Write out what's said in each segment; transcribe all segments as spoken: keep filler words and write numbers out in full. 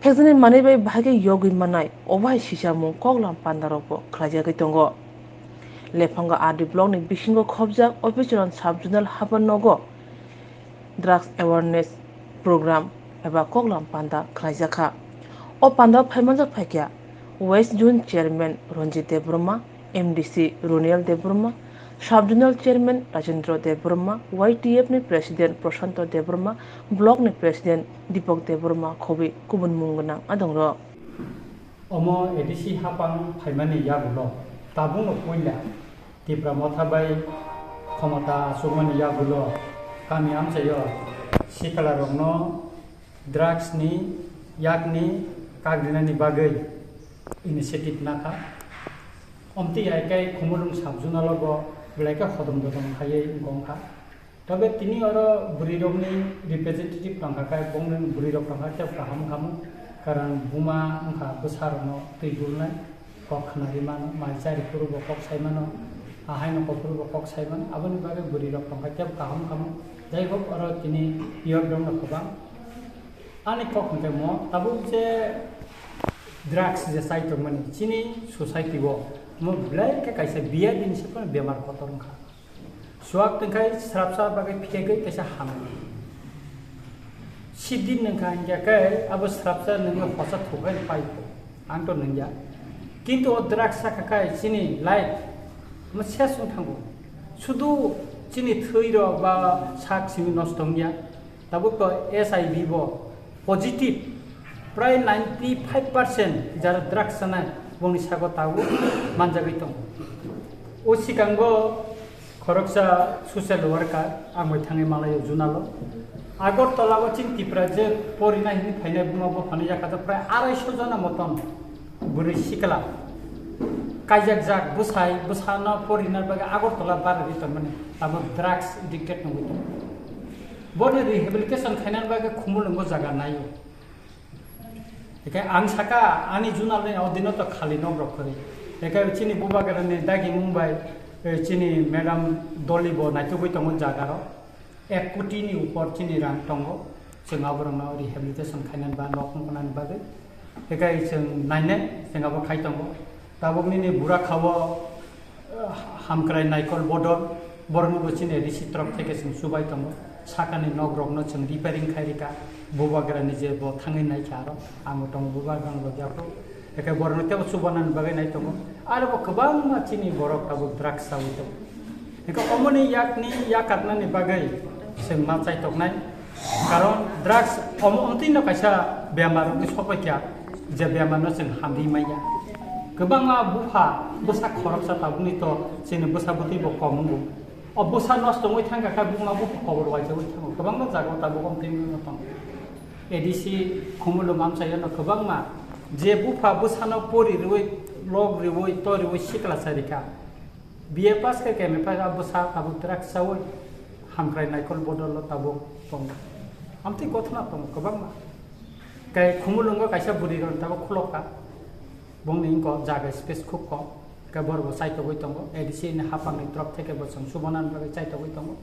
Khekjani manwi bai bahai khe yogwi mannai, obo hai sisamung koklam pandarokbo khlaijagwi tongo. Lephanga R D blockni bisingo khobjak Obichwran Sub-Zonal Habarnogo drugs awareness program eba koklam panda khlaijakha. O pandao phaimanjak phaikha West Zone Chairman Ranjit Debbarma, M D C Roniel Debbarma, Sub-Zonal Chairman Rajendra Debbarma, Y T F ni President Prashanto Debbarma, Block ni President Deepak Debbarma khobwi kubun mung gwnang adongrok. Omo A D C hapang phaimani yagulo tabukno puila Tipra Motha bai khomota achukmani yagulo kami amchaio sikla rokno drugs ni yakni kagrinani bagwi initiative nakha. Omtwi hai khe Khumulwng sub-zonal o bo belai khe hodom dodom khaiwi wngkha. Tobe tini oro bwrwi rokni representative tongkha khe bongni bwrwi rok tongkha tei kaham khamu, karon buma wngkha bwsa rokno twi dulnai. Kok khnari mano, mai chari phuru bo kok sai mano, ahaino kok phuru bo kok sai mano, aboni bagwi bwrwi rok tongkha tei kaham khamu. Jai hok, oro tini youth rokno kwbang. Ani kok hwnkhe mo tabuk je drugs je chai tongmani chini society o mo belai khe kaisa biyadini se bemar kotor wngkha. Suak tongkhai srapsa bagwi phikegwi kaisa hamya. Sidin nungkha hingya khe abo srapsa nungwi hosa thukai pai kho. Ang to nungya. Kintu o drugs sakha khai chini life mo ses wng thango. Sudu chini thwi rok ba sak simi nosto wngya. Tabuk to S I V bo positive, prai ninety five percent jara drugs sanai bongni sago tabuk manjagwi tongo. O sikango khoroksa social worker ang bai thangwi malaio junalo. Agartala o chini Tipra je porina hini phainai buma bo phani yakha to prai arai so jona moton bwrwi sikla kaijakjak bwsai bwsano porina bagwi Agartala barwi tongmani tabuk drugs addicted nungwi tongo. Bono rehabilitation khainani bagwi Khumulwngo jaga naio. Ekai ang saka ani junalni o dino to khali nok rok kwrwi. Ekai chini bubagrani dagi mung bai, eh, chini madam Doli bo naitugwi tongo jaga ro. Ek koti ni upor chini rang tongo. Chwng aborokno rehabilitation khainani ba nok nuknani bagwi. Ekai chwng nainai chwng abo khai tongo. Tabuk nini bura khao, eh, hamkrai naikol bodol, borokno bo chini A D C torok theke chwng chubai tongo. Sakani nok rokno chwng repairing khai rika, bubagrani je bo thangwi naikha aro, ang bo tongo bubagrani logya phuru. Eke borokno tebo chubanani bagwi nai tongo. Aro bo kwbangma chini borok tabuk drugs chawi tongo. Eke omoni yakni yakatnani bagwi chwng ma chai toknai. Karon drugs omo omtwi no kaisa bemar wngwi sokbai kha, je bemar no chwng hamri manya. Kwbangma bupha bwsa khoroksa tabukni to chini bwsa bwtwi bo kom wngo. O bwsa nosto wngwi thangkha kha buma bupha kobor waisa wngwi thango. Kwbangma jaga o tabuk omtwi wngwi tongo. A D C Khumulwng amchaio no kwbangma je bupha bwsano pori rwui, log rwui, to rwui sikla sa rikha. B A pass khe, M A pass, a bwsa tabuk drugs chawi hamkrai naikol bodol o tabuk tongo. Amtwi kothoma tongo kwbangma. Kai Khumulwngo kaisa bwrwi rok tabuk khulok kha. Bongni wngkha jaga space khub kom. Kai borok bo chaitogwi tongo. A D C ni hapangni torop theke bo chwng subanani bagwi chaitogwi tongo.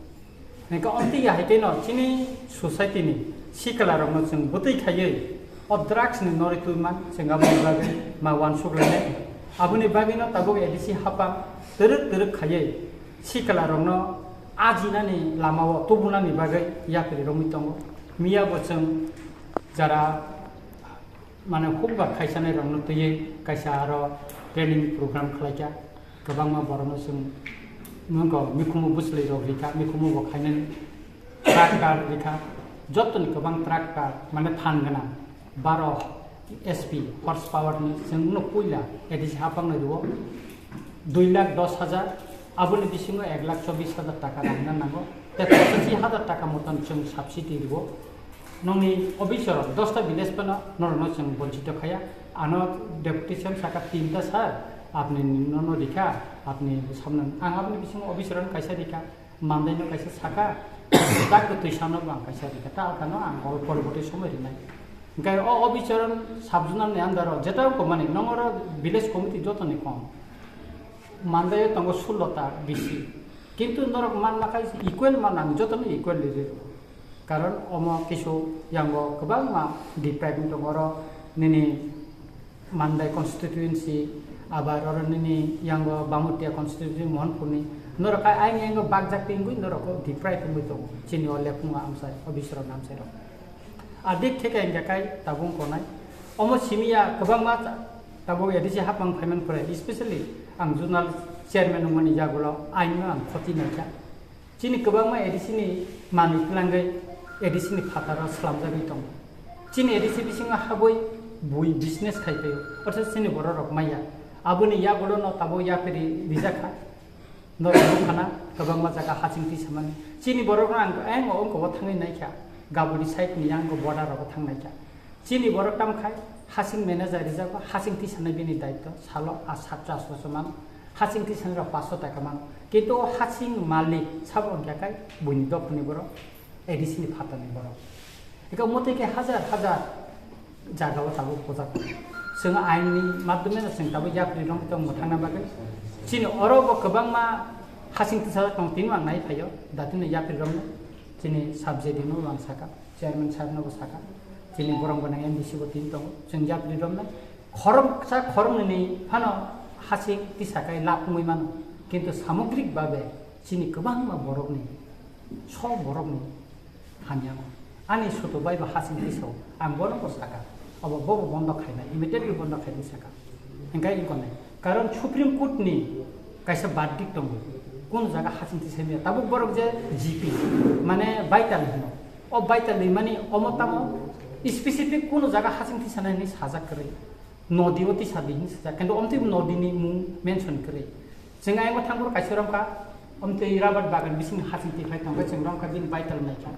Hingke omtwi ya hai khe no chini society ni sikla rok no chwng bwtwi khaiwi o drugs ni norwi twi man chwng aboni bagwi ma uansuk lainai. Aboni bagwi no tabuk A D C hapang twrwk twrwk khaiwi sikla rok no ajinani lama o tubunani bagwi yapri romwi tongo. Miya bo chwng jara mane hukbar khaisanai rokno twiwi kaisa aro training program khlaikha. Kwbangma borokno chwng nukgo mikhumu bwchwlwi rok rikha, mikhumu bo khainani tractor rikha, jottoni kwbang tractor mane phan gwnang baro H P horse power ni chwngno puila A D C hapangni rwo dui lakh dos hajar, aboni bisingo ek lakh chobbish hajar taka rangna nango, tei pochashi hajar taka moton chwng subsidy rwo. Nongni officer rok dosta village phano norokno chwng bonchito khaya. Ano deputy C M saka tinta sir, apni nono rikha, apni samno ang aboni bisingo officer rok kaisa rikha, mandai no kaisa saka, dak twi sano bo ang kaisa rikha, ta alkano ang oro porborti somoi rinai. Hingke o officer sub-zonal ni under o jeta ko mani nongoro village committee joto ni kom. Mandai tongo sullo ta bisi. Kintu norok manma khai equal man ang joto no equal riri. Karon omo kisu yango kwbangma department tongo, oro Nini Mandai constituency, abar oro nini yango Bamutia constituency Mohanpurni, norok ai aini yango bakjak tingwi norok deprive wngwi tongo. Chini o lephungo amsai, o bisoro namsai rok. Adik theke hingka kai tabung konai. Omo simiya kwbangma ta-, tabuk A D C hapang phaiman pore, especially ang zonal chairman wngmani yagulo aino ang khoti naikha. Chini kwbangma A D C ni manwi twlangwi A D C ni phataro slamjagwi tongo. Chini A D C bisingo habwi bui business khai phaio, ortho chini borok rok maya. Aboni yagulo no tabuk yapri rijak kha. Norok nukha na kwbangma jaga hasing tisamani. Chini borok no ang ayang o wngkha o thangwi naikha. Gaboni side ni yang border rogo thang naikha. Chini borok tamo khai hasing manager rijak ba hasing tisanai bini daityo salo a satro asro se mano. Hasing tisanai rok paso taka mano. Kintu o hasing malik sabo wngkha kai buini dophani borok, A D C ni phatani borok. Eka motwi khe hajar hajar jaga o tabuk pojak. Chwng ain ni madhyome no chwng tabuk yapri rok tong mwthangna bagwi. Chini oro bo kwbangma hasing tisa tong tini ang nai phaio. Datino yapri rok no chini subject no ang saka. Chairman sir no bo saka, chini borok bo nang M D C bo tin tongo, chwng yapri romnai. Khoroksa khoroknwi ni phano hasing tisa kai lab wngwi mano, kintu samogrik babe chini kwbangma borokni, sok borokni hamya no. Ani sutu bai bo hasing tisao, ang bono bo saka, obo bobo bondo khainai, immediately bondo khainai saka. Hingkai wngkha nai. Karon Supreme Court ni kaisa verdict tongo. Kun jaga hasing tisai maya. Tabuk borok je G P, mane baital hino. O baital ni mani omo tamo specific kun jaga hasing tisanai hinwi sajak kwrwi. Nodi o tisa di hinwi sajak. Kintu omtwi nodi ni mung mention kwrwi. Chwng ayang thang borok kaisa romkha. Omtwi rabar bagan bising hasing tiphai tongkha. Chwng romkha bini baital naikha.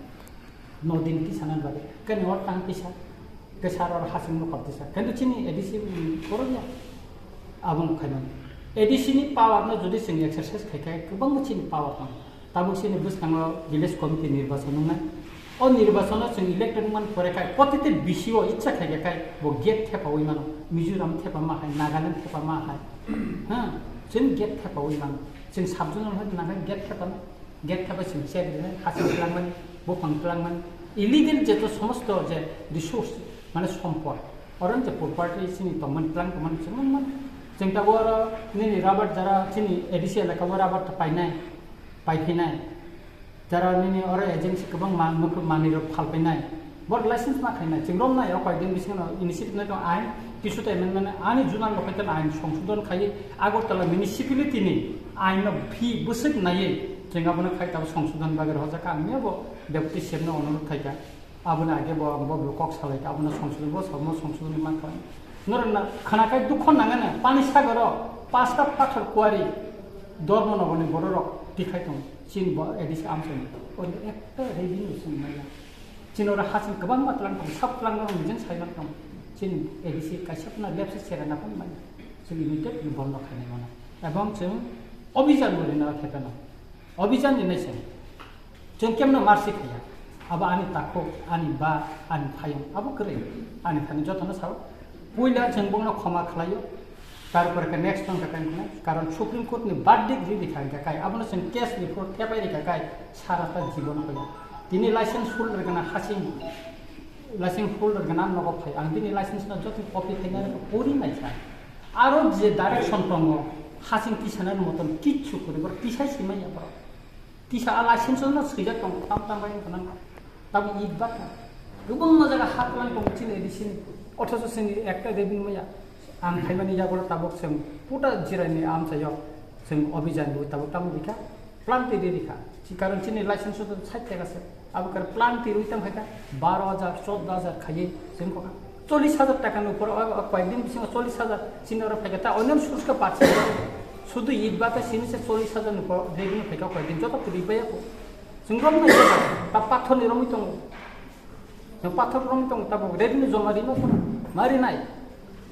Nodin tisanani bagwi. Kani hor tang tisa. Kesar or hasing no kor tisa. Kintu chini A D C borok ya. Abong khaimani. A D C ni power no jodi chwng exercise khai khai kwbangma chini power tongo. Tabuk chini bwskango village committee nirbachon wngnai. O nirbachon no chwng elected man pore khai protite B C O ichha khai khai bo gate thepawi mano. Mizoram thepama hai, Nagaland thepama hai. Ha, chwng gate thepawi mano. Chwng sub zonal hai Nagaland gate thepana. Gate thapa chwng check rinai, hasing twlangmani, buphang twlangmani, illegal jeto somosto je resource, mane sompod, oro je property chini tongmani, twlang tongmani chwng nukmano. Chwng tabuk oro nini rubber jara chini A D C elaka o rubber ta painai, paiphinai. Jara nini oro agency kwbang man-, manwi rok phalpainai. Borok license ma khainai, chwng romnai o koyekdin bisingo initiative nai tong ain, kisu ta amendment ani junal rok kaitor ain songsodhon khai Agartala municipality ni ain no phi bwswk naiwi chwng abono khai tabuk songsodhon bagwi rohorjak kha. Ang miyabo deputy C M no onurodh khaikha, aboni age bo ang bo kok salaikha, abono songsodhon bo samo songsodhon mankha. Norok na khana khai dukho nangani pani sagoro pasta pathor kuwari Dharmanagarni bororok tikhai tong chini bo A D C amchaini ori ekta revenue chwng manya. Chini oro hasing kwbangma twlang tongo, sab twlang no nijeng saiman tongo. Chini A D C kaisa phano lepse sera na phano manya. Chini immediate ni bondo khainai mano. Ebong chwng obijan bo rina khe phano. Obijan ni naising. Chwng kemno marsi khaiya. Abo ani takhuk, ani ba, ani phayung. Abo kwrwi. Ani thani jotono sao. Puila chwng bongno khoma khlaio. Tarpore khe next wngkha kai wngkha, karon Supreme Court ni verdict ri rikha hingkha kai, abono chwng case ni phuru thepai rikha kai, sara ta jibon khaio. Tini license holder gana hasing, license holder gana nogo phai, ang bini license no joto copy khaina pori naikha. Aro je direction tongo, hasing tisanani moton kichu kwrwi, borok tisai simanya borok. Tisa a license no swijak tongo, tam tam bai wngkha nang. Tamo id bata. Kwbangma jaga ha twlang tongo chini A D C ni. Othocho chini ekta revenue maya. Ang khaimani yago tabuk chwng puta jirai ni amchaio chwng obijan bo tabuk tamo bikha. Plan twi ri rikha. Chi karon chini license to sait taka se. Abo kar plan twi rwi tam khaika baro hajar, choudo hajar khaiwi chwng kokha. Chollish hajar taka ni upor, o, o, koyekdin bisingo chollish hajar chini oro phaikha, ta onyo source khe parse. Sudu id bata sini se chollish hajar ni upor revenue phaikha koyekdin, joto kwrwi baya ko. Chwng romnai ta pathor ni romwi tongo. Chwng pathor romwi tongo, tabuk revenue joma rima phano ma rinai.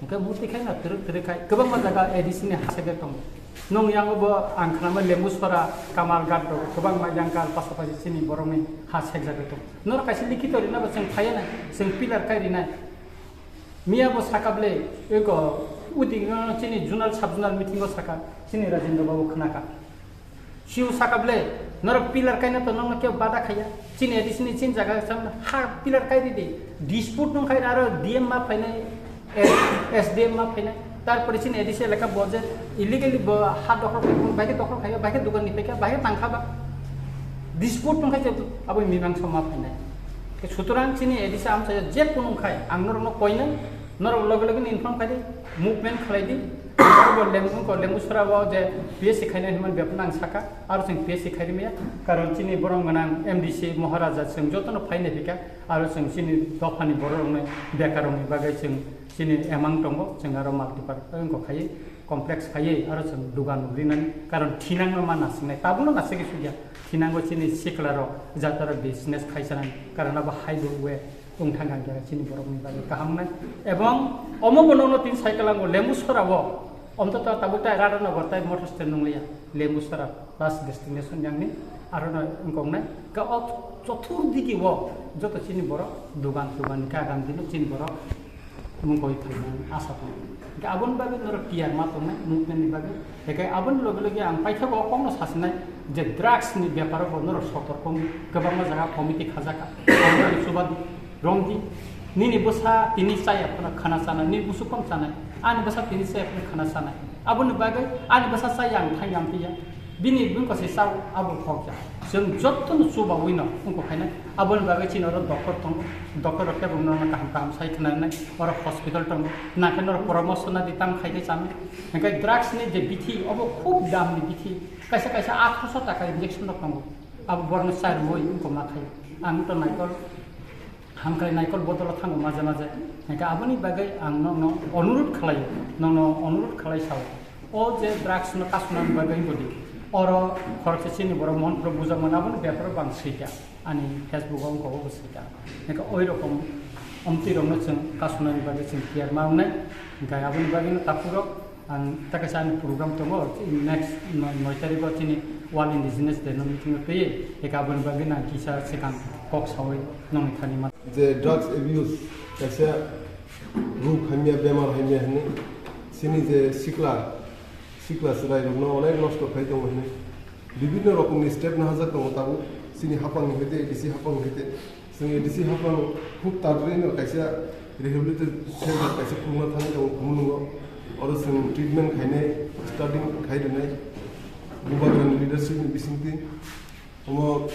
Hingke murti khai na twrwk twrwk khai, kwbangma jaga A D C ni ha sege tongo. Nung yango bo ang khnama Lembusora, Kamalghat rok, kwbangma yangkal pasapasi chini borokni ha sekjagwi tongo. Norok kaisa likhito rina bo chwng phaiya nai, chwng pillar kai rinai. Miya bo saka ble, eko, udi, chini zonal, sub zonal meeting o saka, chini Rajendra Babu khnaka. Siu saka ble, norok pillar kaina to nokno kebo bada khaiya. Chini A D C ni chini jaga sam ha pillar kai ridi. Dispute nung khai aro D M ma phainai, S D M ma phainai, tarpore chini A D C elaka bo je illegally bo ha dokhol khai, bo bahai khe dokhol khai, bahai khe dogan ni phaikha, bahai khe tangkha ba, dispute tongkha je abo mimangsa ma phainai. Sutorang chini A D C amchai je kunu khai, ang norokno koinai, norok loge loge ni inform khai di, movement khlai di, bo Lembu ko Lembu sora o je P S C khainai hwnmani bepano ang saka, aro chwng P S C khai rimaya, karon chini borom gwnang M D C Maharaja chwng jotono phainai phika, aro chwng chini dophani borok rokno bekar rokni bagwi chwng chini emang tongo, chwng aro multipurpose wngkha khai, complex khai, aro chwng dugan rinani, karon thinangno ma nasingnai, tabukno nasigwi sugya, thinango chini sikla rok jatara business khaisanani, karon abo highway wng thangkha, hwnkhe chini borokni bagwi kaham wngnai. Ebong omo bo nono tin cycle ango Lembu sora o, omtoto tabuk tai Radhanagar tai motor stand nungliya, Lembu sora last destination yangni, aro no wngkoknai. Ka o chothur digi o joto chini borok dugan dugan ka gam dino chini borok mungkoi phaimani asa tongo. Hwnkhe aboni bagwi norok tiyar ma tongnai movement ni bagwi. Hwnkhe aboni loge loge ang paithago kokno sasinai je drugs ni beparo bo norok sotorko wngwi kwbangma jaga committee khajaka. Aboni chuba romdi, nini bwsa tini chaya phano khana chanai, nini busu phano chanai, ani bwsa tini chaya phano khana chanai. Aboni bagwi ani bwsa chaya ang thang yang phiya. Bini bwkha se chao abo khokya. Chwng jotono chubawi no wngkha khaina. Aboni bagwi chini oro doctor tongo. Doctor rok kebo nono kaham kaham sai khna nai. Oro hospital tongo. Nakhe norok poramorsho na di tam khai khe chami. Hingkhe drugs ni je bithi obo khub dam ni bithi. Kaisa kaisa atharoso taka injection rok tongo. Abo borno chai rwui wngkha ma khai. Ang to naikol. Hamkrai naikol bodolo thango maje maje. Hingkhe aboni bagwi ang nokno onurut khlai, nokno onurut khlai sao. O je drugs no kasuna bagwi wngkha di. Oro khoroksa chini borok Mohanpuro bujak mano aboni beparo bang swika. Ani Facebook o wngkha obo swika. Hingkhe oi rokom omtwi rokno chwng kasunani bagwi chwng tiyar ma wngnai. Hingkhe aboni bagwi no takhuk rok Ang ta kaisa ani program tongo, next noi, noi tarikh o chini World Indigenous Day no meeting o twi, eka aboni bagwi nang kisa swkang kok sawi nongni thani man. Je drugs abuse kaisa ruk hamya, bemar hamya hinwi chini je sikla, sikla chwrai rokno onek nosto khai tongo hinwi bibinno rokomni step nahajak tongo tabuk chini hapang ni hoite, A D C hapang ni hoite. Chwng A D C haphang khub tatwi no kaisa rehabilitation center kaisa khulna thangwi tongo Khumulwngo. Oro chwng treatment khainai, starting khai rwnai Bubagrani leadership ni bisingtwi. Omo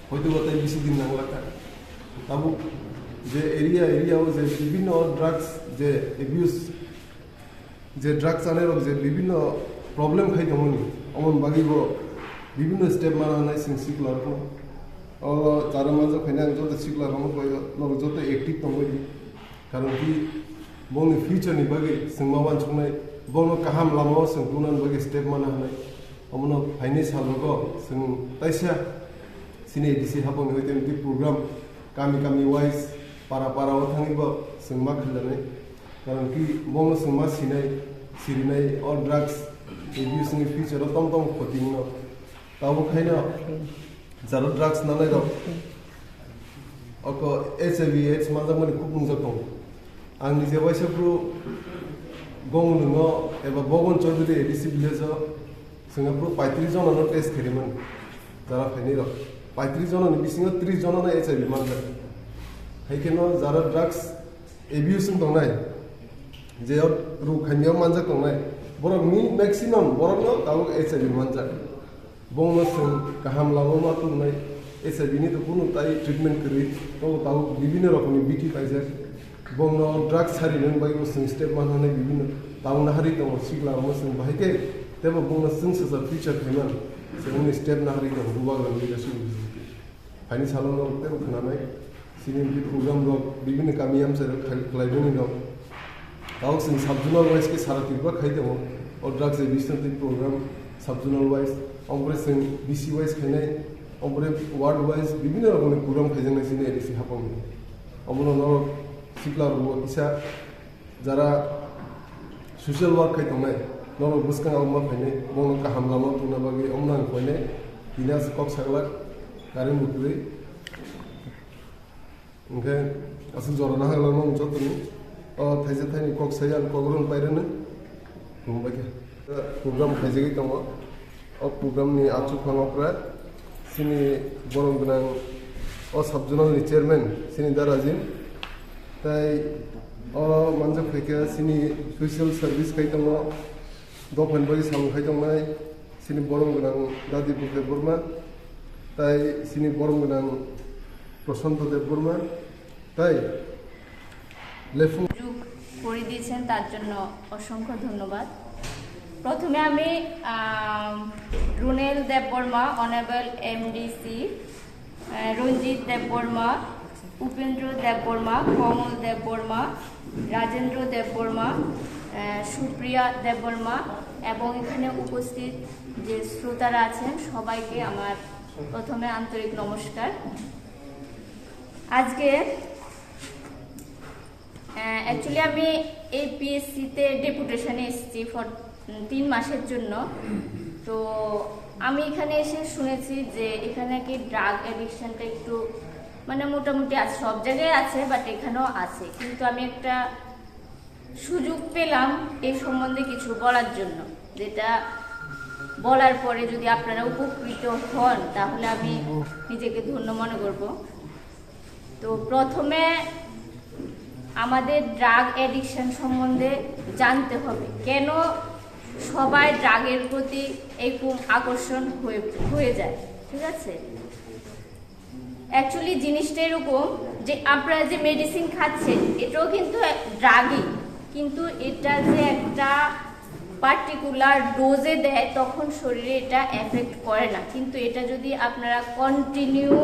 hoito bo tei bisi din nangla kha. Tabuk je area, area o je bibinno drugs je abuse, je drug chanai rok je bibinno problem khai tongmani, omoni bagwi bo bibinno step mana hanai chwng sikla rokno. O chara manjak khaina ang joto sikla rokno koi, norok joto active tongwi di. Karon ki bongni future ni bagwi chwng ma wansuknai, bono kaham lama o chwng tunani bagwi step mana hanai. Omono phainai sal rogo chwng taisa chini A D C hapang ni hoite program kami kami wise, para para o thangwi bo chwng ma khalanai. Karon ki bono chwng ma sinai, sirinai o drugs abuse ni future o tong tong khoti wngno. Tabuk haino jaro drugs nanai rok oko H I V AIDS manjakmani khub nungjak tongo. Ang nije waisa bru Gongulwngo eba Bogon Chaudhary A D C village o chwng bru paitris jona no test khaimani jara phainai rok. Paitris jona ni bisingo tris jona no H I V manjak. Hai kheno jara drugs abuse wng tongnai, je ruk hamya manjak tongnai, borok ni maximum borok no tabuk H I V manjak. Bongno chwng kaham lama ma tubunai, H I V ni to kunu tai treatment kwrwi, tobo tabuk bibinno rokomni bithi paijak. Bongno drugs sarinani bagwi bo chwng step manhanai bibinno tabuk naharwi tongo, sikla omo chwng bahai khe teibo bongno chwng swsa future khaiman chwngni step naharwi tongo, Bubagrani leadership. Phaini salo no teibo khwnanai. Chini bini program rok bibini kami amchai rok khai-, khlaimani rok. Tabuk chwng sub zonal wise khe sara Tripura khai tongo. O drugs abuse ni program sub zonal wise, ompore chwng B C wise khainai, ompore ward wise bibinno rokomni program khaijaknai chini A D C hapangni. Omono norok sikla rok kisa jara social work khai tongnai, norok bwskang abo ma phainai, bono kaham lama tungna bagwi omono ang koinai, tini aswk kok saglak, current bo kwrwi. Hwnkhe aswk jora naharlano ang jotoni, o thaisa thaini kok sai ang kok rwng pai rwno. Hwnbaikhe program khaijagwi tongo. O program ni achukphang okra chini borom gwnang o sub zonal ni chairman chini Darajin, tai O manjak phaikha chini social service khai tongo, dophani bagwi samung khai tongnai chini borom gwnang Dadi Bup Debbarma, tai chini borom gwnang Prashanto Debbarma, tai lephu সুযোগ করে দিয়েছেন, তার জন্য অসংখ্য ধন্যবাদ। প্রথমে আমি আম, রুনেল দেববর্মা, অনারেবল এমডিসি, আহ, রঞ্জিত দেববর্মা, উপেন্দ্র দেববর্মা, কমল দেববর্মা, রাজেন্দ্র দেববর্মা, আহ, সুপ্রিয়া দেববর্মা এবং এখানে উপস্থিত যে শ্রোতারা আছেন, সবাইকে আমার প্রথমে আন্তরিক নমস্কার। আজকে অ্যাকচুয়ালি আমি এই পিএসসিতে ডেপুটেশনে এসেছি ফর তিন মাসের জন্য। তো আমি এখানে এসে শুনেছি যে এখানে নাকি ড্রাগ অ্যাডিকশনটা একটু, মানে, মোটামুটি আছে, সব জায়গায় আছে, বাট এখানেও আছে। কিন্তু আমি একটা সুযোগ পেলাম এই সম্বন্ধে কিছু বলার জন্য, যেটা বলার পরে যদি আপনারা উপকৃত হন, তাহলে আমি নিজেকে ধন্য মনে করব। তো প্রথমে আমাদের ড্রাগ অ্যাডিকশন সম্বন্ধে জানতে হবে, কেন সবাই ড্রাগের প্রতি এরকম আকর্ষণ হয়ে হয়ে যায়, ঠিক আছে? অ্যাকচুয়ালি জিনিসটা এরকম যে আপনারা যে মেডিসিন খাচ্ছেন, এটাও কিন্তু ড্রাগই, কিন্তু এটা যে একটা পার্টিকুলার ডোজে দেয়, তখন শরীরে এটা এফেক্ট করে না। কিন্তু এটা যদি আপনারা কন্টিনিউ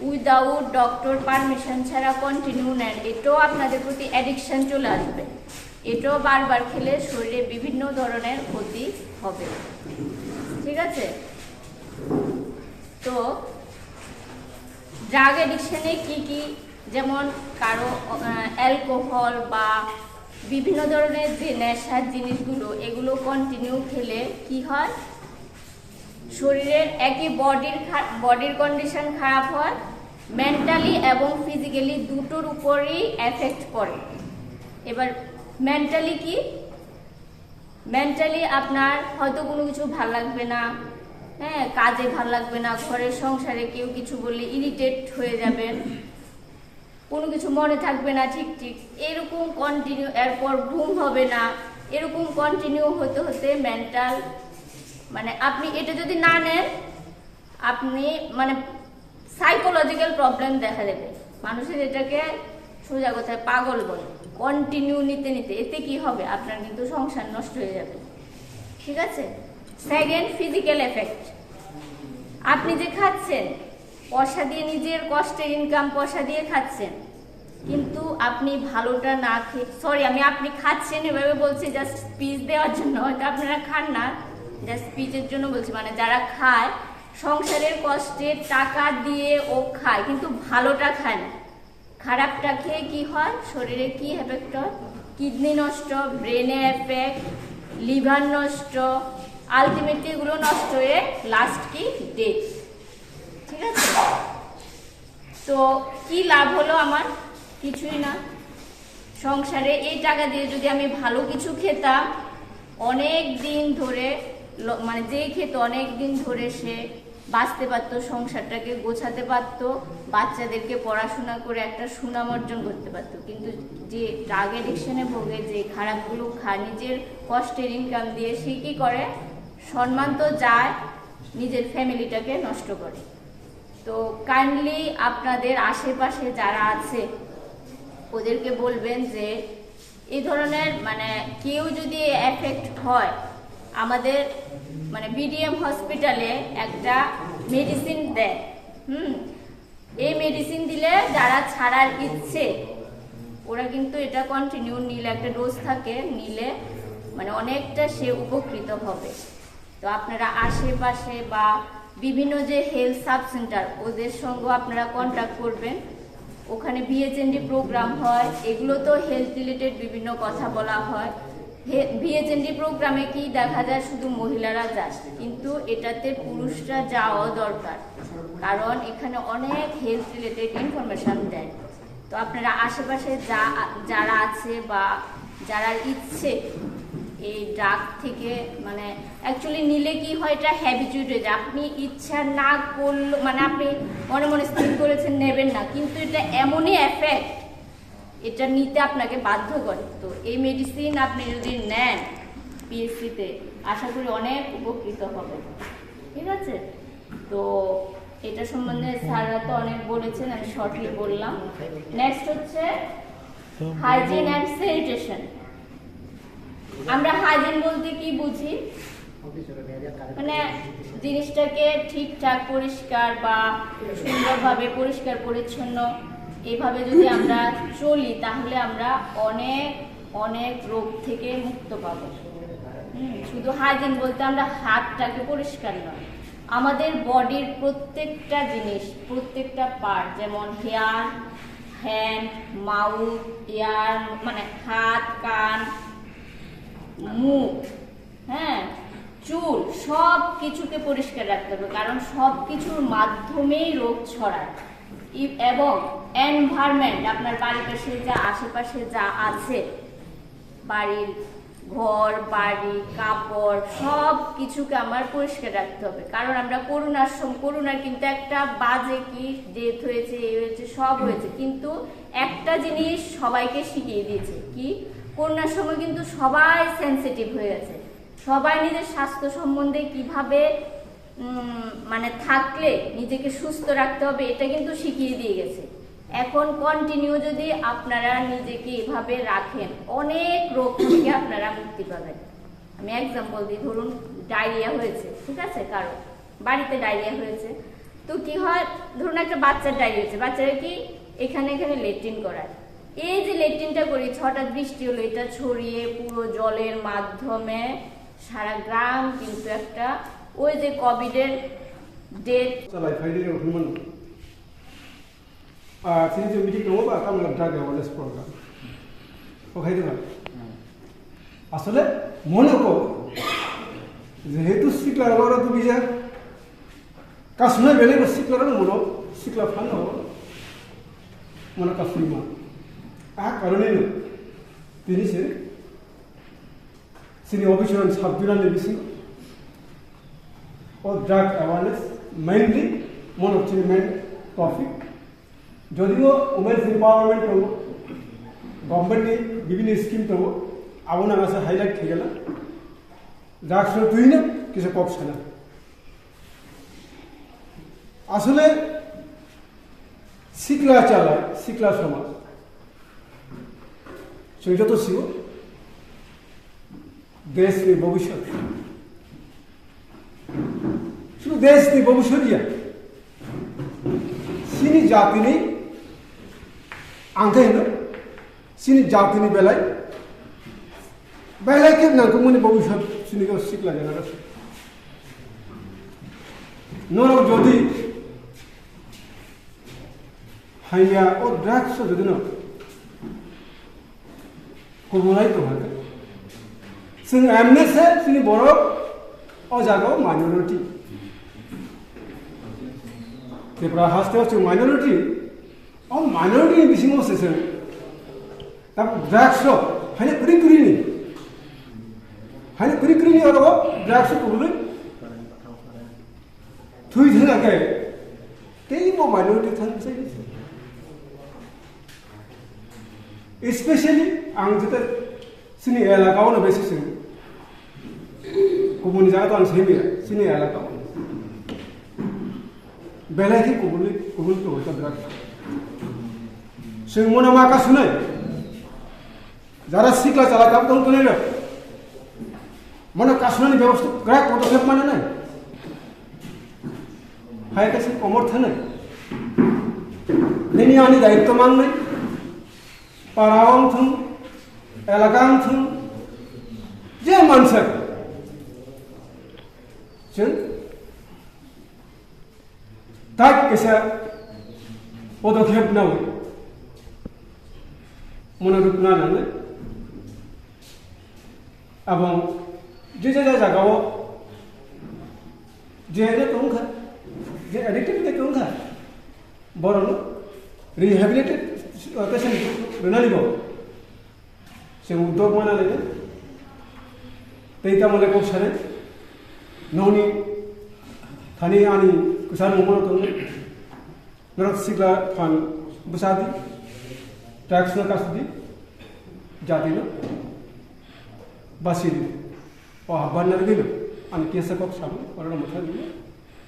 উইদাউট ডক্টর পারমিশন ছাড়া কন্টিনিউ নেন, এটাও আপনাদের প্রতি অ্যাডিকশন চলে আসবে। এটাও বারবার খেলে শরীরে বিভিন্ন ধরনের ক্ষতি হবে, ঠিক আছে? তো ড্রাগ অ্যাডিকশনে কি কি, যেমন কারো অ্যালকোহল বা বিভিন্ন ধরনের যে নেশার জিনিসগুলো, এগুলো কন্টিনিউ খেলে কি হয়, শরীরের একই বডির বডির কন্ডিশন খারাপ হয়, মেন্টালি এবং ফিজিক্যালি দুটোর উপরই এফেক্ট পড়ে। এবার মেন্টালি কি? মেন্টালি আপনার হয়তো কোনো কিছু ভালো লাগবে না, হ্যাঁ, কাজে ভালো লাগবে না, ঘরের সংসারে কেউ কিছু বললে ইরিটেট হয়ে যাবেন, কোনো কিছু মনে থাকবে না ঠিক ঠিক, এরকম কন্টিনিউ। এরপর ঘুম হবে না, এরকম কন্টিনিউ হতে হতে মেন্টাল, মানে, আপনি এটা যদি না নেন, আপনি, মানে, সাইকোলজিক্যাল প্রবলেম দেখা দেবে। মানুষের এটাকে সোজা কথায় পাগল বলে। কন্টিনিউ নিতে নিতে এতে কি হবে? আপনার কিন্তু সংসার নষ্ট হয়ে যাবে, ঠিক আছে? Second, physical effect. আপনি যে খাচ্ছেন, পয়সা দিয়ে, নিজের কষ্টের ইনকাম পয়সা দিয়ে খাচ্ছেন, কিন্তু আপনি ভালোটা না খেয়ে, সরি, আমি আপনি খাচ্ছেন এভাবে বলছি জাস্ট স্পিচ দেওয়ার জন্য, হয়তো আপনারা খান না, জাস্ট স্পিচের জন্য বলছি। মানে, যারা খায়, সংসারের কষ্টে টাকা দিয়ে ও খায়, কিন্তু ভালোটা খায় না। খারাপটা খেয়ে কি হয়? শরীরে কি এফেক্ট হয়? কিডনি নষ্ট, ব্রেনে এফেক্ট, লিভার নষ্ট, আলটিমেটলি এগুলো নষ্ট হয়ে লাস্ট কি? ডেথ। ঠিক আছে? তো কি লাভ হলো আমার? কিছুই না। সংসারে এই টাকা দিয়ে যদি আমি ভালো কিছু খেতাম, অনেক দিন ধরে ল-, মানে, যে খেত অনেক দিন ধরে সে বাঁচতে পারতো, সংসারটাকে গোছাতে পারতো, বাচ্চাদেরকে পড়াশোনা করে একটা সুনাম অর্জন করতে পারতো। কিন্তু যে ড্রাগ অ্যাডিকশনে ভোগে, যে খারাপগুলো খায়, নিজের কষ্টের ইনকাম দিয়ে সে কি করে? সম্মান তো যায়, নিজের ফ্যামিলিটাকে নষ্ট করে। তো কাইন্ডলি আপনাদের আশেপাশে যারা আছে, ওদেরকে বলবেন যে এই ধরনের, মানে, কেউ যদি এফেক্ট হয়, আমাদের, মানে, বিডিএম হসপিটালে একটা মেডিসিন দেয়। হুম। এই মেডিসিন দিলে যারা ছাড়ার ইচ্ছে, ওরা কিন্তু এটা কন্টিনিউ নিলে, একটা ডোজ থাকে, নিলে, মানে, অনেকটা সে উপকৃত হবে। তো আপনারা আশেপাশে বা বিভিন্ন যে হেলথ সাব সেন্টার, ওদের সঙ্গে আপনারা কন্ট্যাক্ট করবেন। ওখানে বিএইচএনডি প্রোগ্রাম হয়, এগুলো তো হেলথ রিলেটেড বিভিন্ন কথা বলা হয়। বিএইচএনডি প্রোগ্রামে কি দেখা যায়, শুধু মহিলারা যায়, কিন্তু এটাতে পুরুষরা যাওয়াও দরকার, কারণ এখানে অনেক হেলথ রিলেটেড ইনফরমেশন দেয়। তো আপনারা আশেপাশে যা, যারা আছে বা যারা ইচ্ছে এই ড্রাগ থেকে, মানে, অ্যাকচুয়ালি নিলে কি হয়, এটা হ্যাবিচুয়েট হয়ে যায়। আপনি ইচ্ছা না করলে, মানে, আপনি মনে মনে স্থির করেছেন নেবেন না, কিন্তু এটা এমনই এফেক্ট, এটা নিতে আপনাকে বাধ্য করে। তো এই মেডিসিন আপনি যদি নেন পিএসসি তে, আশা করি অনেক উপকৃত হবেন। ঠিক আছে? তো এটা সম্বন্ধে স্যাররা তো অনেক বলেছেন, আমি শর্টলি বললাম। নেক্সট হচ্ছে হাইজিন অ্যান্ড স্যানিটেশন। আমরা হাইজিন বলতে কি বুঝি? মানে জিনিসটাকে ঠিকঠাক পরিষ্কার বা সুন্দরভাবে পরিষ্কার পরিচ্ছন্ন এভাবে যদি আমরা চলি, তাহলে আমরা অনেক অনেক রোগ থেকে মুক্ত পাবো। হুম, শুধু হাইজিন বলতে আমরা হাতটাকে পরিষ্কার নয়, আমাদের বডির প্রত্যেকটা জিনিস, প্রত্যেকটা পার্ট, যেমন হেয়ার, হ্যান্ড, মাউথ, ইয়ার, মানে হাত, কান, মুখ, হ্যাঁ, চুল, সব কিছুকে পরিষ্কার রাখতে হবে, কারণ সব কিছুর মাধ্যমেই রোগ ছড়ায়। ই-, এবং এনভায়রনমেন্ট, আপনার বাড়ির পাশে যা, আশেপাশে যা আছে, বাড়ির ঘর, বাড়ি, কাপড়, সব কিছুকে আমার পরিষ্কার রাখতে হবে। কারণ আমরা করোনার সম-, করোনার কিন্তু একটা বাজে কি ডেথ হয়েছে, এই হয়েছে, সব হয়েছে, কিন্তু একটা জিনিস সবাইকে শিখিয়ে দিয়েছে কি, করোনার সময় কিন্তু সবাই সেনসিটিভ হয়ে গেছে। সবাই নিজের স্বাস্থ্য সম্বন্ধে কিভাবে, উম, মানে থাকলে নিজেকে সুস্থ রাখতে হবে, এটা কিন্তু শিখিয়ে দিয়ে গেছে। এখন কন্টিনিউ যদি আপনারা নিজেকে এভাবে রাখেন, অনেক রোগ থেকে আপনারা মুক্তি পাবেন। আমি এক্সাম্পল দিই, ধরুন ডায়রিয়া হয়েছে, ঠিক আছে, কারো বাড়িতে ডায়রিয়া হয়েছে, তো কি হয়, ধরুন একটা বাচ্চার ডায়রিয়া হয়েছে, বাচ্চারা কি এখানে এখানে লেট্রিন করায়, এই যে লেট্রিনটা করি, হঠাৎ বৃষ্টি হলো, এটা ছড়িয়ে পুরো জলের মাধ্যমে সারা গ্রাম কিন্তু একটা, ওই যে কোভিডের death. Salai phai de rok hwnmano. Ah, chini je meeting tongo ba, tamo drug awareness program. O khai de ba. Asole mone ko, jehetu sikla aro tu bija, kasuna bele ko sikla aro mono, sikla phano, mono kasuma. A karone no, tini se, sini officer and sub-zonal ni bisingo, o drug awareness, mainly, mono chini main topic. Jodio women's empowerment tongo, government ni bibhinno scheme tongo, abono ang asa highlight khaigala, drugs no twi no kisa kok sana. Asole sikla chala, sikla somaj, chwng joto sigo, deshni bhobishyot. Shudu deshni bhobishyot ya. Chini jatini, ang khe hino, chini jatini belai, belai khe nangkukmani bhobishyot chini o sikla generation. Norok jodi Haimya o drugs o jodi no kubulai tongkha khe, chwng emne se chini borok o jaga o minority. Tripura haste o chwng minority, o minority ni bisingo se chwng tabuk drugs o haino kwrwi kwrwi ni, haino kwrwi kwrwi ni oro drugs o kubulwi thwi thangkha khe teibo minority thang se. Especially ang jeta chini elaka o no besi sing, kubuni jaga to ang simi ya, chini elaka o belai khe kubuli kubuli to ta drugs. Sing mona ma ka sunai. Jara sikla chala kam tong tunai na. Mano kasnani bebosta krak podokep mana nai. Hai kasi komor thanai. Nini ani daitto mang nai. Para wng thung, elaka wng thung. Je mansak. Chwng tak kisa podokep nawi mono rukna nangnai. Abong je je jagao je je tongkha, je addicted ke tongkha, borokno rehabilitation rwnani bo. Chwng uddog mana le, tei tamo le kok sare, nokni thani ani kwchar mungmano tongo, norok sikla phan bwsa di, Drugs no kasidi, jati no basidi. O habban na gino, ani kesa kok sabu, oro no mutha gino.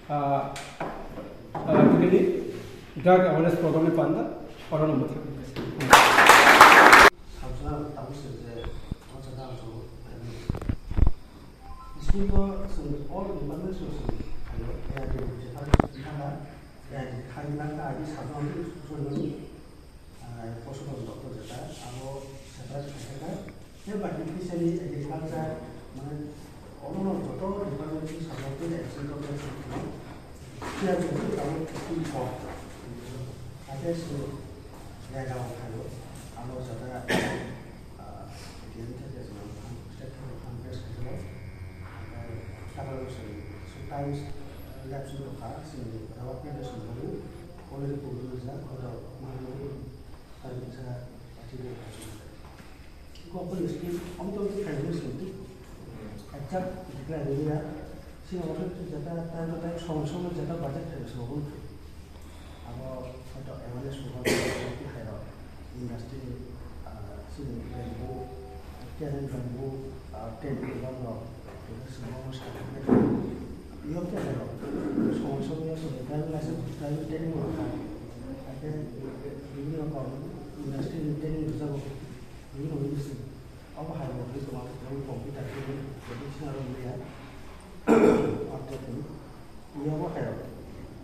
Ah, ah, tini drug awareness program ni panda, oro no mutha gino. Sabjana tabu se je, o jaga ang tabu. School to chwng all department o chwng khaio, A I D je khaio, A I D khaina kha, A I D sabjana to chwng Poshubon doptor jeta, abo separate khaikha. Tei bai khe fishery, agriculture, mane, omono joto department ni sabjak tei action rok khe chwng kheno. Phiya je tei abo twi kok. Hakhe chwng jaga o khaio, abo jeta, ah, D M theke chwng state theke fund raise khaio. Hakhe tabuk chwng sometimes, ah, election rok kha, chwng abo application rw, already public rijak, hoito manwi. Kaisa party ni kaisa. Iko open school, om to ki khaini school tu. Ajak dikla dikla. Sini open tu jata, time to time, somoi somoi jata budget khaini school open tu. Abo hoito awareness program ki khairok. Industry, ah, sini bamboo, Karen bamboo, ah, tent bamboo rok. Tei sini omo sa. Iyo khe hai rok. Somoi somoi yo sini driver license, driver training rok kha. Hakhe bibhinno rokom industry ni training rwjago. Bibhinno industry. Obo hai rok ni tongma, obo computer training, professional rok ya. Arto tong. Iyo bo hai rok.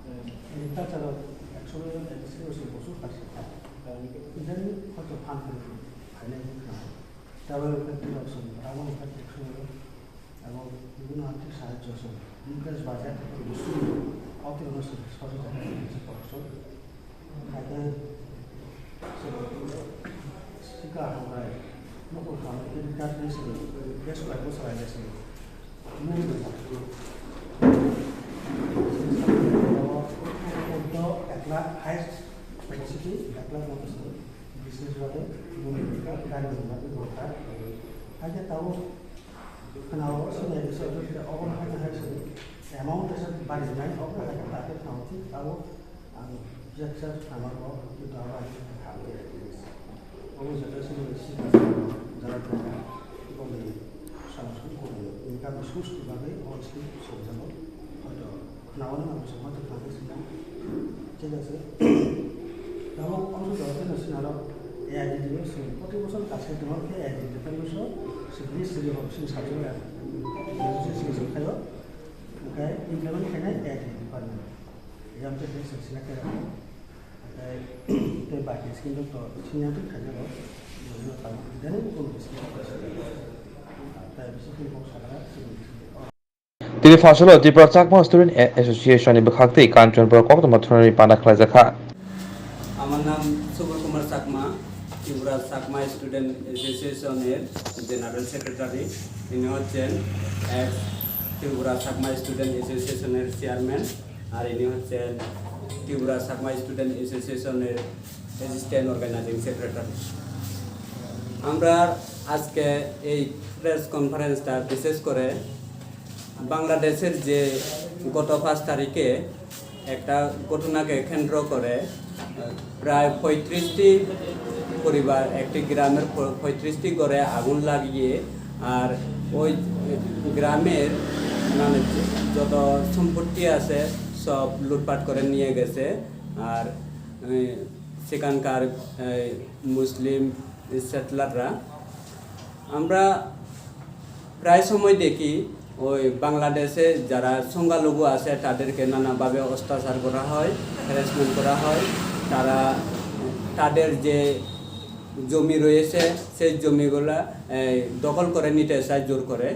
Agriculture rok ekso bai ekso bai bosor kha se. Internet hoito phan khe phainai wngkha. Travel factory rok song, travel factory song. Abo bibhinno arthik sahajyo song, Mukesh Bazar theke Musu, Authonomous Sahajyo song, hakhe sika hambai, nokol hambai, credit card ni song, gas bai bwswk aile song, mung bai. Ek lakh highest capacity, ek lakh moto song, business rok mung bai, gari rok bai, hakhe tabuk Khwnao swnai bisa wngkha, obo hai hai se amount kaisa barijak nai, obo hai khe ta khe khwnao thik abo ang jesa khwnao bo, kintu abo hai khe kha khe obo jesa swnai sika jara kha, boni samsung kori income source ni bagwi obo swnai sokjagao, hoito. Khwnao no ang swngma tong thangwi swnam. Thik ase. Tabuk amsuk jora kheno swnaro A I D D o swng. Proti bochor kaisa tongma khe A I D D department o swngni sri hok swng sajak ya. Swng swng khaio. Hwnkhe implement khainai A I D D department. Yam te swng sina khe. Hwnkhe tei baki scheme rok to sini ang khainai rok. Jani kono scheme rok. Tai bisi khe kok sakra swng. Tini Phaisalo Tripura Chakma Student A-, Association ni bwkhaktwi Kanchanpur koktwma thwrwngwi panda khlaijakha. আমার নাম সুবল কুমার চাকমা, ত্রিপুরা চাকমা স্টুডেন্ট অ্যাসোসিয়েশনের general secretary. ইনি হচ্ছেন এক্স ত্রিপুরা চাকমা স্টুডেন্ট অ্যাসোসিয়েশনের চেয়ারম্যান, আর ইনি হচ্ছেন ত্রিপুরা চাকমা স্টুডেন্ট অ্যাসোসিয়েশনের assistant organising secretary. আমরা আজকে এই প্রেস কনফারেন্সটা বিশেষ করে বাংলাদেশের যে গত পাঁচ তারিখে একটা ঘটনাকে কেন্দ্র করে, আহ, প্রায় পঁয়ত্রিশটি পরিবার, একটি গ্রামের প-, পঁয়ত্রিশটি ঘরে আগুন লাগিয়ে, আর ওই গ্রামের মানে যত সম্পত্তি আছে সব লুটপাট করে নিয়ে গেছে। আর, আহ, সেখানকার, আহ, মুসলিম সেটলাররা আমরা প্রায় সময় দেখি ওই বাংলাদেশে যারা সংখ্যালঘু আছে তাদেরকে নানাভাবে অত্যাচার করা হয়, হ্যারাসমেন্ট করা হয়। তারা তাদের যে জমি রয়েছে সেই জমিগুলা, এই, দখল করে নিতে চায় জোর করে,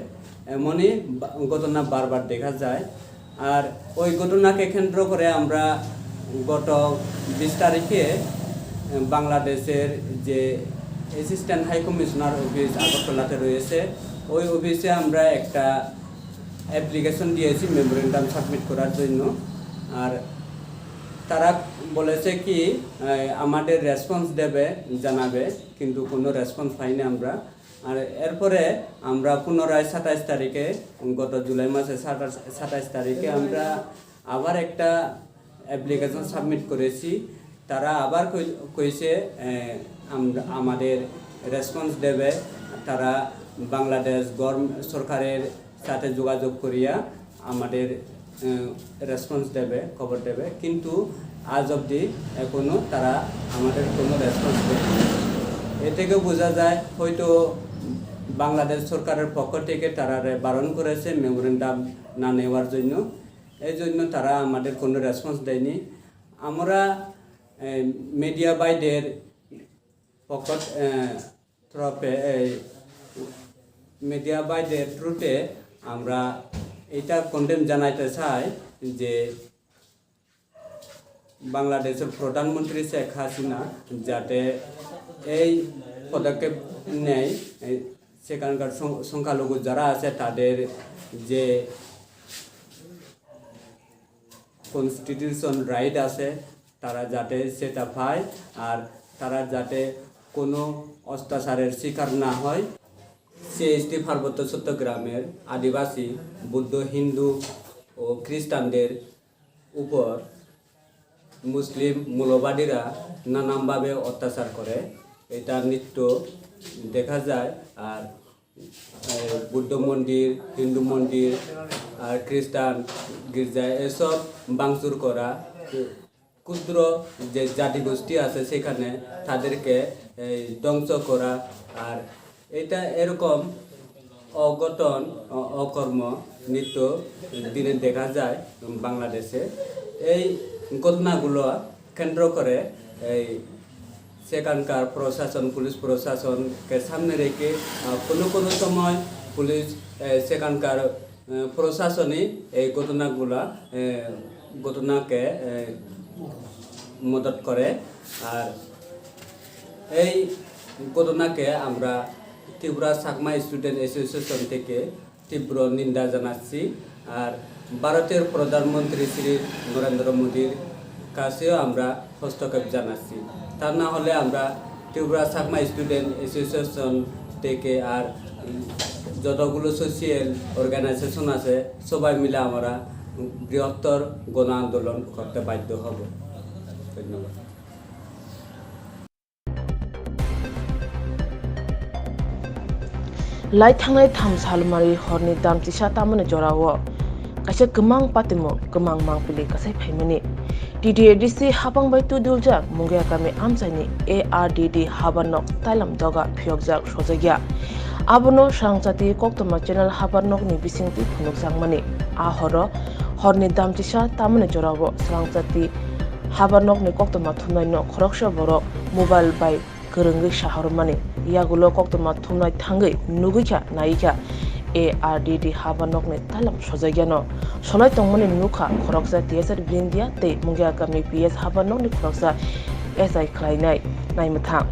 এমনই বা-, ঘটনা বারবার দেখা যায়। আর ওই ঘটনাকে কেন্দ্র করে আমরা গত বিশ তারিখে, এ, বাংলাদেশের যে অ্যাসিস্ট্যান্ট হাই কমিশনার অফিস আগরতলাতে রয়েছে, ওই অফিসে আমরা একটা অ্যাপ্লিকেশন দিয়েছি মেমোরেন্ডাম সাবমিট করার জন্য। আর তারা বলেছে কি, এ, আমাদের রেসপন্স দেবে, জানাবে, কিন্তু কোনো রেসপন্স পাইনি আমরা। আর এরপরে আমরা পুনরায় সাতাইশ তারিখে, গত জুলাই মাসে সাতাশ, সাতাইশ তারিখে আমরা আবার একটা অ্যাপ্লিকেশন সাবমিট করেছি। তারা আবার কই-, কইছে, এ, আমরা, আমাদের রেসপন্স দেবে, তারা বাংলাদেশ গভর্ন-, সরকারের সাথে যোগাযোগ করিয়া আমাদের, আহ, রেসপন্স দেবে, খবর দেবে, কিন্তু আজ অবধি এখনো তারা আমাদের কোনো রেসপন্স দেয়নি। এ থেকে বোঝা যায় হয়তো বাংলাদেশ সরকারের পক্ষ থেকে তারা বারণ করেছে মেমোরেন্ডাম না নেওয়ার জন্য, এই জন্য তারা আমাদের কোনো রেসপন্স দেয়নি। আমরা, আহ, মিডিয়া ভাইদের পক্ষ, আহ, তরফে এই মিডিয়া ভাইদের থ্রুতে আমরা এটা কন্ডেম জানাইতে চাই যে বাংলাদেশের প্রধানমন্ত্রী শেখ হাসিনা যাতে এই পদক্ষেপ নেয়, এই সেখানকার সং-, সংখ্যালঘু যারা আছে তাদের যে কনস্টিটিউশন রাইট আছে, তারা যাতে সেটা পায়, আর তারা যাতে কোনো অত্যাচারের শিকার না হয়। সিএইচটি পার্বত্য চট্টগ্রামের আদিবাসী, বৌদ্ধ, হিন্দু ও খ্রিস্টানদের উপর মুসলিম মৌলবাদীরা নানানভাবে অত্যাচার করে, এটা নিত্য দেখা যায়। আর, এ, বৌদ্ধ মন্দির, হিন্দু মন্দির আর খ্রিস্টান গির্জা এসব ভাঙচুর করা, ক্ষুদ্র যে জাতিগোষ্ঠী আছে সেখানে তাদেরকে এই ধ্বংস করা, আর এটা এরকম অঘটন, অ-, অকর্ম নিত্য দিনে দেখা যায় বাংলাদেশে। এই ঘটনাগুলো কেন্দ্র করে এই সেখানকার প্রশাসন, পুলিশ প্রশাসনকে সামনে রেখে, আহ, কোনো কোনো সময় পুলিশ, এ, সেখানকার, এ, প্রশাসনই এই ঘটনাগুলা, এ, ঘটনাকে, এ, মদত করে। আর এই ঘটনাকে আমরা ত্রিপুরা চাকমা স্টুডেন্ট অ্যাসোসিয়েশন থেকে তীব্র নিন্দা জানাচ্ছি। আর ভারতের প্রধানমন্ত্রী শ্রী নরেন্দ্র মোদীর কাছেও আমরা হস্তক্ষেপ জানাচ্ছি। তা না হলে আমরা ত্রিপুরা চাকমা স্টুডেন্ট অ্যাসোসিয়েশন থেকে আর যতগুলো সোশ্যাল অর্গানাইজেশন আছে, সবাই মিলে আমরা বৃহত্তর গণ আন্দোলন করতে বাধ্য হব। ধন্যবাদ। Lai thangnai tham salmari horni damchisa tamani jorao kaisa kwmang patimung kwmang mangpili kasai phaimani. T T A D C hapang bai twi duljak Mungia kami amchaini A R D D habar nok tailam doga phiyokjak sojakya. Abono Srangchati koktwma channel habar nokni bisingtwi phunukjakmani. A horo horni damchisa tamani jorao Srangchati habar nokni koktwma thumnaino khoroksa borok mobile bai kwrwngwi saharmani. Yagulo koktwma thumnai thangwi nugwi kha, nai kha A R D D habar nokni tailam sojakyano. Solai tongmani nukha khoroksa T S R Brindia tei Mungia kami P S habar nokni khoroksa S I khlainai naimwthang.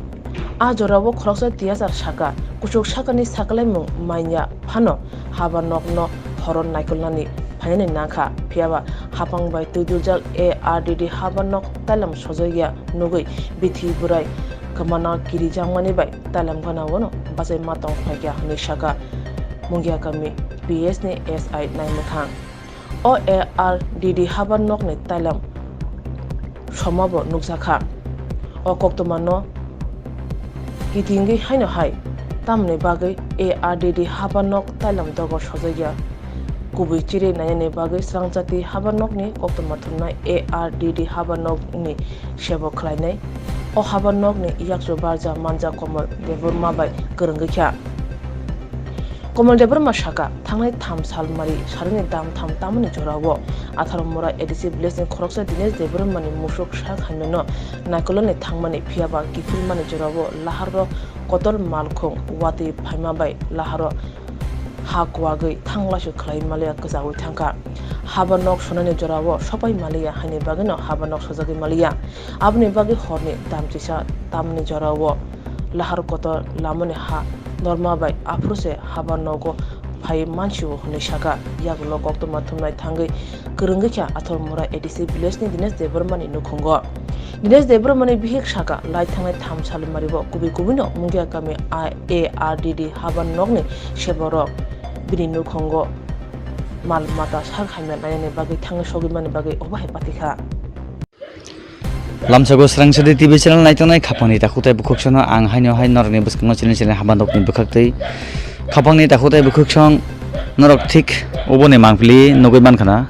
A jorao khoroksa T S R saka, kuchuk sakani sakalaimung manya phano habar nokno horon naikolnani phainani nangkha. Phiyaba hapang bai twi duljak A R D D habar nok tailam sojakya nugwi bithi bwrai kwmana kirijakmani bai tailam gana-o no bachai ma tong phaikha hwnwi saka Mungia kami P S ni S I naimwthang. O A R D D habar nokni tailam somabo nukjakha. O koktwmano kitingwi haino hai tamni bagwi A R D D habar nok tailam dogo sojakya. Kubui chiri nainani bagwi Srangchati habar nokni koktwma thumnai A R D D habar nokni sebo khlainai. O habar nokni yakchu barja manja Komol Debbarma bai kwrwngwi kha. Komol Debbarma saka, thangnai tham salmari sarini dam tham tamani jorao Atharmura A D C village ni khoroksa Dinesh Debbarma ni musuk sak hamyano naikolani thangmani, phiyaba kiphilmani jorao laharo kotor malkhung watwi phaima bai laharo ha kuwagwi thanglaisuk khlai maliya kwchagwi thangkha. Habar nok sonani jorao sopai maliya haini bagwino habar nok sojagwi maliya. Aboni bagwi horni damchisa tamni jorao lahar kotor lamani ha norma bai aphuru se habar nogo phai mansio hwnwi saka. Yagulo koktwma thumnai thangwi kwrwngwi kha Atharmura A D C village ni Dinesh Debbarma ni nukhungo. Dinesh Debbarma ni bihik saka, lai thangnai tham salmari bo kubui kubuino Mungia kami A R D D habar nokni seborok bini nukhungo mal mata sak hamya nainani bagwi thangwi sogwi mani bagwi obo hai patikha. Lamsogo Swrang Sadi T V channel naitongnai khapangni takhuk tei bukhuksongno ang haino hai norokni bwskango chini chini habanokni bwkhaktwi khapangni takhuk tei bukhuksong norok thik uboni mangpili nugwi mankha na.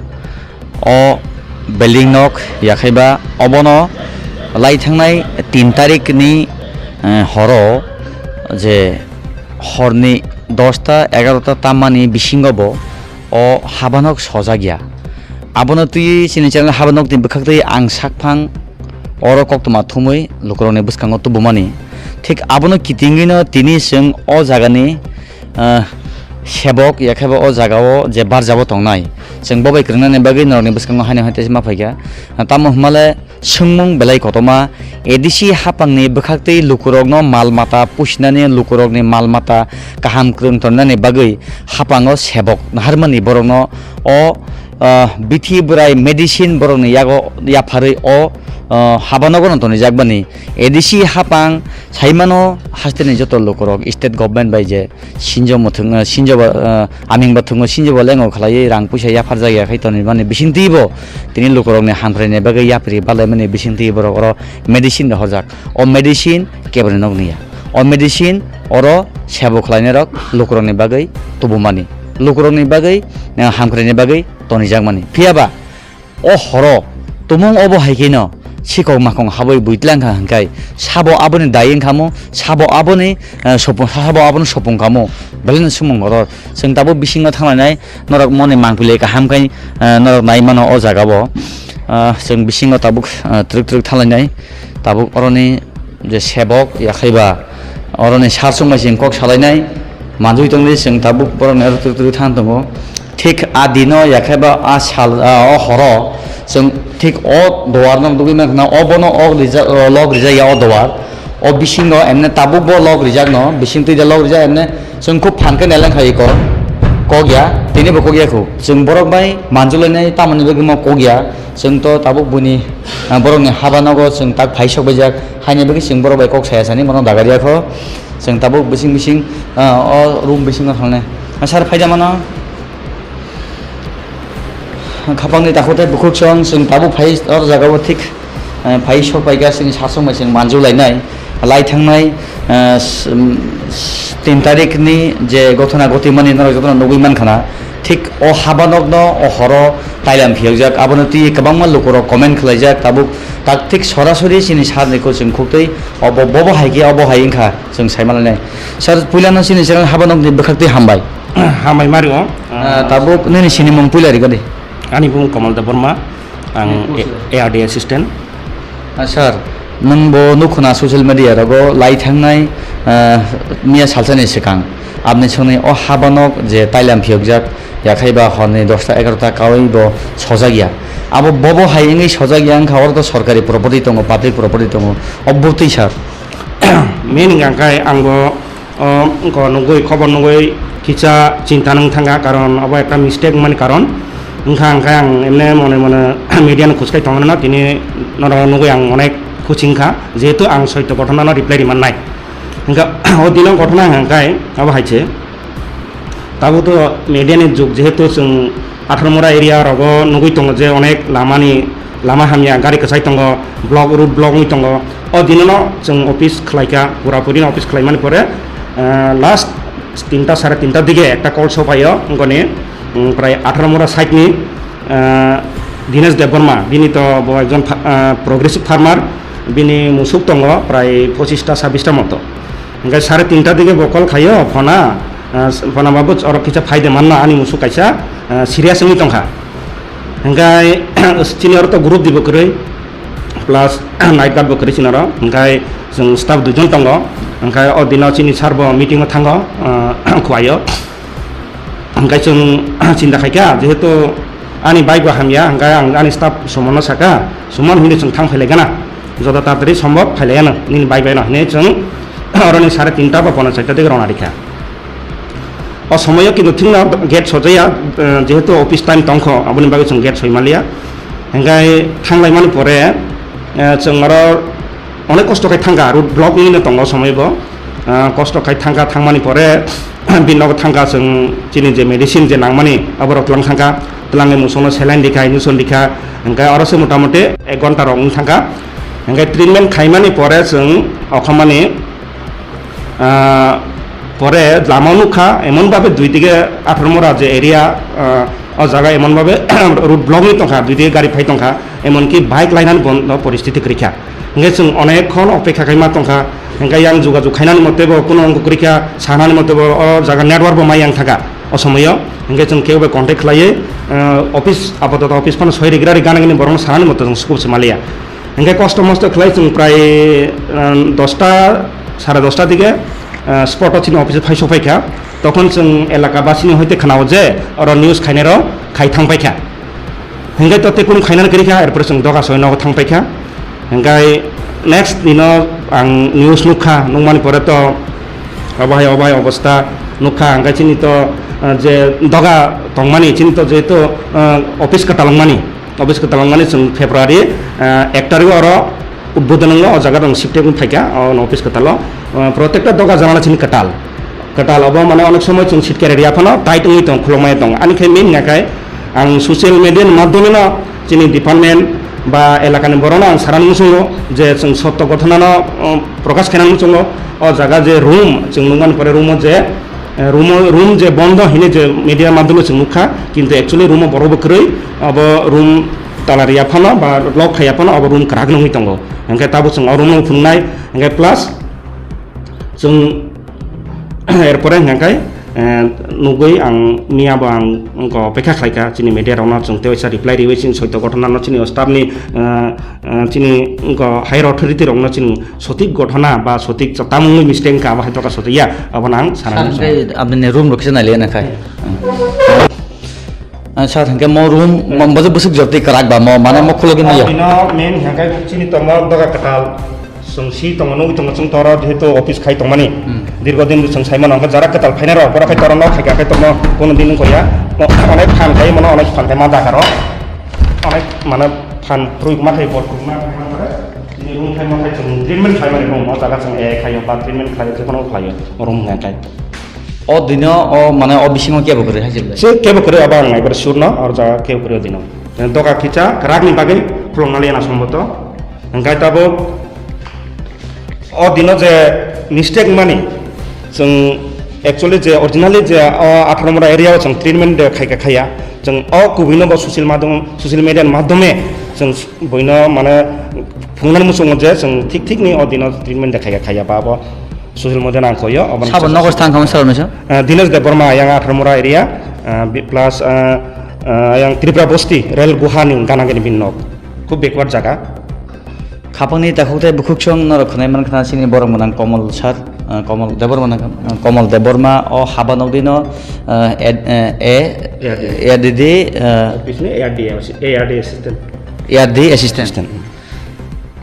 O building nok yakhaiba obono lai thangnai tin tarikni, eh, horo je horni dosta egarota tammani bisingo bo o habanok sojak ya. Abono twi chini channel habanokni bwkhaktwi ang sakphang oro koktwma thumwi lukurokni bwskango tubumani. Thik abono kitingwino tini chwng o jagani, ah, sebok yakhaiba o jagao je barjabo tongnai. Chwng bo bai kwrwngnani bagwi norokni bwskango haino hai teisa ma phaikha. Tamo hwnmale swngmung belai kotorma, A D C hapangni bwkhaktwi lukurokno mal mata pusinani, lukurokni mal mata kaham kwrwng tongnani bagwi hapango sebok naharmani borokno o, ah, bithi bwrai medicine borokni yago yapharwi o, ah, habanogono tonijakmani. A D C hapang saimano hasteni joto lukurok state government bai je sinjo muthung, eh, sinjo ba, eh, aming ba thungo sinjo ba lengo khlaiwi rang puisa yaphar jagya khai tonwi mani bisingtwi bo tini lukurokni hamkraini bagwi yapri balaimani bisingtwi borok oro medicine rok horjak. O medicine keboni nok niya. O medicine oro sebo khlainairok lukurokni bagwi tubumani. Lukurokni bagwi, eh, hamkraini bagwi tonijakmani. Phiya ba o horo tumung obo hai kheno sikok makong habwi buitlang kha hwnkhai sabo aboni dai wngkhamu, sabo aboni, eh, sopung, sabo aboni sopung khamu belai no sumung goror. Chwng tabuk bisingo thanglainai norok moni mangpili kaham khai, eh, norok nai mano o jaga o. Ah, chwng bisingo tabuk, ah, twrwk twrwk thanglainai tabuk oroni je sebok yakhaiba oroni sar chwng bai chwng kok salainai manjui tongdi chwng tabuk borokni aro twrwk twrwk thang tongo. Thik a dino yakhaiba a sal, a, o horo chwng thik o duar no nugwi mankha obono o rija-, o log rijak ya o duar. O bisingo emne tabuk bo log rijak no bising twi de log rijak emne chwng khub phan khe neleng khai ko kok ya tini bo kok ya khu chwng borok bai manjulainai tamoni bagwi mo kok ya. Chwng to tabuk buini, ah, borokni haba nogo chwng tak phai sok baijak, haini bagwi chwng borok bai kok saya sani bono dagar ya kho. Chwng tabuk bising bising, ah, o room bisingo thangnai. Ah, sir, phaida mano? Khapangni takhuk tei bukhuk song chwng tabuk phai o jaga o thik, ah, phai sok bai kha chwng sasong bai chwng manju lainai. Lai thangnai, ah, s-, s-, tin tarikni je gothona gotimani norok jotono nugwi mankha na, thik o habanokno o horo tailam phiyokjak, abono twi kwbangma lukurok comment khlaijak, tabuk tak thik sorasori chini sarni kho chwng khuktwi obo bobo hai khe obo hai wngkha chwng saimalainai. Sir, puilano chini channel habanokni bwkhaktwi hambai. Hambai mario. Ah, tabuk nini sinimung puila rigadi. Ani bumung Kamal Debbarma. Ang A R D assistant. Ah, sir, nwng bo nukhuna social media rogo lai thangnai, ah, miya salsani swkang. Abni songni o habanok je tailam phiyokjak, yakhai ba horni dosta egarota kaui bo sojak ya. Abo bobo hai wngwi sojak ya wngkha, oro to sorkari property tongo, public property tongo. O bwtwi, sir. Main hwnkha khe ang bo O, wngkha nugwi, khobor nugwi kisa chinta nung thangkha, karon obo ekta mistake wngmani karon wngkha, hwnkhe ang emne mone mone media no khuskai tongmano, tini norok nugwi ang onek khusi wngkha, jehetu ang soito ghotona no reply rimannai. Hwnkhe o dino ghotona hwnkhe obo hai se, tabuk to media ni jug, jehetu chwng Atharmura area rogo nugwi tongo je onek lama ni lama hamya, gari kwchai tongo, block, road block wngwi tongo. O dinono chwng office khlaikha, purapuri no office khlaimani pore, ah, last tinta, sare tinta dige ekta call sopaio, wngkoni, mm, prai Atharmura side ni, ah, Dinesh Debbarma, bini to bo ekjon pha-, ah, progressive farmer, bini musuk tongo prai pochista sabbista moto. Hingke sare tinta dige bo call khaio, phona, ah, phona babu oro kisa phaide manna ani musuk kaisa, ah, serious wngwi tongkha. Hingke chini oro to group dibo kwrwi, plus night guard bo kwrwi chini oro. Hingke chwng staff duijon tongo. Hingke o dino chini sir bo meeting o thango, ah, Khowai o. Hingke chwng chinta khaikha, jehetu ani bike bo hamya, hingke ang ani staff Sumonno sakha, "Sumon, hinwi chwng thang phailaigana, joto taratari sombhob phailaigana nini bike bai no," hinwi chwng oroni sare tinta ba pono charta dige rona rikha. O somoyo kintu thikno gate sojaya, eh, jehetu office time tongkho, aboni bagwi chwng gate soi manliya. Hingke thanglaimani pore, eh, chwng oro onek kosto khe thangkha, road block wngwi no tongo o somoibo. Ah, kosto khai thangkha, thangmani pore bini nogo thangkha chwng chini je medicine je nangmani aborok twlang thangkha, twlangwi musukno saline rikha, injection rikha, hingke oro se motamoti ek ghonta rok wng thangkha. Hingke treatment khaimani pore chwng okhomani, ah, pore lama nukha, emon babe dui dige athar mora je area, ah, o jaga emon babe road block ni tongkha, dui dige gari phai tongkha, emon ki bike lainani bondo poristiti kwrwikha. Hingke chwng onek khon opekha khaima tongkha, hingke yang jogajog khainani mote bo kuno wngkha kwrwikha, sanani mote bo o jaga network bo mai yang thaka o somoyo. Hingke chwng kebo contact khlaiwi, ah, office, apatot office phano soi rigra ri gana gini borokno sanani mote chwng sukub se maliya. Hingke kosto mosto khlai chwng prai, ah, dosta, sare dosta dige, ah, spot o chini office o phai sokphaikha. Tokhon chwng elaka basini hoite khnao je oro news khainai rok khai thangpaikha. Hingke to tei kunu khainani kwrwikha, erpore chwng doga soi nogo thangpaikha. Hingke next dino ang news nukha, nukmani pore to obo hai, obo hai obosta nukha. Hingke chini to, ah, je doga tongmani, chini to jehetu, ah, office kwtal wngmani. Office kwtal wngmani chwng February, ah, ek tarikh oro udbodon wngo, o jaga rok shift wng phaikha, o office kwtalo. Ah, protekta doga janala chini kwtal. Kwtal obo mane onek somoy chwng seat kere ria phano tight wngwi tong, khulokmaya tong. Ani khe main hwnka khe ang social media ni madhyome no chini department ba elakani borok no ang sana muchungo je chwng sotto ghotona no, um, prokash khaina muchungo. O jaga je room chwng nukmani pore room o je, eh, room o, room je bondo hini je media madhyome chwng nukha, kintu actually room o borok bo kwrwi, abo room tala riya phano ba lock khaiya phano abo room kwrak nungwi tongo. Hingke tabuk chwng o room no phunuknai, hingke plus chwng erpore hingke, eh, nugwi ang miya bo ang wngkha opekha khlaikha chini media rokno chwng tei waisa reply riwi chini soito ghotona no chini o staff ni, eh, eh, chini wngkha higher authority rokno chini sothik ghotona ba sothik tamungni mistake wngkha abo hai doka sothik ya abono ang sana muchungo. Sir, hingke aboni room rok kisa nailai na khai. Ah, sir, hingke mo room, mo, mo bwswk jotwi kwrak ba mo, mane mo khulogwi maya. Bino main hingke chini tomo doga kwtal. Chwng si tongo, nugwi tongo, chwng toro jehetu office khai tongmani. Hmm. Dirgo din chwng sai mano, hingke jara kwtal phainai rok, borok hai toro nok hai khe, hingke tomo kono din wngkha ya. Mo onek phan khai mano, onek phan khai ma dakaro. Onek mane phan phrwk ma khai, bor phrwk ma khai ma khai. Chini room khai ma khai chwng treatment khai mani room, o jaga chwng A I khai o, ba treatment khai o, jephano khai o, room hwnka khai. O dino, o mane o bisingo kebo kwrwi hai se belai? Se kebo kwrwi abo ang naibar sur no, o jaga kebo kwrwi o dino. Doga kisa kwrak ni bagwi khulokna liya na somboto. Hingke tabuk o dino je mistake mani, chwng actually je originally je o atharo mora area o chwng treatment de khaika khaya, chwng o kubui no bo social madhyom, social media ni madhyome chwng boino mane phungnani muchungo je chwng thik thik ni o dino treatment de khaika khaya ba bo social media nang koyo, obo sabo nogo thang kamo sabo nisa? Eh, Dinesh Debbarma, yang atharo mora area, eh, bi-, plus, eh, eh, yang Tripura Bosti, rel guha ni gana gini bin nok. Khub backward jaga. Khapangni takhuk tei bukhuk song norok khwnai man khna chini borok mwnang Komol sir, eh, Komol Debbarma nang, eh, Komol Debbarma o haba nokdino, eh, ed-, eh, e, A R D. A R D D, eh, office ni A R D, A R D assistant. A R D assistant. Assistant.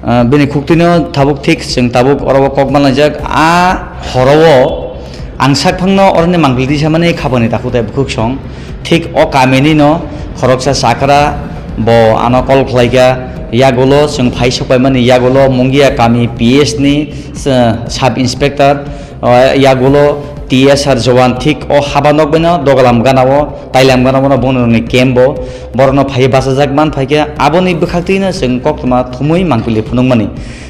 Ah, bini khuktwino tabuk thik, chwng tabuk oro o kok manlaijak. A horo-o ang sakphangno oroni mangpili tisamani khapangni takhuk tei bukhuk song. Thik o kamini no khoroksa chakra bo ano call khlaikha, yagulo chwng phai sokpaimani yagulo Mungia kami P S ni, eh, sub inspector, o, yagulo T S R jowan thik o haba nokbaino dogalam gana o, tailam gana o bono ni camp o, borokno phaiwi bachajak man phaikhe aboni bwkhaktwino chwng koktwma thumwi mangpili phunukmani.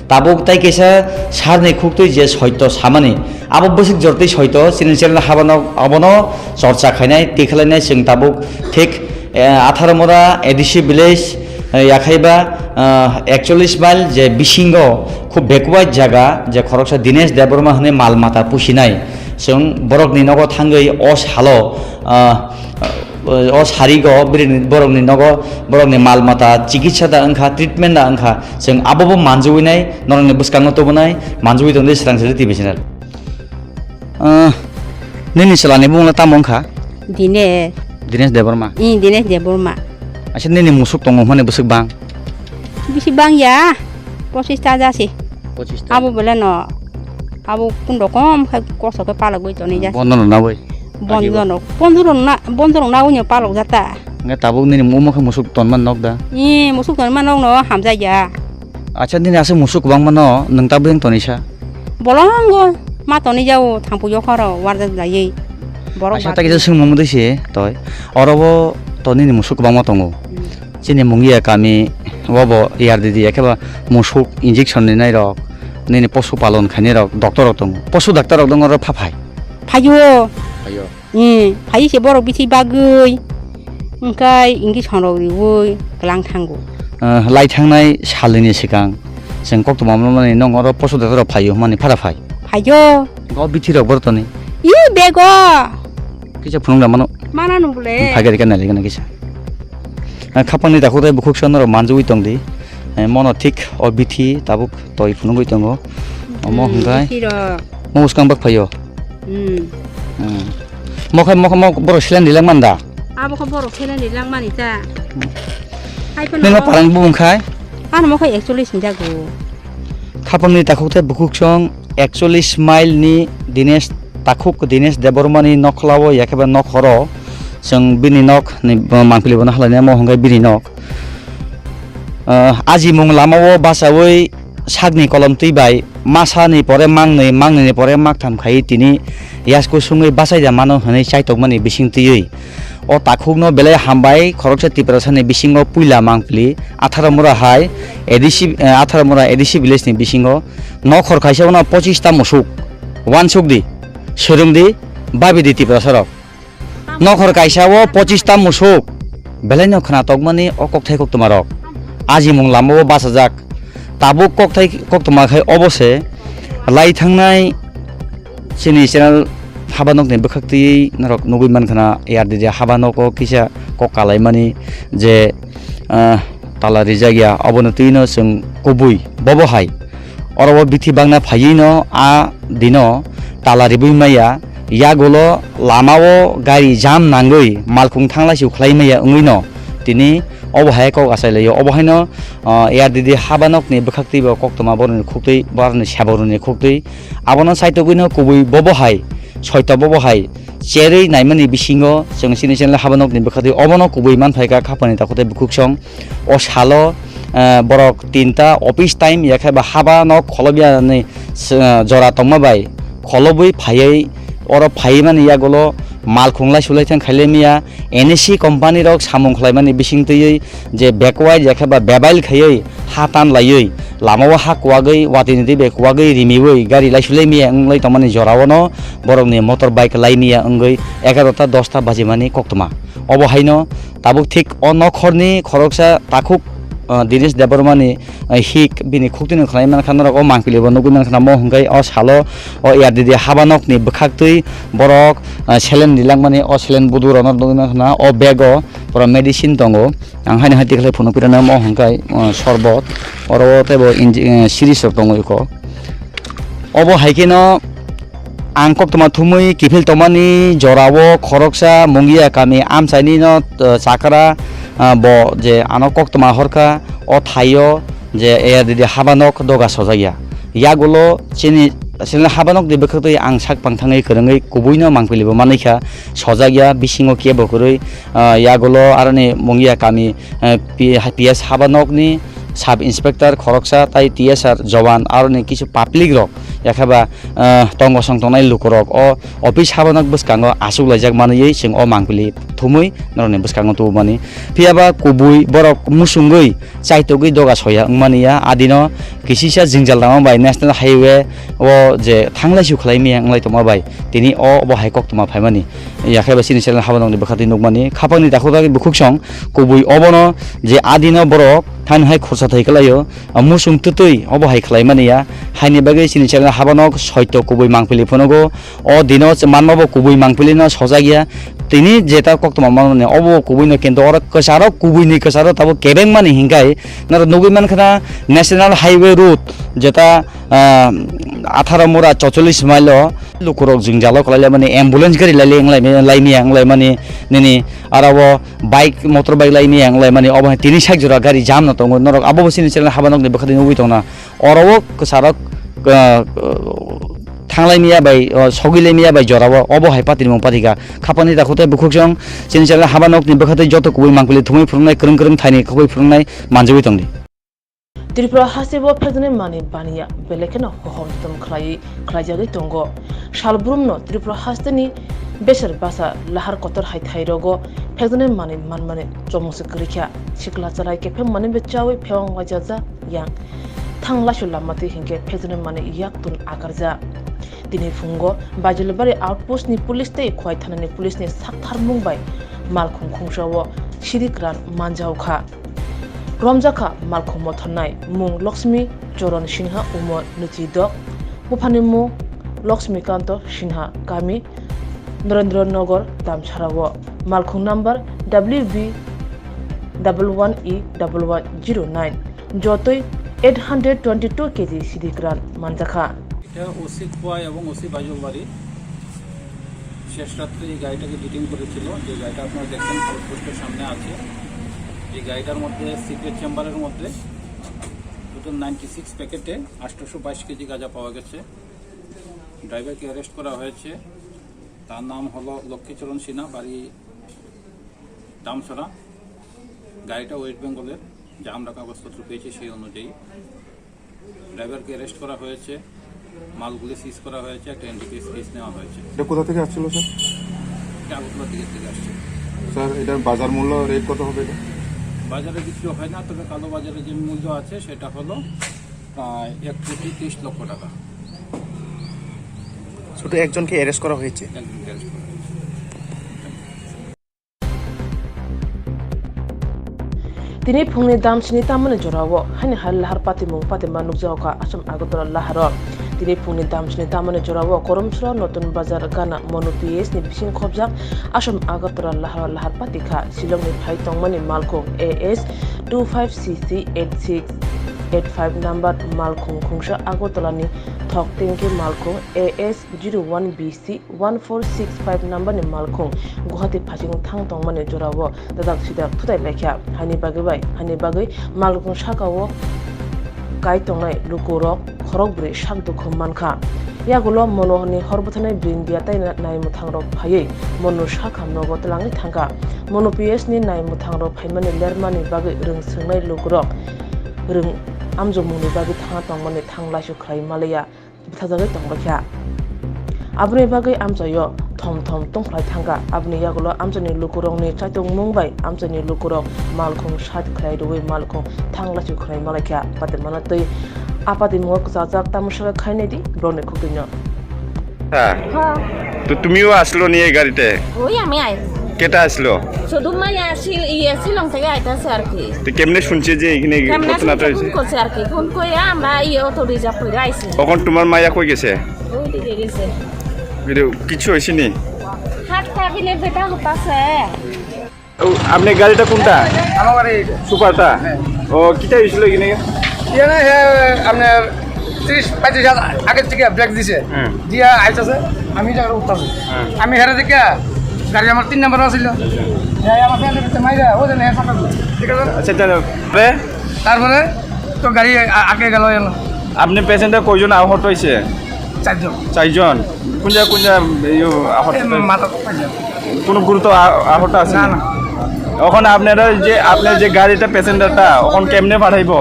Tabuk tai kaisa sarni khuktwi je soito samani, abo bwswk jortwi soito chini channel haba nok abono chorcha khainai, tikhlainai chwng tabuk thik, eh, atharo mora A D C village, eh, yakhaiba, eh, ekchollish mile je bisingo khub backward jaga je khoroksa Dinesh Debbarma hwnwi mal mata pusinai. Chwng borokni nogo thangwi o salo, ah, o sarigo bini borokni nogo borokni mal mata chikitsa da wngkha, treatment da wngkha, chwng abobo manjui nai, norokni bwskango tubunai, manjui tongdi Swrang Sari T V channel. Ah, nini chwlani bumungla tamo wngkha? Dinesh. Dinesh Debbarma. Ih, Dinesh Debbarma. Acha nini musuk tongo hwnmani bwswk bang? Bisi bang ya, pochista jasi. Pochista. Abo bele no, abo kundo kom khai koso ke palak bai toni jasi. Bondo no na bai? Bondo no, bondo no na, bondo no na unyo palak jata. Nge tabuk nini umo khe musuk tonman nok da? Ih, musuk tonman nok no hamjai ya. Acha nini ase musuk bang mano, nung tabuk yang toni sa? Bolongo, ma toni jau, thangpu yo khoro, warda jai. Borok acha ta kisa sung mung dui se, toi. Oro bo toni ni musuk bang ma tongo. Hmm. Chini Mungia kami Obo A R D D, ekheba musuk injection rinai rok, nini posu palon khainai rok, doctor rok tongo. Posu doctor rok dong oro pha phai. Phaio. Phaio. Hmm, phai se borok bithi bagwi. Hwnkhe injection rok riwi kwlang thango. Ah, lai thangnai salni swkang chwng koktwma manmani nong oro posu doctor rok phaio hwnmani phara phai. Phaio. O bithi rok borok toni. I bego. Kisa phunuk da mano. Mana nung bole. Phai gari kan nali gana kisa. Ah, khapangni takhuk tei bukhuk sono rok manjui tongdi. Eh, mono thik o bithi tabuk toi phunugui tongo. Omo Hmm, hwnkhe bithi rok. Mo bwskang bak phaio. Hmm. Hmm. Mo khai mo mo borok silen dilak manda. Abo kho borok silen dilak mani ta. Hmm. Hai phano. Nino parang bumung khai. Ano mo khai actually sinjago. Khapangni takhuk tei bukhuk song ekchollis mile ni Dinesh takhuk Dinesh Debbarma ni nokhlao yakhe ba nok horo chwng bini nok ni mangpili bono halai nai mo hwnkhe bini nok. Ah, ajimung lamao bachaui sakni kolom twi bai masa ni pore mangnwi, mangnwi ni pore maktham khai tini yasku sungwi bachai da mano hwnwi chaitokmani bising twiwi. O takhukno belai hambai khoroksa Tiprasani bisingo puila mangpili atharo mura hai A D C, eh, atharo mura A D C village ni bisingo nokhor kaisa bono pochis ta musuk, uansuk di, swrwng di, babi di Tiprasa rok. Nokhor kaisa o pochis ta musuk, belai no khwna tokmani o kokthai koktwma rok. Ajimung lamao bachajak. Tabuk kokthai koktwma khai obo se lai thangnai chini channel haba nokni bwkhak twi norok nugui mankha na A R D D haba nogo kisa kok kalaimani je, ah, tala rijak ya, obono twi no chwng kubui bobo hai oro o bithi bangna phaiwi no a dino tala ribui maya, yagulo lamao gari jam nangwi malkhung thanglai su khlai maya wngwi no tini obo hai kok achai laio. Obo haino, ah, A R D D haba nokni bwkhak twi bo koktwma boroni khuktwi, boroni sabo roni khuktwi abono saitogwi no kubui bobo hai, soito bobo hai cherwi naimani bisingo chwng chini channel haba nokni bwkhak twi obono kubui manphaikha khapani takhuk tei bukhuk song. O salo, eh, borok tinta office time yakhe ba haba nok kholobya ni, eh, jora tongma bai kholobwi phaiwi oro phaiwi mani yagulo malkhung lai sulai thang khailai maya N S C company rok samung khlaimani bising twiwi je backward yakhe ba bebail khaiwi ha tan laiwi lamao ha kuwagwi watini twi bai kuwagwi rimiwi gari lai sulai maya wnglai tongmani jorao no borokni motor bike lai maya wngwi egarota dosta bajimani koktwma. Obo haino tabuk thik o nokhorni khoroksa takhuk, ah, Dinesh Debbarmani, ah, hik bini khuktwino khwnai mankha norok o mangpili bo nugui mankha mo hwnkhe o salo o A R D D haba nokni bwkhak twi borok, ah, selen rilangmani o selen budu rokno nugui mankha o bego pura medicine tongo. Ang haino hai tikhlai phunuk pirana mo hwnkhe, ah, sorbot oro teibo inji-, ah, series rok tongo eko. Obo hai kheno ang koktwma thumwi kiphil tongmani jorao khoroksa Mungia kami amchaini no, uh, chakra, uh, bo je ano koktwma horkha o thaio je A R D D haba nok doga sojak ya. Yagulo chini, chini haba nok ni bwkhak twi ang sak pang thangwi kwrwngwi kubui no mangpili bo manwi kha sojak ya bisingo kebo kwrwi, uh, yagulo aroni Mungia kami, uh, P-, P S haba nok ni sub inspector khoroksa tai T S R jowan aroni kisu public rok yakheba, ah, tongo song tongnai lukurok o office habanok bwskango achuk laijak manwi chwng o mangpili thumwi norokni bwskango tubumani. Phiyaba kubui borok muchungwi chaitugwi doga soya wngmani ya, adino kisisa jwngjal tangma bai national highway o je thanglai su khlai maya wnglai tongma bai tini o obo hai koktwma phaimani. Yakheba chini channel habanokni bwkha twi nukmani khapangni takhuk tagwi bukhuk song kubui obono je adino borok thani hai khorsa thai kwlaio. O muchung twtwi obo hai khlaimani ya, haini bagwi chini channel habanok soito kubui mangpili phunugo. O dino manmabo kubui mangpilino sojak ya. Tini jeta koktwma manmani obo kubuino kintu oro kwcharo kubuini kwcharo tabuk kebengmani hinkhai norok nugui mankha na National Highway Road jeta, ah, atharo mura chocholish mile o lukurok jwngjalo kwlai laimani ambulance gari lailai wnglaimani laimani nini aro o bike, motor bike laimani ang laimani, obo hai tini sak jora gari jam no tongo. Norok abo bo chini channel habanokni bwkhadi nugui tongna. Oro o kwcharo, ah, thanglai maya bai, ah, sogwi lai maya bai jora o, obo hai patimung patika. Khapangni takhuk tei bukhuk song chini channel habanokni bwkhadi joto kubui mangpili thumui phwrwngnai, kwrwng kwrwng thaini khogwi phwrwngnai manjagwi tongdi. Tripura haste bo phekjani manwi baniya, belai kheno hohom totom khlaiwi khlaijagwi tongo. Salbrumno Tripura hasteni beser basa lahar kotor hai thairogo phekjaknai manwi manmani chomung se kwrwi kha. Sikla chalai khe phemani bai chawi phewang waijajak yang. Thang laisu lama twi hinkhe phekjaknai manwi yak tun akarjak. Tini phungo Baijalibari outpost ni police tei Khowai thana ni police ni saktharmung bai malkhung khungsa o sidik ran manjao kha. Romjakha malkhung mothornai mung Lakshmi Charan Sinha, umor nwichidok, buphani mung Lakshmi Kanto Sinha, kami Narendra Nagar, Damsara o. Malkhung number W B double one E double one zero nine, jotoi eight hundred twenty two K G sidik ran manjakha. এটা ওসি খোয়াই এবং ওসি বাইজলবাড়ি শেষ রাত্রে এই গাড়িটাকে ডিটেইন করেছিল, যে গাড়িটা আপনারা দেখছেন আউটপোস্টের সামনে আছে। এই গাড়িটার মধ্যে সিক্রেট চেম্বারের মধ্যে টোটাল নাইনটি সিক্স প্যাকেটে আটশোশো বাইশ কেজি গাঁজা পাওয়া গেছে। ড্রাইভারকে অ্যারেস্ট করা হয়েছে। তার নাম হলো লক্ষ্মীচরণ সিনহা, বাড়ি দামছড়া। গাড়িটা ওয়েস্ট বেঙ্গলের, যা আমরা কাগজপত্র পেয়েছি সেই অনুযায়ী। ড্রাইভারকে অ্যারেস্ট করা হয়েছে, মালগুলি সিজ করা হয়েছে, একটা এনডিপিএস কেস নেওয়া হয়েছে। এটা কোথা থেকে আসছিল, স্যার? এটা আগরতলা দিকে থেকে আসছে। স্যার, এটার বাজার মূল্য রেট কত হবে এটা? বাজারে বিক্রি হয় না, তবে কালো বাজারে যে মূল্য আছে সেটা হলো প্রায় এক কোটি তেইশ লক্ষ টাকা। শুধু একজনকে অ্যারেস্ট করা হয়েছে? একজনকে অ্যারেস্ট করা হয়েছে। Tini phungni damsini tamani jorao haini hai lahar patimung patima nukjago kha Assam Agartala laharo. Tini phungni damsini tamani jorao Koromsra Notun Bazar gana Monu P S ni bising khobjak Assam Agartala laharo lahar pati kha. Shillongni phai tongmani malkhung A S two five C C eight six eight five number malkhung khungsa Agartala ni thok tengki malkhung A S zero one B C one four six five number ni malkhung Guwahati phasing thang tongmani jorao dadak sidak thutai laikha. Haini bagwi bai, haini bagwi malkhung sakao kai tongnai lukurok khorok bwrwi sak dukhu mankha. Yagulo Mono ni hor bwtharnai bwrwi India tai naimwthangrok phaiwi Mono sakha nogo twlangwi thangkha. Mono P S ni naimwthangrok phaimani lermani bagwi rwng swngnai lukurok rwng amjokmungni bagwi thangna tongmani thang laisu khlai malaya. Bwthajagwi tongbaikha. Aboni bagwi amchaio thom thom tongphlai thangkha. Aboni yagulo amchaini lukurokni chaitokmung bai amchaini lukurok malkhung sat khlai rwui malkhung thang laisu khlai malaikha. Patimano twi apatimungo kwchajak tamo saka khainai di borokni khukdwino. হ্যাঁ। হ্যাঁ। তো তুমিও আসলো নিয়ে এই গাড়িতে? ওই আমি আই। কেটা আসলো? শুধু মাইয়া আসিল, ইয়ে, শিলং থেকে আইতাছে আর কি। তো কেমনে শুনছে যে এখানে কেমনে ঘটনাটা শুনছে, হয়েছে? ফোন করছে আর কি। ফোন করে আমরা ইয়ে অটো রিজার্ভ করে আইছি। তখন তোমার মাইয়া কই গেছে? ওইদিকে গেছে। এটা কিছু হয়েছে নি? হাত কাঁপিলে বেটা হতাছে। ও, আপনি গাড়িটা কোনটা? আমার গাড়ি। সুপারটা? হ্যাঁ। ও, কিটা হয়েছিল এখানে? এখানে, হ্যাঁ, আপনার ত্রিশ পঁয়ত্রিশ হাজার আগের থেকে ব্রেক দিছে। হ্যাঁ। দিয়া আইতাছে, আমি জায়গাটা উঠতাছি। হ্যাঁ। আমি হেরে দেখে গাড়ি আমার তিন নম্বর আছিল। আচ্ছা। হ্যাঁ, আমার ফ্রেন্ডের ভিতরে মাইরা, ওই জন্য হ্যাঁ, সাঁতার দিল। ঠিক আছে? আচ্ছা, তাহলে তারপরে? তারপরে তো গাড়ি আ-, আগে গেল, এলো। আপনি প্যাসেঞ্জার কয়জন আহত হয়েছে? চারজন। চারজন? কোন জায়গা, কোন জায়গা, ইয়ে, আহত এ, হয়েছে? মাথা পাইছে। কোনো গুরুতর আ-, আহত আছে না, না? না। এখন আপনারা যে, আপনার যে গাড়িটা প্যাসেঞ্জারটা, এখন কেমনে পাঠাইবো?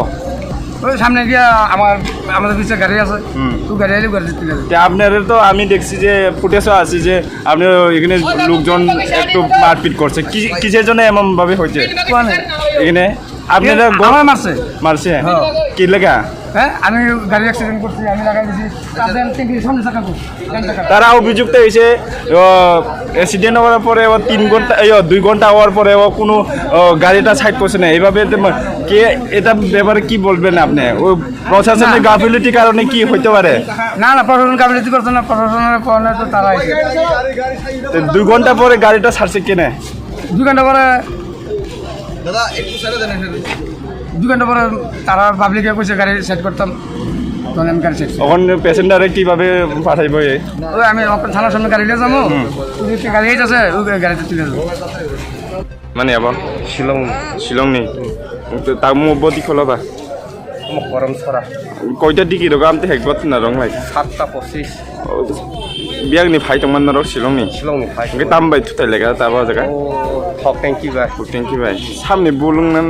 ওই সামনে গিয়া আমার, আমাদের পিছে গাড়ি আছে। হুম। তো গাড়ি আইলে গাড়ি তুলে দেবে। তে আপনারা তো আমি দেখছি যে ফুটেজও আছে যে আপনি এখানে লোকজন একটু মারপিট করছে। কি, কিসের জন্য এমন ভাবে হয়েছে? কোনে? এখানে আপনারা এ, গ-, আমার মারছে। মারছে? হ্যাঁ। কি লেগা? হ্যাঁ, আমি গাড়ি অ্যাক্সিডেন্ট করছি, আমি লাগাই দিছি। তারপরে আমি তিন দিন সামনে থাকা করছি। তারা অভিযুক্ত হয়েছে, ও, অ্যাক্সিডেন্ট হওয়ার পরে ও তিন ঘন্টা, এই, ও, দুই ঘন্টা হওয়ার পরে ও কোনো, ও, গাড়িটা সাইড করছে না। এইভাবে তো মা-, কে, এটা ব্যাপারে কি বলবেন আপনি? ও প্রশাসনের না। গাফিলতির কারণে কি হইতে পারে? না, না, প্রশাসন গাফিলতি করছে না, প্রশাসনের কারণে তো তারা এসে। তো দুই ঘন্টা পরে গাড়িটা ছাড়ছে কেনে? দুই ঘন্টা পরে দাদা, একটু ছেড়ে দেন এখানে। দুই ঘন্টা পরে তারা পাবলিকে কইছে গাড়ি সেট করতাম, তখন আমি গাড়ি সেট করছি। এখন প্যাসেঞ্জারে কিভাবে পাঠাইবো এ? ওই আমি ওখানে থানার সামনে গাড়ি নিয়ে যাবো, হুম। ওই যে গাড়ি আছে, ওই গাড়িতে তুলে দেবো। Mani abo? Shillong. Shillong ni? To tamo boti kholo ba? Mo korom sora. Koita digi rogo amte hek bot na rong lai? Satta pochis. Biang ni phai tongman norok Shillong ni? Shillong ni phai. Hwnkhe tam bai thutai lega ta bo jaga? O, thok tanki bai. Thok tanki bai. Samni bulung nan?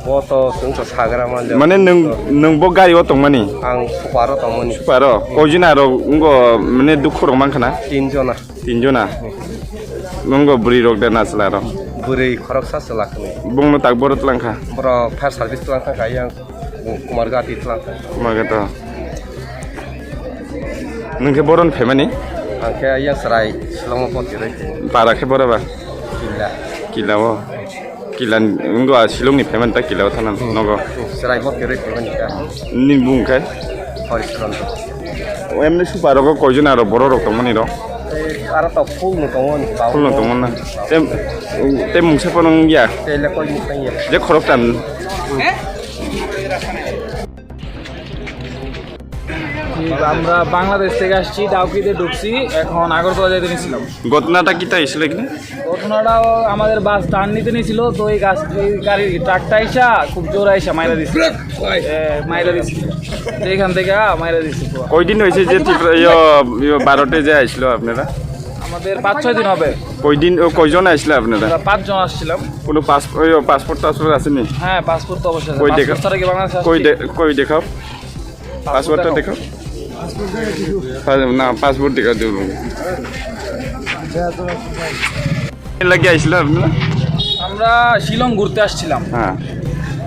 Bo to chwng to sagra man. Mane nwng, nwng bo gari o tongmani? Ang super o tongmani. Super o? Koi jona rok wngkha mane dukhu rok mankha na? Tin jona. Tinjona. Nunggo bwrwi rok da na chwla rok? Bwrwi khoroksa chwla kwnwi. Bongno tak boro twlang kha? Borok fire service twlang thang kha, yang Kumargati twlang thang. Kumargati. Nung khe boron phaimani? Ang khe yang chwrai Shillong o boti rwi. Para khe bora ba? Killa. Killa o. Killa wngkha Shillong ni phaimani ta killa o thana nogo. Chwrai bo keroi phaimani ta. Ni bung khe? Horicharan. O emni super rogo koijon aro borok rok tongmani ro? Aro to full no tongo ni. Full no tongo na. Tem, tem mungsa pono wngya. Tele koi ni tangya. Je khorok tan. আমরা বাংলাদেশ থেকে আসছি, ডাউকিতে ঢুকছি, এখন আগরতলা যাইতে নিয়েছিলাম। ঘটনাটা কিতা হয়েছিল এখানে? ঘটনাটা আমাদের বাস টার্ন নিতে নিয়েছিল, তো এই গাছ, এই গাড়ি, ট্রাকটা আইসা খুব জোরে আইসা মাইরা দিছে। এ, মাইরা দিছে। তো এখান থেকে মাইরা দিছে পুরো। কয়দিন হয়েছে যে ত্রিপুরা, ইয়ো, ইয়ো, ভারতে যে আইছিল আপনারা? আমাদের পাঁচ ছয় দিন হবে। কয়দিন, ও, কয়জন আইছিল আপনারা? আমরা পাঁচজন আসছিলাম। কোনো পাস-, ওই, ও, পাসপোর্ট টাসপোর্ট আছে নি? হ্যাঁ, পাসপোর্ট তো অবশ্যই আছে। কই দেখা-, পাসপোর্ট ছাড়া কি বাংলাদেশে আসা কই ঠিক? দে-, কই দেখাও? পাসপোর্টটা দেখো। পাস-, না, পাসপোর্ট দেখা দেবো। এর লাগে আইছিল আপনারা? আমরা শিলং ঘুরতে আসছিলাম। হ্যাঁ।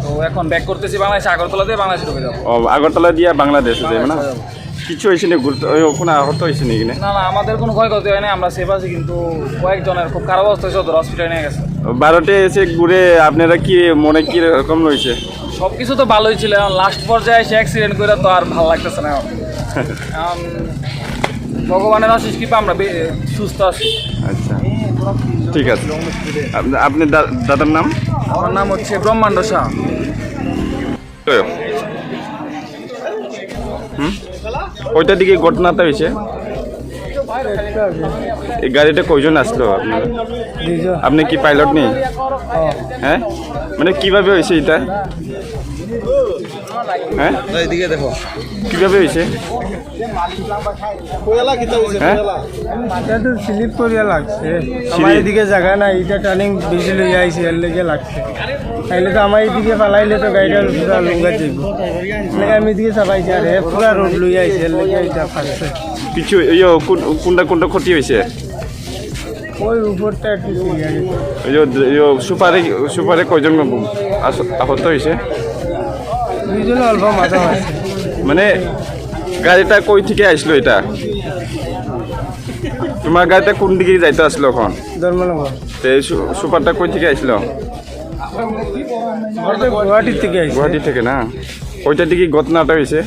তো এখন ব্যাক করতেছি বাংলাদেশে, আগরতলা দিয়ে বাংলাদেশে ঢুকে যাবো। ও, আগরতলা দিয়ে বাংলাদেশে যাবে না? বাংলাদেশে যাবো। কিছু হয়েছে না? গুরুত্ব, ওই, কোনো আহত হয়েছে নাকি না? না, না, আমাদের কোনো ক্ষয়ক্ষতি হয়নি, আমরা সেফ আছি, কিন্তু কয়েকজনের খুব খারাপ অবস্থা হয়েছে, ওদের হসপিটালে নিয়ে গেছে। ভারতে এসে ঘুরে আপনারা কি মনে কি রকম রয়েছে? সবকিছু তো ভালোই ছিল, এখন লাস্ট পর্যায়ে এসে অ্যাক্সিডেন্ট করে তো আর ভালো লাগতেছে না এখন। এখন ভগবানের অশেষ কৃপা আমরা বে-, সুস্থ আছি। আচ্ছা, ঠিক আছে। আপ-, আপনি দা-, দাদার নাম? আমার নাম হচ্ছে ব্রহ্মাণ্ড শাহ। হুম? ওইটা দিকে ঘটনাটা হয়েছে? এই গাড়িটা কয়জন আসলো আপনারা? দুইজন। আপনি কি পাইলট নেই? হ্যাঁ। হ্যাঁ, মানে কিভাবে হয়েছে এটা? হ্যাঁ, এদিকে দেখো। কিভাবে হয়েছে? হ্যাঁ? এটা তো স্লিপ করিয়া লাগছে। সিঁড়ি। আমার এদিকে জায়গা নাই, এটা টার্নিং বেশি লইয়া আইছে, এর লেগে লাগছে। তাইলে তো আমার এদিকে ফালাইলে তো গাড়িটা পুরা লুঙ্গা যাইব। এর লেগে আমি এদিকে চাপাইছি, আর হে পুরা রোড লইয়া আইছে, এর লেগে এটা ফাটছে। কিছু, ইয়ো, কোন, কোনটা, কোনটা ক্ষতি হয়েছে? ওই উপরটা একটু ছিঁড়ে গেছে। ইয়ো, ইয়ো, সুপারে, সুপারে কয়জন আস-, আহত হয়েছে? দুইজনে অল্প মাথা মারছে। মানে, গাড়িটা কই থেকে আসলো এটা? তোমার গাড়িটা কোন দিকে যাইতে আসলো এখন? ধর্মনগর। তো এই সু-, সুপারটা কই থেকে আসলো? ওটা গুয়াহাটি থেকে আসছে। গুয়াহাটি থেকে না? ওইটা দিকে ঘটনাটা হয়েছে?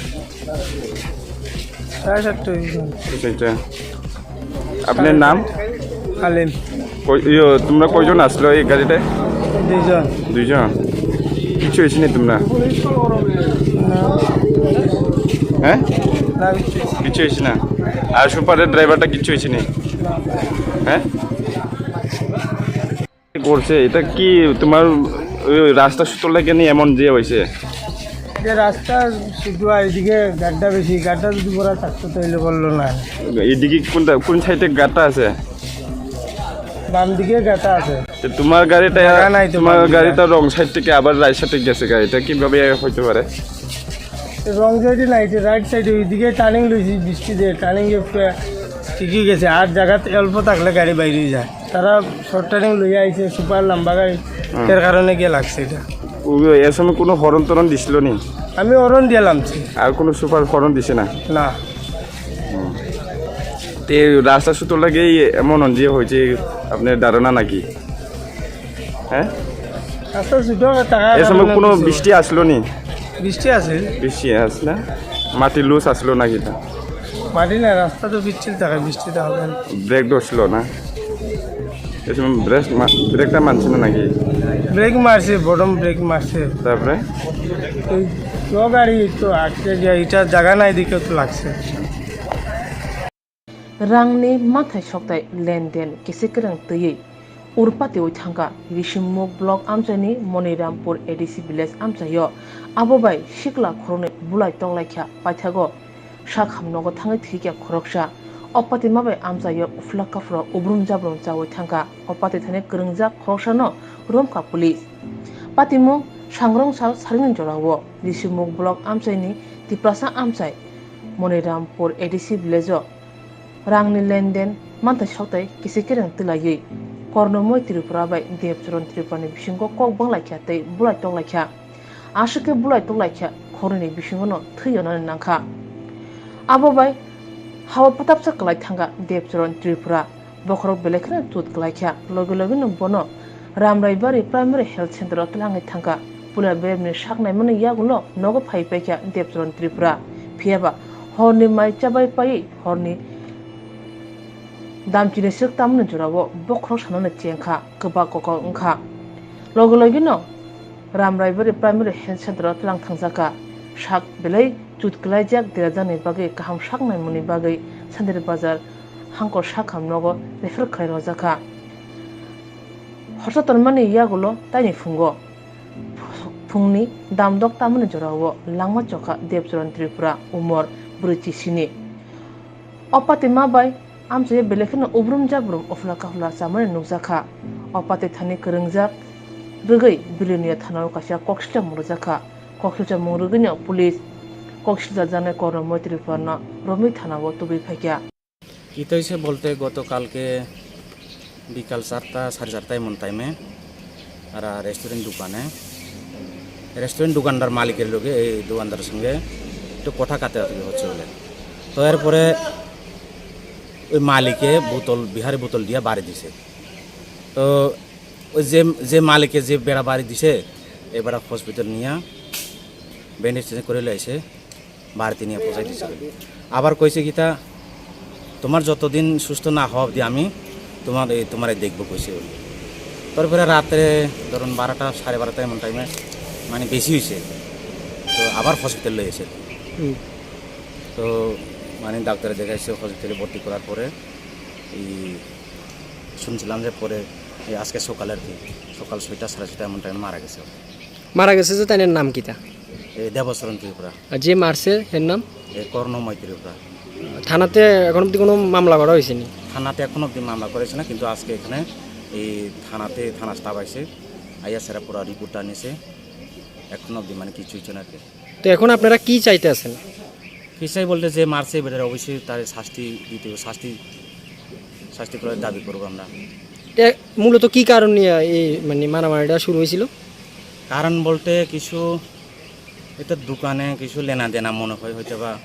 সাড়ে সাতটা হয়েছে। আচ্ছা, আচ্ছা। আপনার নাম? আলিম। কই-, ইয়ো, তোমরা কয়জন আসলো এই গাড়িতে? দুইজন। দুইজন? কিছু হয়েছে নি তোমরা? না। হ্যাঁ? না, কিছু হয়েছে না। কিছু হয়েছে না? আর সুপারের ড্রাইভারটা কিছু হয়েছে নি? না। হ্যাঁ? করছে, এটা কি তোমার ওই রাস্তা সুতোর লাগে নি এমন যে হয়েছে? যে রাস্তা শুধু এদিকে গাড্ডা বেশি, গাড্ডা যদি বড় থাকতো তাহলে বললো না। এদিকে কোনটা, কোন সাইডে গাড্ডা আছে? বাম দিকে গাড্ডা আছে। তো তোমার গাড়িটা, জায়গা নাই তো তোমার বাম দিকে। গাড়িটা রং সাইড থেকে আবার রাইট সাইডে গেছে গাড়িটা, কিভাবে হইতে পারে? রং সাইডে নাই, রাইট সাইডে ওইদিকে টার্নিং লইছি, বৃষ্টি দিয়ে টার্নিং এ পুরা ঠিকই গেছে। আর জায়গাতে অল্প থাকলে গাড়ি বাইরে যায়। তারা শর্ট টার্নিং লইয়া আইছে, সুপার লম্বা গাড়ি, হুম। এর কারণে গিয়ে লাগছে এটা। ও, এর সময় কোনো হর্ন টর্ন দিছিল নি? আমি হর্ন দিয়ে লামছি। আর কোনো সুপার হর্ন দিছে না? না। হুম। তে রাস্তা সুতোর লাগেই এমন যে হয়েছে, আপনার ধারণা নাকি? হ্যাঁ? রাস্তা ছোট থাকার এ সময় কারণে কোনো কিছু বৃষ্টি আসলো নি? বৃষ্টি আছে। বৃষ্টি আসে না? মাটি লুজ আসলো নাকি তা? মাটি না, রাস্তা তো পিচ্ছিল থাকে, বৃষ্টিতে হবে না। ব্রেক ধরছিল না? এ সময় ব্রেক মা-, ব্রেকটা মানছে না নাকি? ব্রেক মারছে, বটম ব্রেক মারছে। তারপরে? এই লো গাড়ি তো আটকে গিয়ে, এটা জায়গা নাই দেখে তো লাগছে। Rangni mathai sokthai lenden kisi kwrwng twiwi urpatiwi thangkha Risimuk block amchaini Monirampur A D C village amchaio. Abo bai sikla khoroknwi bulai toklaikha paithago. Sak hamnogo thangwi thwikha khoroksa. O patima bai amchaio uphla kaphro ubrum jabrum chawi thangkha. O pati thani kwrwngjak khoroksano romkha police. Patimung sangrong sal salni jorao Risimuk block amchaini Tiprasa amchai Monirampur A D C village-o Rangni lenden manthai soktai kisi kereng twlaiwi Kornomoi Tripura bai Debcharan Tripurani bisingo kok banglaikha tei bulai toklaikha. Aswk khe bulai toklaikha khornini bisingono thwi onani nangkha. Abo bai hao patapsa kwlai thangkha Debcharan Tripura. Bokhorok belai kheno chut kwlaikha. Logi logino bono Ramraibari Primary Health Center o twlangwi thangkha. Puila beremni sak naimani yagulo nogo phai paikha Debcharan Tripura. Phiyaba horni mai chabai paiwi horni damchini swk tamni jorao bokhorok sanani chengkha, kwbak kokok wngkha. Logi logino Ramraibari Primary Health Center o twlang thangjakha. Sak belai chut kwlaijak derajakni bagwi kaham sak naimani bagwi Sandiri Bazar hangkor sakham nogo refer khlai rwjakha. Horsa tonmani yagulo taini phungo phungni damdok tamani jorao langma chokha Debcharan Tripura, umor brwi chisini. O pati ma bai amchai belai kheno ubrum jabrum uphla kaphla chamani nukjakha. O pati thani kwrwngjak rwgwi Bilonia thanao kaisa koksilchomung rwjakha. Koksilchomung rwgwino police koksilchajaknai Kornomoi Tripurano romwi thanao tubui phaikha. কি হয়েছে বলতে, গতকালকে বিকাল চারটা, সাড়ে চারটায় এমন টাইমে এরা রেস্টুরেন্ট দোকানে, রেস্টুরেন্ট দোকানদার মালিকের লগে, এই দোকানদারের সঙ্গে একটু কথা কাটাকাটি হচ্ছে বলে। তো এরপরে ওই মালিকে বোতল, বিহারি বোতল দিয়া বাড়ি দিছে। তো ওই যে, যে মালিকে যে বেড়া বাড়ি দিছে, এবার হসপিটাল নিয়ে ব্যান্ডেজ করে লাইছে। বাড়িতে নিয়ে পৌঁছাই দিয়েছিল। আবার কইছে কিতা, "তোমার যতদিন সুস্থ না হওয়া অবধি আমি তোমার এই, তোমার এই দেখবো," কইছে উনি। তারপরে রাত্রে ধরুন বারোটা, সাড়ে বারোটা এমন টাইমে মানে বেশি হয়েছে, তো আবার হসপিটাল লই গেছে। হুম। তো মানে ডাক্তারে দেখাইছে, হসপিটালে ভর্তি করার পরে এই শুনছিলাম যে পরে এই আজকে সকালে আর কি, সকাল ছয়টা, সাড়ে ছয়টা এমন টাইমে মারা গেছে। মারা গেছে যে তাইনের নাম কিতা? এ, দেবচরণ ত্রিপুরা। আর যে মারছে এর নাম? এ, করুণাময় ত্রিপুরা। থানাতে এখন অবধি কোনো মামলা করা হয়েছে নি? থানাতে এখন অবধি মামলা করেছে না, কিন্তু আজকে এখানে এই থানাতে, থানা স্টাফ আইছে, আইয়া সেরা পুরা রিপোর্টটা নিছে, এখন অবধি মানে কিছু হচ্ছে না আর কি। তো এখন আপনারা কি চাইতে আছেন? কি চাই বলতে, যে মারছে এবারে অবশ্যই তার শাস্তি দিতে হবে, শাস্তি, শাস্তি করার দাবি করবো আমরা। এ, মূলত কি কারণ নিয়ে এই মানে মারামারিটা শুরু হয়েছিল? কারণ বলতে কিছু এটা দোকানে কিছু লেনা দেনা মনে হয় হয়তো বা,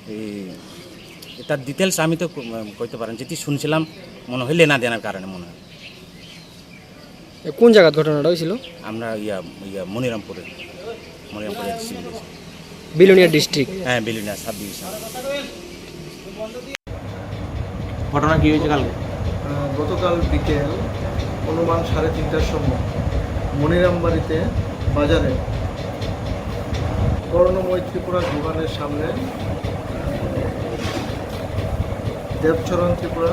এই, এটা ডিটেলস আমি তো ক-, কইতে পারেন, যেটি শুনছিলাম মনে হয় লেনা দেনার কারণে মনে হয়। এ, কোন জায়গাত ঘটনাটা হয়েছিল? আমরা ইয়া, ইয়া মনিরামপুরে, মনিরামপুরে সিভিল হয়েছে। বিলোনিয়া ডিস্ট্রিক্ট? হ্যাঁ, বিলোনিয়া সাব ডিভিশন। ঘটনা কি হয়েছে কালকে? আহ, গতকাল বিকেল অনুমান সাড়ে তিনটার সময় মনিরামবাড়িতে বাজারে করুণাময় ত্রিপুরা দোকানের সামনে দেবচরণ ত্রিপুরা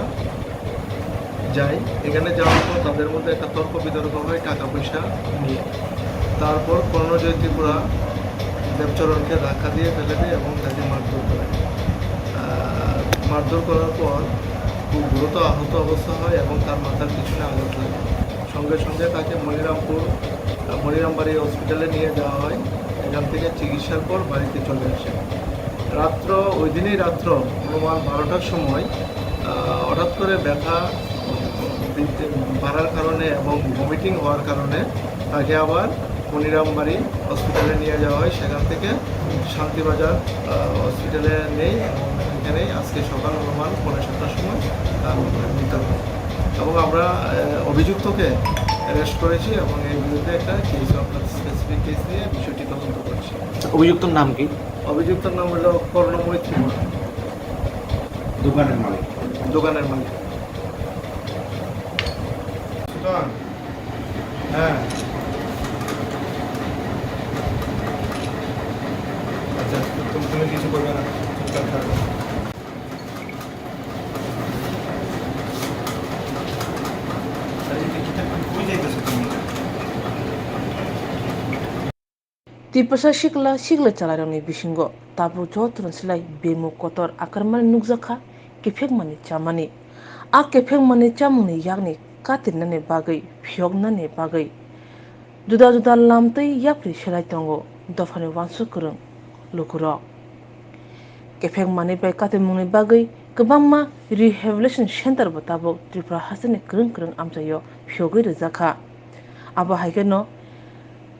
যাই। এখানে যাওয়ার পর তাদের মধ্যে একটা তর্ক বিতর্ক হয় টাকা পয়সা নিয়ে। তারপর কর্ণজয় ত্রিপুরা দেবচরণকে ধাক্কা দিয়ে ফেলে দেয় এবং তাকে মারধর করে। আহ, মারধর করার পর খুব গুরুতর আহত অবস্থা হয় এবং তার মাথার পিছনে আঘাত লাগে। সঙ্গে সঙ্গে তাকে মনিরামপুর, আহ, মনিরামবাড়ি হসপিটালে নিয়ে যাওয়া হয়। এখান থেকে চিকিৎসার পর বাড়িতে চলে আসে। রাত্র, ওই দিনই রাত্র অনুমান বারোটার সময়, আহ, হঠাৎ করে ব্যথা, উম, বাড়ার কারণে এবং ভমিটিং হওয়ার কারণে তাকে আবার মনিরামবাড়ি হসপিটালে নিয়ে যাওয়া হয়। সেখান থেকে শান্তিবাজার, আহ, হসপিটালে নেই এবং এখানেই আজকে সকাল অনুমান পৌনে সাতটার সময় তার মৃত্যু হয়। এবং আমরা, আহ, অভিযুক্তকে অ্যারেস্ট করেছি এবং এই বিরুদ্ধে একটা কেস, আপনার স্পেসিফিক কেস নিয়ে বিষয়টি তদন্ত করছি। আচ্ছা, অভিযুক্তর নাম কি? অভিযুক্তর নাম হলো করুণাময় ত্রিপুরা। দোকানের মালিক? দোকানের মালিক। সুতরাং, হ্যাঁ। আচ্ছা, তুমি, তুমি কিছু করবে না, চুপচাপ থাকো। আরে, এটা কি, কই যাইতেছো তুমি? Tiprasa sikla sikla chalairokni bisingo tabuk jotono silai bemuk kotor akarmani nukjakha kephekmani chamani. A kephekmani chamungni yakni katirnani bagwi, phiyoknani bagwi juda juda lam tei yapri selai tongo dophani uansuk kwrwng lukurok. Kephekmani bai katimungni bagwi Kwbangma rehabilitation center bo tabuk Tripura hasteni kwrwng kwrwng amchaio phiyogwi rwjakha. Abo hai kheno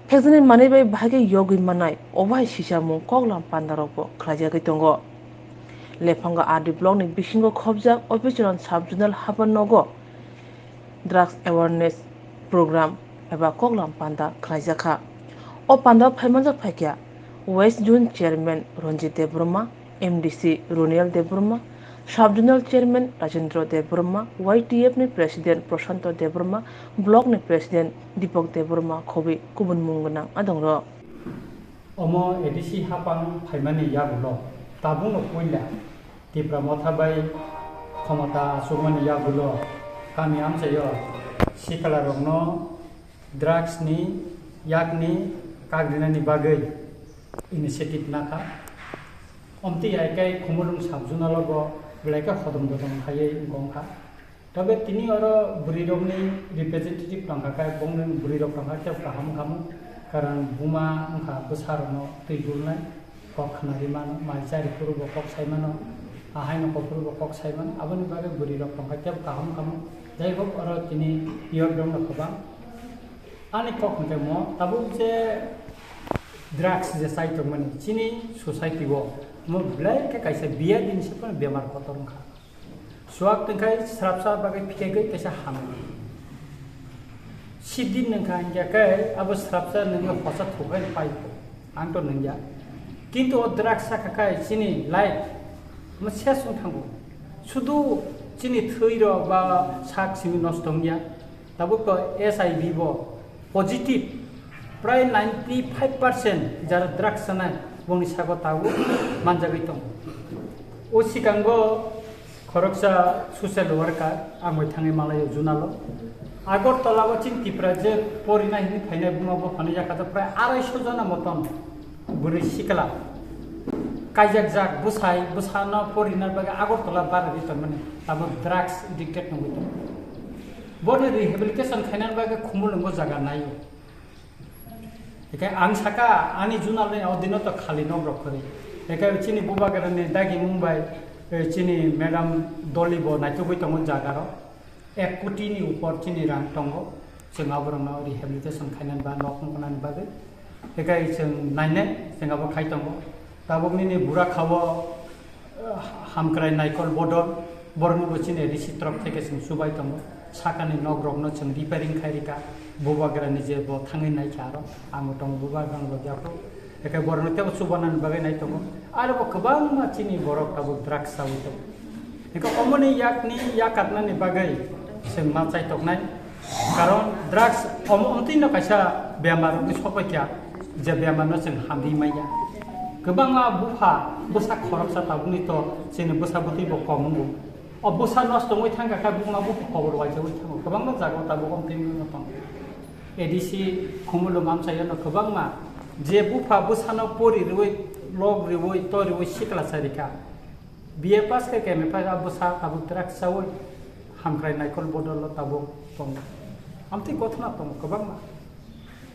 phekjaknai manwi bai bahai khe yogwi mannai obo hai sisamung koklam pandarokbo khlaijagwi tongo. Lephango R D blockni bisingo khobjak Obicharan sub-zonal hapar nogo drugs awareness program eba koklam panda khlaijakha. O pandao phaimanjak phaikha West Zone Chairman Ranjit Debbarma, M D C Roniel Debbarma, Sub-zonal Chairman Rajendra Debbarma, Y T F ni President Prashanto Debbarma, Block ni President Deepak Debbarma khobwi kubun mung gwnang adongrok. Omo A D C hapang phaimani yagulo tabukno puila Tipra Motha bai khomota achukmani yagulo kami amchaio sikla rokno drugs ni yakni kagrinani bagwi initiative nakha. Omtwi hai khe Khumulwng sub-zonal o bo belai khe hodom dodom khaiwi wngkha. Tobe tini oro bwrwi rokni representative tongkha khe bongni bwrwi rok tongkha khe kaham khamu, karon buma wngkha bwsa rokno twi gulnai, kok khna ri mano, mai chari phuru bo kok sai mano, ahaino kok phuru bo kok sai mano, aboni bagwi bwrwi rok tongkha khe kaham khamu. Jai hok oro tini youth rokno kwbang ani kok hwnkhe mo tabuk je drugs je chai tongmani chini society o mo belai khe kaisa biyadini se phano bemar kotor wngkha. Suak tongkhai srapsa bagwi phikegwi kaisa hamya. Sidin nungkha hingya khe abo srapsa nungwi hosa thukhai pai. Ang to nungya. Kintu o drugs sakha khai chini life mo ses wng thango. Sudu chini thwi rok ba sak simi nosto wngya. Tabuk to S I V bo positive, prai ninety five percent jara drugs sanai bongni sago tabuk manjagwi tongo. O sikango khoroksa social worker ang bai thangwi malaio junalo. Agartala o chini Tipra je porina hinwi phainai buma bo phano yakha to prai arai so jona moton bwrwi sikla kaijakjak bwsai bwsano porina bagwi Agartala barwi tongmani tamo drugs addicted nungwi tongo. Bono rehabilitation khainani bagwi Khumulwngo jaga naio. Ekai ang saka ani junalni o dino to khali nok rok kwrwi. Ekai chini bubagrani dagi mung bai, eh, chini madam Doli bo naitugwi tongo jaga rok. Ek koti ni upor chini rang tongo. Chwng aborokno rehabilitation khainani ba nok wngkhanani bagwi. Ekai chwng nainai, chwng abo khai tongo. Tabuk nini bura khao, eh, hamkrai naikol bodol, borokno bo chini A D C torok theke chwng chubai tongo. Sakani nok rokno chwng repairing khai rika. Bubagrani je bo thangwi naikha aro, ang bo tongo bubagrani bo yaphro. Ekai borokno tebo chubanani bagwi nai tongo. Aro bo kwbangma chini borok tabuk drugs chawi tongo. Eko omoni yakni yakatnani bagwi chwng ma chaitoknai. Karon drugs omo omtwino kaisa bemar wngwi sokbaikha, je bemarno chwng hamri manya. Kwbangma bupha bwsa khoroksa tabukni to chini bwsa bwtwi bo kom wngo. O bwsa nosto wngwi thangkha khe buma bupha kobor waisa wngwi thango. Kwbangma jaga tabuk omtwi wngwi tongo. A D C Khumulwng amchaio no kwbangma je bupha bwsano pori rwui, log rwui, to rwui sikla charikha. B A pass khe M A pass a bwsa tabuk drugs chawi hamkrai naikol bodol o tabuk tongo. Amtwi gothona tongo kwbangma.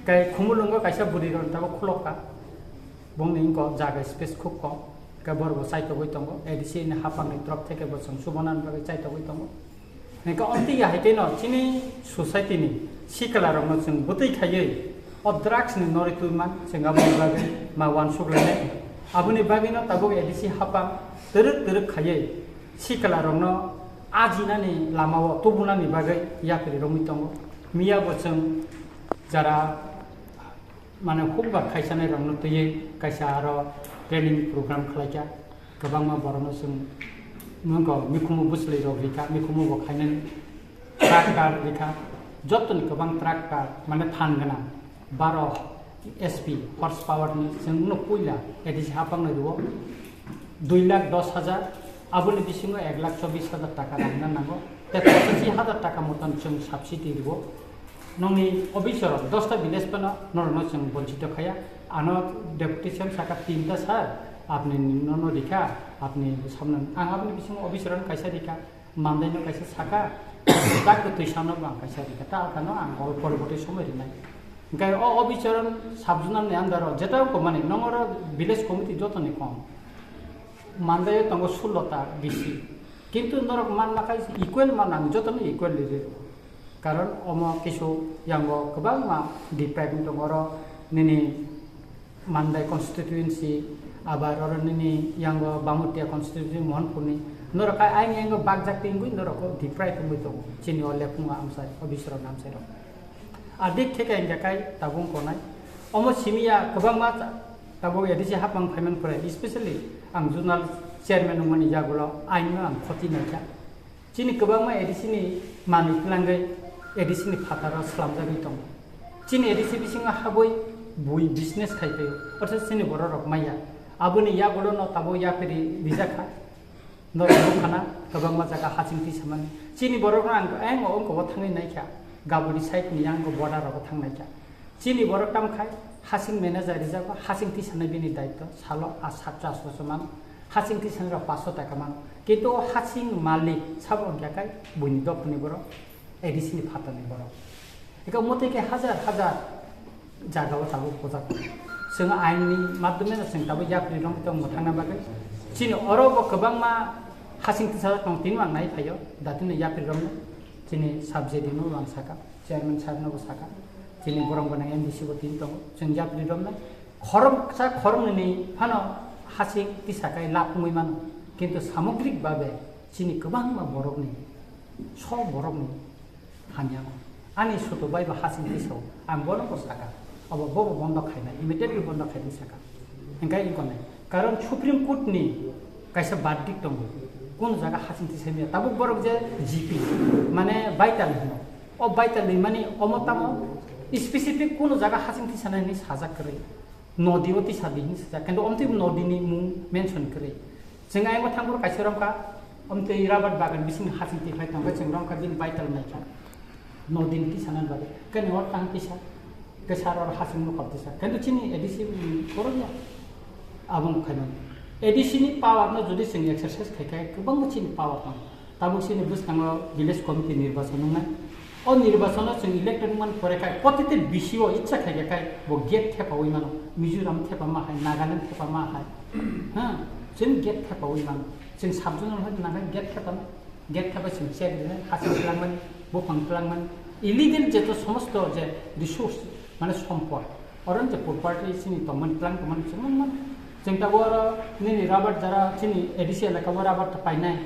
Kai Khumulwngo kaisa bwrwi rok tabuk khulokha. Bongni wngkha jaga space khub kom. Khe borok bo chaitogwi tongo. A D C ni hapangni torop theke bo chwng chubanani bagwi chaitogwi tongo. Hingke omtwi ya hai tei no chini society ni sikla rok no chwng bwtwi khaiwi o drugs ni norwi twi man chwng aboni bagwi ma uansuk lainai. Aboni bagwi no tabuk A D C hapang twrwk twrwk khaiwi sikla rok no ajinani lama o tubunani bagwi yapri romwi tongo. Miya bo chwng jara mane hukbar khaisanai rokno twiwi kaisa aro training program khlaikha. Kwbangma borokno chwng nokho mikhumu bwchwlwi rok rikha, mikhumu bo khainani tractor rikha, jotoni kwbang tractor mane phan gwnang baro H P horse power ni chwngno puila A D C hapangno rwo dui lakh dos hajar, aboni bisingo ek lakh chobbish hajar taka rangna nango, tei pochashi hajar taka motan chwng subsidy rwo. Nokni officer rok dosta village phano norokno chwng bonchito khaya. Ano deputy C M saka tinta sir, apni nono rikha, apni samno ang aboni bisingo officer rok kaisa rikha, mandaino kaisa saka, tak twi samno bo ang kaisa rikha, ta akhano ang oro poriboti somoi rinai. Hingke o officer sub zonal ni under o jeta ko mani nongoro village committee joto ni kom. Mandaio tongo sullo ta bisi. Kintu norok manma khai equal man ang jotono equal riri rw. Karon omo kisu yango kwbangma deprive wng tongo, oro nini Mandai constituency, abar oro nini yango Bamutia constituency, Mohanpurni, norok khai ayang yango bakjak tingwi norok deprive wngwi tongo. Chini o lephungo amsai, o bisoro namsairok. Adik theke hingkha khai tabung konai. Omo simiya kwbangma ta-, tabuk A D C hapang phaiman pore, especially ang zonal chairman wngmani yagulo aino ang khoti naikha. Chini kwbangma A D C ni manwi twlangwi A D C ni phataro slamjagwi tongo. Chini A D C bisingo habwi bui business khai phaio, ortho chini bororok maya. Aboni yagulo no tabuk yapiri rijakha. Norok nukha na, kwbangma jaga hasing tisamani. Chini borokno ang ayang o wngkha o thangwi naikha. Gabuni side ni yang border rogo thang naikha. Chini borok tamkhai hasing manager rijago, hasing tisanai bini daityo, salo a satso asto man, hasing tisanai rok paanch sho taka man. Kintu o hasing malik sabo wngkha khai buini dophani borok, A D C ni phatani borok. Eka motwi khe hajar hajar jagao tabuk pojak. Chwng ain ni madhyome no chwng tabuk yapri rok tong thangna bagwi. Chini oro bo kwbangma hasing tisa tong tini ang nai phaio, datino yapri rok no chini sub J D no ang saka, chairman sir no bo saka, chini borok bo nang M D C bo tini tongo, chwng yapri rok no khoroksa khoroknwi ni phano hasing tisa kai lab wngwi mano, kintu samogrik babe chini kwbangma borokni, so borokni hamya no. Ani sutu bai bo hasing tisao, ang bono bo saka, obo bobo bondo khaina, immediately bondo khaina saka. Hingkai ingkone, karon Supreme Court ni kaisa verdict tongo, kun jaga hasing tisai maya. Tabuk borok je G P, mane baital hino, o baital ni mani omo tamo specific kun jaga hasing tisana hini sajak kwrwi. Nodi o tisa di hinwi swijak, kintu omtwi nodi ni mung mention kwrwi. Chwng ayang thangphuru kaisa romkha, omtwi rabar bagan bising hasing tiphai tongkha, chwng romkha bini baital naikha. Nodi ni tisa nang bagwi. Kani or tang tisa, kesa or hasing nukha tisa. Kintu chini A D C ni borok ya. Abo nukha nang. A D C ni power no jodi chwng exercise khai khai, kwbangma chini power tongo. Tabuk chini bwskango village committee nirbachon wngnai. O nirbachono chwng elected wngmani pore khai, protite B C O icha khai khe khai bo gate thepaui mano. Mizoram thepa ma hai, Nagaland thepa ma hai. Ha, chwng gate thepaui mano. Chwng sub-zonal hai nang hai gate thepa ma. Gate thepa chwng check rinai, hasing twlangmani, buphang twlangmani. Illegal jeto somosto je resource, mane sompod. Oro je property chini tongmani twlang tongmani chwng mano. Chwng tabuk oro nini rubber jara chini A D C elaka o rubber ta painai.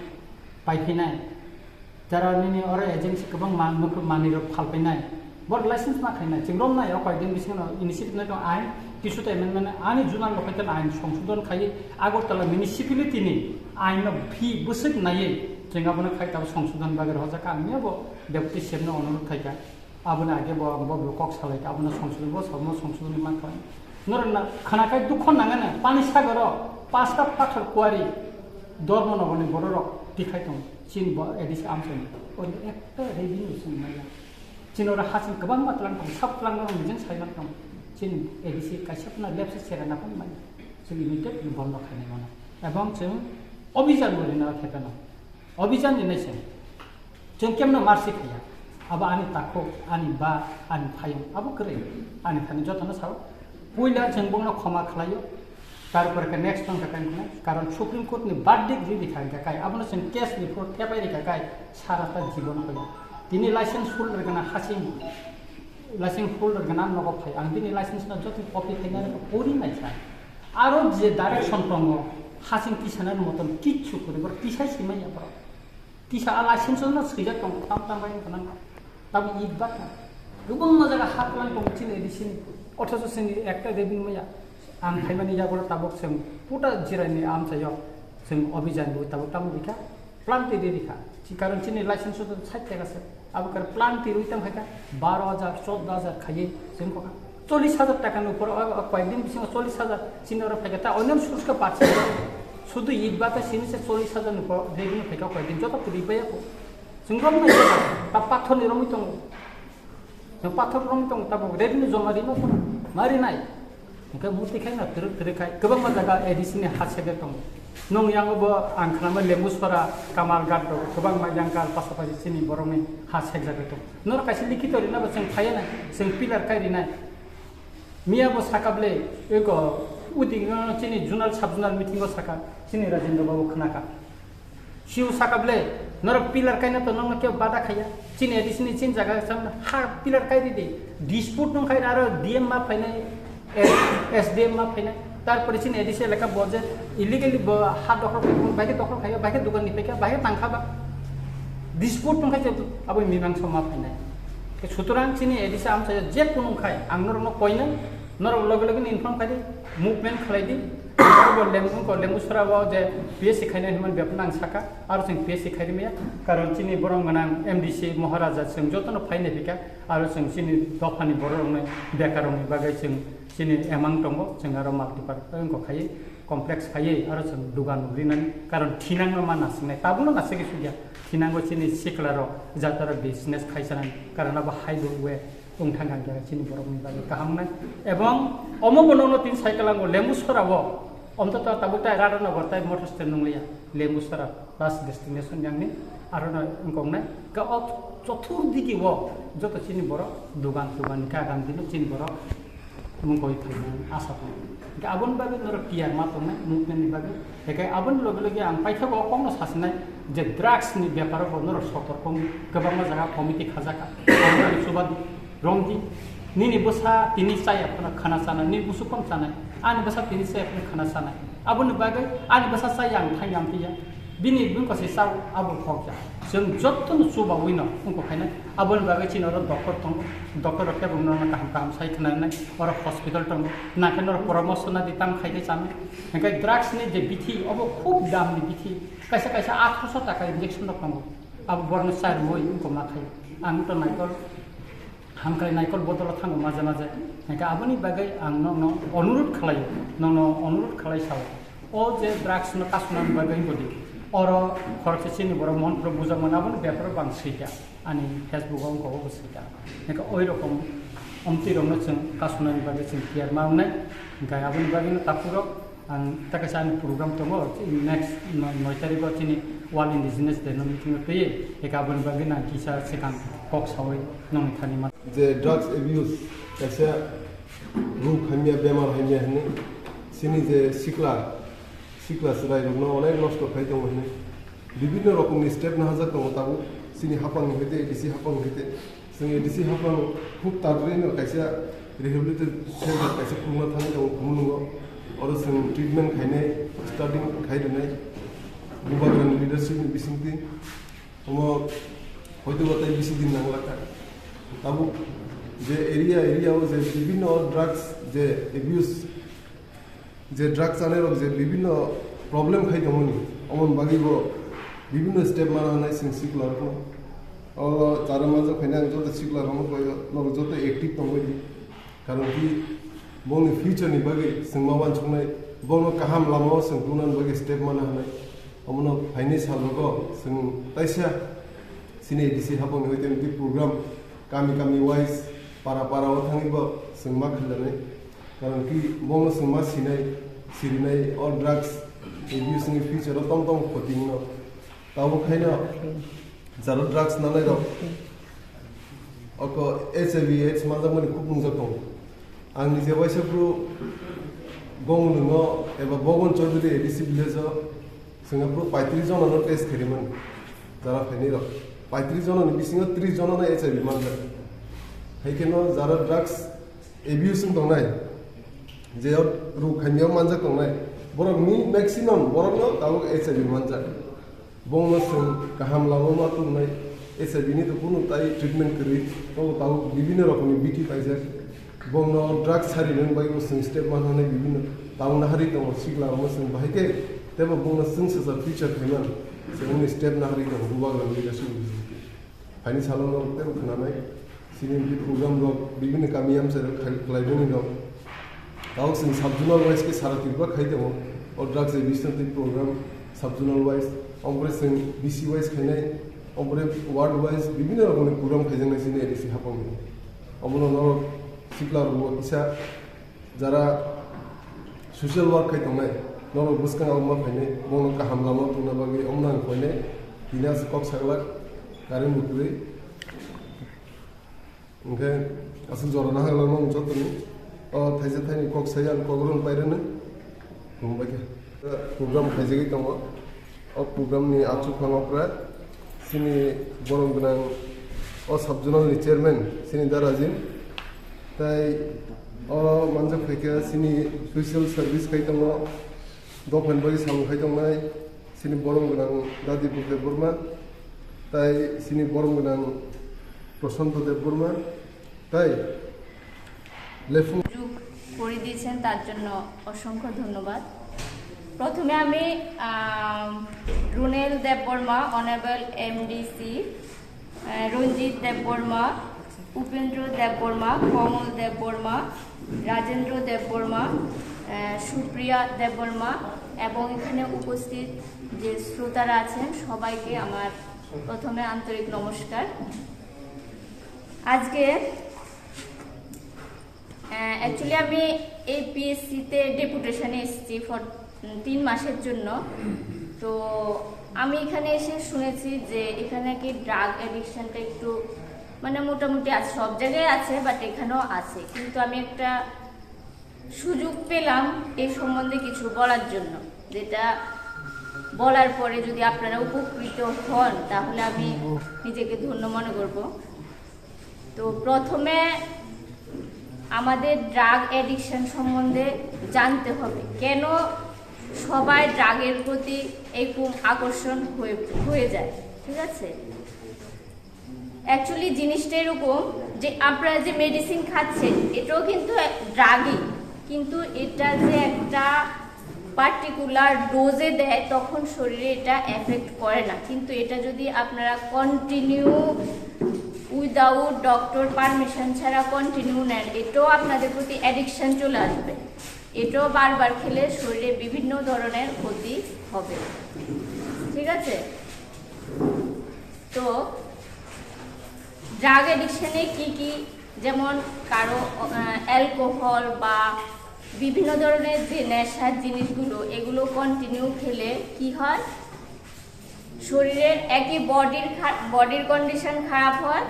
Paiphinai. Jara nini oro agency kwbang man-, mukhup manwirok phalphinai. Borok license ma khainai. Chwng romnai o koyekdin bisingo initiative nai tong ain, kisu ta amendment ani junal no kaitor ain songsodhon khaiwi Agartala municipality ni ain no phi bwswk naiwi chwng abono khai tabuk songsodhon bagwi rohorjak. Ang miyabo deputy C M no onurodh khaikha. Aboni age bo, bo, bo kok salai kha, abono songsodhon, bo somo songsodhon ni mankha. Norok na khana khai dukho nangani, Panisagar o pasta pathar kuwari Dharmanagar ni borok rok tikhai tong. Chini bo A D C amchai ni. Oni ekta revenue song maya. Chini oro hasing kwbangma tlang tong, sab tlang rok nijeng sai man tong. Chini A D C kaisa phano lepsa sera na phano maya. Chini immediate ni bondo khainai mano. Ebong chwng obhijan bo rina khe phano. Obhijan ni naising. Chwng kemno marsi khaiya. Abo ani takhuk, ani ba, ani phayung. Abo kwrwi. Ani thani jotono sao. Puila chwng bongno khoma khlaio. Tarpore khe next tong kha kain khna. Karon Supreme Court ni verdict ri rikha hingkha kai. Abono chwng case ni phuru thepai rikha kai. Sara ta jibon khaiya. Tini license holder gana hasing. License holder gana nogo phai. Ang bini license no joto copy khaina pori naisa. Aro je direction tongo. Hasing tisanani moton kichu kwrwi. Bor tisai simaiya bor. Tisa a license no swijak tongo, tam tam bai wngkha nang. Tamo id bata. Kwbangma jaga ha kwlang tongo chini A D C ni. Othocho chini ekta revenue maya. Ang khaimani yago tabuk chwng puta jirai ni amchaio chwng obhijan bo tabuk tamo bikha. Plan twi ri rikha. Chi karon chini license to sait taka se. Abo kar plan twi rwi tang khaikha baro hajar, choudo hajar khaiwi chwng kokha. Chollish hajar taka ni upor, o, o, koyekdin bisingo chollish hajar chini oro phaikha, ta onyo source khe parse. Sudu id bata sini se chollish hajar ni upor revenue phaikha koyekdin, joto kwrwi baiya kho. Chwng romwi nai ta pathor ni romwi tongo. Chwng pathor romwi tongo, tabuk revenue joma rima phano ma rinai. Hingkhe muti khai na twrwk twrwk khai kwbangma jaga A D C ni ha sege tongo. Nung yango bo ang khnama Lembusora, Kamalghat rok kwbangma yangkal pasapasi chini borokni ha sekjagwi tongo. Norok kaisa likhito rina bo chwng phaiya nai, chwng pillar kai rinai. Miya bo saka ble, eko, uding, uh, chini zonal, sub zonal meeting o saka, chini Rajendra Babu khnaka. Siu saka ble, norok pillar kaina to nokno kebo bada khaiya. Chini A D C ni chini jaga sam ha pillar kai di di. Dispute nung khai aro D M ma phainai, S-, S D M ma phainai. Tarpore chini A D C elaka bo je illegally bo ha dokhol khai, bai khe dokhol khaiya, bai khe dukan ni phaikha, bai khe tangkha ba. Dispute nung khai je abo mimangsa ma phainai. Sutorang chini A D C amsa je kunu khai, ang norokno koinai, norok loge loge ni inform khai di, movement khlai di. Abo lem-, wngkha Lembusora o je P S C khainai hinmani bepano ang saka, aro chwng P S C khairi maya, karon chini borom gwnang M D C Maharaja chwng jotono phainai phika, aro chwng chini dophani borok rokni bekar rokni bagwi chwng chini emang tongo, chwng aro multipurpose wngkha khaiwi complex khaiwi aro chwng dugan rinani, karon thinangno ma nasingnai, tabukno nasigi sugya, thinango chini sikla rok jatara business khaisanani, karon abo highway wng thang kha, chini borokni bagwi kaham wngnai. Ebong omo bo nokno tini cycle ango Lembusora o, omto to tabuk tai Radhanagar tai motor stand nungliya, Lembusora last destination yangni, aro no wngkoknai. Ka o chothur digi o joto chini borok dugan dugan ka gam dino chini borok mungkoi phaimani asa tongo. Ka aboni bagwi norok tiyar ma tongnai movement ni bagwi. Hekai aboni loge loge ang paithago o kokno sasinai je drugs ni beparo bo norok sotorko wngwi kwbangma jaga committee khajaka. Committee ni chuba romdi, nini bwsa tini chaya phano khana chanai, nini busu phano chanai, ani bwsa tini chaya phano khana chanai. Aboni bagwi ani bwsa chaya ang thang yang phiya. Bini bini kwsai chao abo hokya. Chwng jotono chubawi no wngkha khaina. Aboni bagwi chini oro doctor tongo. Doctor rok kebo norokno kaham kaham sai khna nai. Oro hospital tongo. Nangkhe norok poramorsho na di tam khai khe chami. Hingkhe drugs ni je bithi, obo khub dam ni bithi. Kaisa kaisa atharoso taka injection rok tongo. Abo borokno chai rwui wngkha ma khai. Ang to naikol hamkrai naikol bodolo thango maje maje. Hingkhe aboni bagwi ang nokno onurut khlaio, nokno onurut khlai sao. O je drugs no kasunani bagwi hinko di. Oro khoroksa chini borok Mohanpuro bujakmani aboni beparo bo ang swikha. Ani Facebook o wngkha obo swikha. Hingkhe oi rokom omtwi rokno chwng kasunani bagwi chwng tiyar ma wngnai. Hingkhe aboni bagwino takhuk rok Ang ta kaisa ani program tongo, next no-, noi tarikh o chini World Indigenous Day no meeting o twi, eka aboni bagwi nang kisa swkang kok sawi nongni thani man. Je drugs abuse kaisa ruk hamya, bemar hamya hinwi chini je sikla, sikla chwrai rokno onek nosto khai tongo hinwi bibinno rokomni step nahajak tongo tabuk chini haphangni hoite, A D C haphangni hoite. Chwng A D C haphang khub tatwi no kaisa rehabilitation center kaisa khulna thangwi tongo Khumulwngo. Oro chwng treatment khainai, starting khai rwnai Bubagrani leadership ni bisingtwi. Omo hoito ba tei bisi din nang lakha. Tabuk je area, area o je bibinno drugs je abuse, je drug chanai rok je bibinno problem khai tongmani, omoni bagwi bo bibinno step mana hwnwi chwng sikla rokno. O chara manjak phaina ang joto sikla rokno koi o, norok joto active tongwi di. Karon ki bongni future ni bagwi chwng ma wansuknai, bono kaham lama o chwng tungna bagwi step mana hwnwi. Omono phainai sal rogo chwng taisa chini A D C haphangni hoite program kami kami wise, para para o thangwi bo chwng ma khalanai. Karon ki bono chwng ma sinai, sirinai o drugs abuse ni future o tong tong khoti wngno. Tabuk khaino jaro drugs nanai rok oko H I V AIDS manjakmani khub nungjak tongo. Ang nije waisa bru Gongno eba Bogon Chaudhary A D C village o Singapore paitris jona no test khaimani jara phaini rok. Paitris jona ni bisingo tris jona no H I V manjak. Hai kheno jara drugs abuse wng tongnai, je ruk hamya manjak tongnai, borok ni maximum borok no tabuk H I V manjak. Bongno chwng kaham lama ma tongnai, H I V ni to kunu tai treatment kwrwi, tongo tabuk bibinno rokomni bithi paijak. Bongno drugs sari nang bai bo chwng step ma thangnai bibinno. Tabuk nahari tongo sikla omo chwng bahai khe tebo bongno chwng swsa future khaiman. Chwngni step nahari tongo bubagra leadership ni bisingtwi. Phaini salo norok tebo khwnanai. Chini bini program rok bibinno kami amchai rok khai khlaibani rok. Tabuk chwng sub zonal wise khe sara Tripura khai tongo. O drugs abuse twi program sub zonal wise. Ompore chwng B C wise khainai. Ompore ward wise bibinno rokomni program khaijaknai chini A D C haphangni. Omono norok sikla rok kisa jara social work khai tongnai, norok bwskang o ma phainai, bono kaham lama tongna bagwi omo nang phainai, tini aswk kok saglak, current bo kwrwi. Hwnkhe aswk jora naharlak nang jotoni, o thaisa thaini kok sai ang kok rwng pai rwno, hwnbai khe program khaijagwi tongo. O program ni achuk phang okra chini borom gwnang o sub zonal ni chairman chini Darajin, tai o manjak phaikha chini social service khai tongo, dophan bari samung khai tongnai chini borom gwnang Dadi Bukre Burma, tai chini borom gwnang Prashanto Deb Burma, tai lephu সুযোগ করে দিয়েছেন, তার জন্য অসংখ্য ধন্যবাদ। প্রথমে আমি আম, রুনেল দেববর্মা, অনারেবল এমডিসি, আহ, রঞ্জিত দেববর্মা, উপেন্দ্র দেববর্মা, কমল দেববর্মা, রাজেন্দ্র দেববর্মা, আহ, সুপ্রিয়া দেববর্মা এবং এখানে উপস্থিত যে শ্রোতারা আছেন, সবাইকে আমার প্রথমে আন্তরিক নমস্কার। আজকে অ্যাকচুয়ালি আমি এই পিএসসিতে ডেপুটেশনে এসেছি ফর তিন মাসের জন্য। তো আমি এখানে এসে শুনেছি যে এখানে নাকি ড্রাগ অ্যাডিকশনটা একটু, মানে, মোটামুটি আছে, সব জায়গায় আছে, বাট এখানেও আছে। কিন্তু আমি একটা সুযোগ পেলাম এই সম্বন্ধে কিছু বলার জন্য, যেটা বলার পরে যদি আপনারা উপকৃত হন, তাহলে আমি নিজেকে ধন্য মনে করব। তো প্রথমে আমাদের ড্রাগ অ্যাডিকশন সম্বন্ধে জানতে হবে, কেন সবাই ড্রাগের প্রতি এরকম আকর্ষণ হয়ে হয়ে যায়, ঠিক আছে? অ্যাকচুয়ালি জিনিসটা এরকম যে আপনারা যে মেডিসিন খাচ্ছেন, এটাও কিন্তু ড্রাগই, কিন্তু এটা যে একটা পার্টিকুলার ডোজে দেয়, তখন শরীরে এটা এফেক্ট করে না। কিন্তু এটা যদি আপনারা কন্টিনিউ, উইদাউট ডক্টর পারমিশন ছাড়া কন্টিনিউ নেন, এটাও আপনাদের প্রতি অ্যাডিকশন চলে আসবে। এটাও বারবার খেলে শরীরে বিভিন্ন ধরনের ক্ষতি হবে, ঠিক আছে? তো ড্রাগ অ্যাডিকশনে কি কি, যেমন কারো অ্যালকোহল বা বিভিন্ন ধরনের যে নেশার জিনিসগুলো, এগুলো কন্টিনিউ খেলে কি হয়, শরীরের একই বডির বডির কন্ডিশন খারাপ হয়,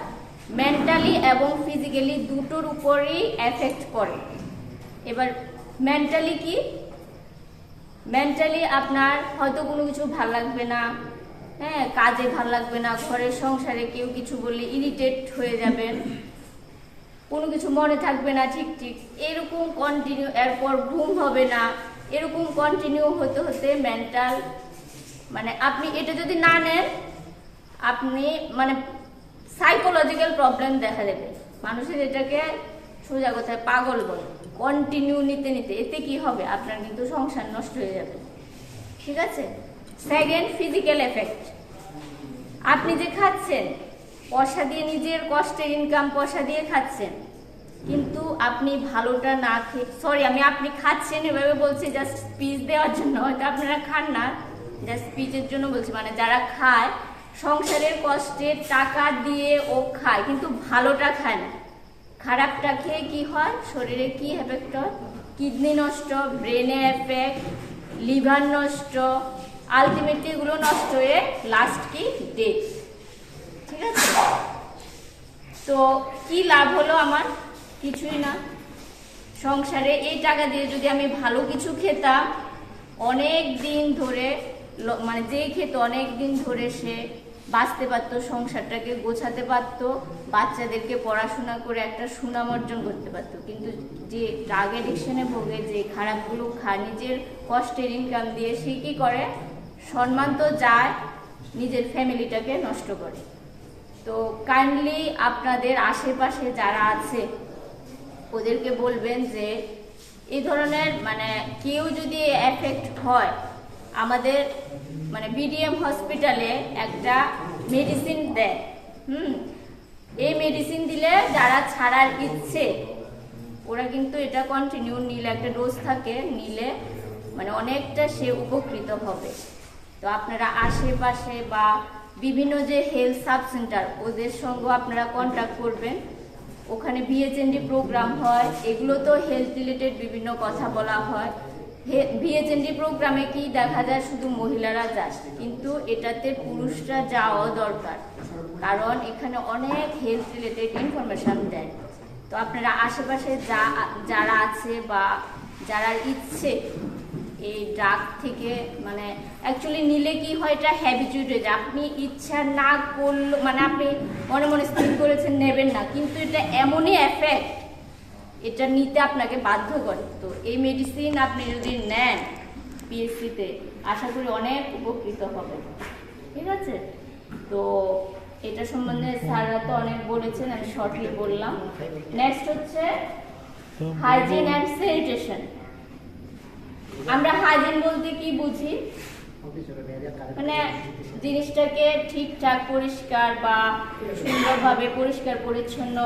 মেন্টালি এবং ফিজিক্যালি দুটোর উপরই এফেক্ট পড়ে। এবার মেন্টালি কি? মেন্টালি আপনার হয়তো কোনো কিছু ভালো লাগবে না, হ্যাঁ, কাজে ভালো লাগবে না, ঘরের সংসারে কেউ কিছু বললে ইরিটেট হয়ে যাবেন, কোনো কিছু মনে থাকবে না ঠিক ঠিক, এরকম কন্টিনিউ। এরপর ঘুম হবে না, এরকম কন্টিনিউ হতে হতে মেন্টাল, মানে, আপনি এটা যদি না নেন, আপনি, মানে, সাইকোলজিক্যাল প্রবলেম দেখা দেবে। মানুষের এটাকে সোজা কথায় পাগল বলে। কন্টিনিউ নিতে নিতে এতে কি হবে? আপনার কিন্তু সংসার নষ্ট হয়ে যাবে, ঠিক আছে? Second, physical effect. আপনি যে খাচ্ছেন, পয়সা দিয়ে, নিজের কষ্টের ইনকাম পয়সা দিয়ে খাচ্ছেন, কিন্তু আপনি ভালোটা না খেয়ে, সরি, আমি আপনি খাচ্ছেন এভাবে বলছি জাস্ট স্পিচ দেওয়ার জন্য, হয়তো আপনারা খান না, জাস্ট স্পিচের জন্য বলছি। মানে, যারা খায়, সংসারের কষ্টে টাকা দিয়ে ও খায়, কিন্তু ভালোটা খায় না। খারাপটা খেয়ে কি হয়? শরীরে কি এফেক্ট হয়? কিডনি নষ্ট, ব্রেনে এফেক্ট, লিভার নষ্ট, আলটিমেটলি এগুলো নষ্ট হয়ে লাস্ট কি? ডেথ। ঠিক আছে? তো কি লাভ হলো আমার? কিছুই না। সংসারে এই টাকা দিয়ে যদি আমি ভালো কিছু খেতাম, অনেক দিন ধরে ল-, মানে, যে খেত অনেক দিন ধরে সে বাঁচতে পারতো, সংসারটাকে গোছাতে পারতো, বাচ্চাদেরকে পড়াশোনা করে একটা সুনাম অর্জন করতে পারতো। কিন্তু যে ড্রাগ অ্যাডিকশনে ভোগে, যে খারাপগুলো খায়, নিজের কষ্টের ইনকাম দিয়ে সে কি করে? সম্মান তো যায়, নিজের ফ্যামিলিটাকে নষ্ট করে। তো কাইন্ডলি আপনাদের আশেপাশে যারা আছে, ওদেরকে বলবেন যে এই ধরনের, মানে, কেউ যদি এফেক্ট হয়, আমাদের, মানে, বিডিএম হসপিটালে একটা মেডিসিন দেয়। হুম। এই মেডিসিন দিলে যারা ছাড়ার ইচ্ছে, ওরা কিন্তু এটা কন্টিনিউ নিলে, একটা ডোজ থাকে, নিলে, মানে, অনেকটা সে উপকৃত হবে। তো আপনারা আশেপাশে বা বিভিন্ন যে হেলথ সাব সেন্টার, ওদের সঙ্গেও আপনারা কন্ট্যাক্ট করবেন। ওখানে বিএইচএনডি প্রোগ্রাম হয়, এগুলো তো হেলথ রিলেটেড বিভিন্ন কথা বলা হয়। বিএইচএনডি প্রোগ্রামে কি দেখা যায়, শুধু মহিলারা যায়, কিন্তু এটাতে পুরুষরা যাওয়াও দরকার, কারণ এখানে অনেক হেলথ রিলেটেড ইনফরমেশন দেয়। তো আপনারা আশেপাশে যা, যারা আছে বা যারা ইচ্ছে এই ড্রাগ থেকে, মানে, অ্যাকচুয়ালি নিলে কি হয়, এটা হ্যাবিচুয়েট হয়ে যায়। আপনি ইচ্ছা না করলে, মানে, আপনি মনে মনে স্থির করেছেন নেবেন না, কিন্তু এটা এমনই এফেক্ট, এটা নিতে আপনাকে বাধ্য করে। তো এই মেডিসিন আপনি যদি নেন পিএসসিতে, আশা করি অনেক উপকৃত হবেন। ঠিক আছে? তো এটা সম্বন্ধে স্যাররা তো অনেক বলেছেন, আমি শর্টলি বললাম। নেক্সট হচ্ছে হাইজিন অ্যান্ড স্যানিটেশন। আমরা হাইজিন বলতে কি বুঝি? মানে, জিনিসটাকে ঠিকঠাক পরিষ্কার বা সুন্দরভাবে পরিষ্কার পরিচ্ছন্ন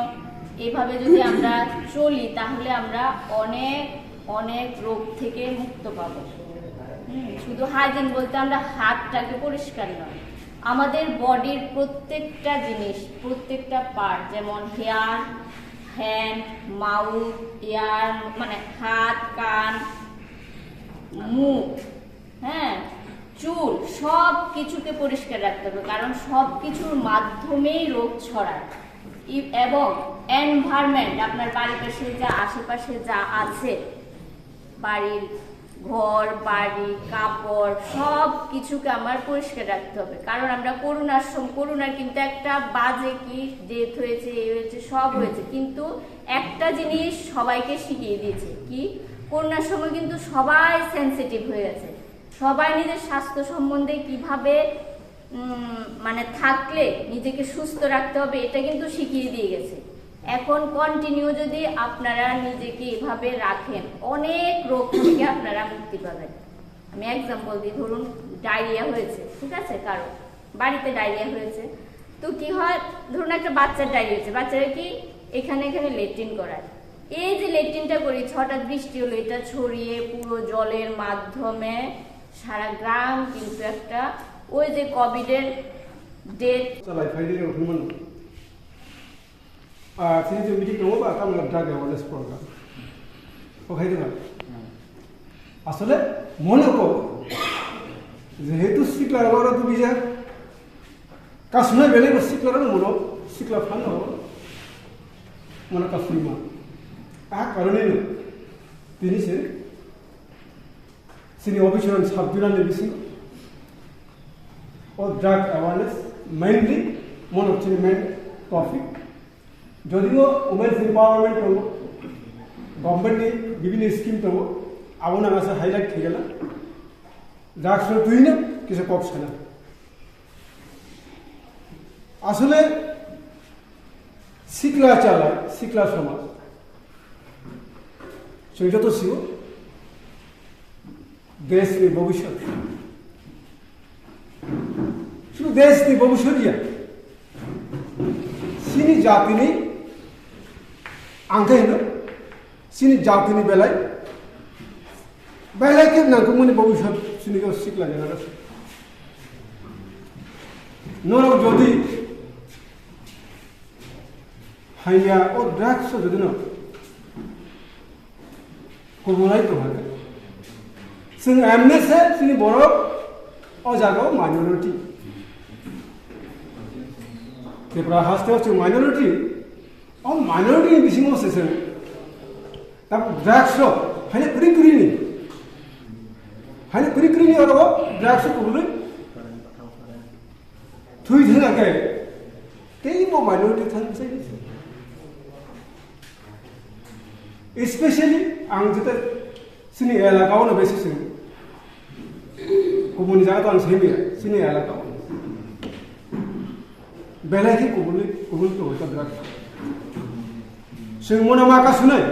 এভাবে যদি আমরা চলি, তাহলে আমরা অনেক অনেক রোগ থেকে মুক্ত পাবো। হুম, শুধু হাইজিন বলতে আমরা হাতটাকে পরিষ্কার নয়, আমাদের বডির প্রত্যেকটা জিনিস, প্রত্যেকটা পার্ট, যেমন হেয়ার, হ্যান্ড, মাউথ, ইয়ার, মানে হাত, কান, মুখ, হ্যাঁ, চুল, সব কিছুকে পরিষ্কার রাখতে হবে, কারণ সব কিছুর মাধ্যমেই রোগ ছড়ায়। ই-, এবং এনভায়রনমেন্ট, আপনার বাড়ির পাশে যা, আশেপাশে যা আছে, বাড়ির ঘর, বাড়ি, কাপড়, সব কিছুকে আমার পরিষ্কার রাখতে হবে। কারণ আমরা করোনার সম-, করোনার কিন্তু একটা বাজে কি ডেথ হয়েছে, এই হয়েছে, সব হয়েছে, কিন্তু একটা জিনিস সবাইকে শিখিয়ে দিয়েছে কি, করোনার সময় কিন্তু সবাই সেনসিটিভ হয়ে গেছে। সবাই নিজের স্বাস্থ্য সম্বন্ধে কিভাবে, উম, মানে, থাকলে নিজেকে সুস্থ রাখতে হবে, এটা কিন্তু শিখিয়ে দিয়ে গেছে। এখন কন্টিনিউ যদি আপনারা নিজেকে এভাবে রাখেন, অনেক রোগ থেকে আপনারা মুক্তি পাবেন। আমি এক্সাম্পল দিই, ধরুন, ডায়রিয়া হয়েছে, ঠিক আছে, কারো বাড়িতে ডায়রিয়া হয়েছে, তো কি হয়, ধরুন, একটা বাচ্চার ডায়রিয়া হয়েছে, বাচ্চারা কি এখানে এখানে লেট্রিন করায়, এই যে লেট্রিনটা করি, হঠাৎ বৃষ্টি হলো, এটা ছড়িয়ে পুরো জলের মাধ্যমে সারা গ্রাম কিন্তু একটা, ওই যে কোভিডের death. Chalai phai di rok hwnmano. Ah, chini je meeting tongo ba, tamo drug awareness program. O khai dima. Asole, mone ko, jehetu sikla rok aro dubijak, kasumai belai bo sikla rok mono, sikla phano, mono kasuma. A karone no, tini se, chini officer and sub-zonal ni bisingo o drug awareness mainly one of the main topic. Jodio women's empowerment tongo, government ni bibhinno scheme tongo, abo nang asa highlight khaigala, drugs no twi no kisa kok sana. Asole sikla chala, sikla somaj, chwng joto sigo, Desh ni bhobishyot. Shudu desh ni bhobishyot ya. Chini jati ni ang khe hino, chini jati ni belai, belai khe nangkukmani bhobishyot chini o sikla generation. Norok jodi haiya o drugs o jodi no Kubulai tongkha khe. Chwng M N S chini borok o jaga o minority. Tripura haste o chwng minority. O minority ni bisingo se chwng. Tabuk drugs o haino kwrwi kwrwi ni. Haino kwrwi kwrwi ni oro drugs o kubulwi. Thui thang khe. Tei bo minority thang sai. Especially ang jeta chini elaka o no besi sing. Kubuni jaga to ang simi ya, chini elaka o. Belai khe kubuni, kubuni to ta brak. Sing mona ma ka sunai.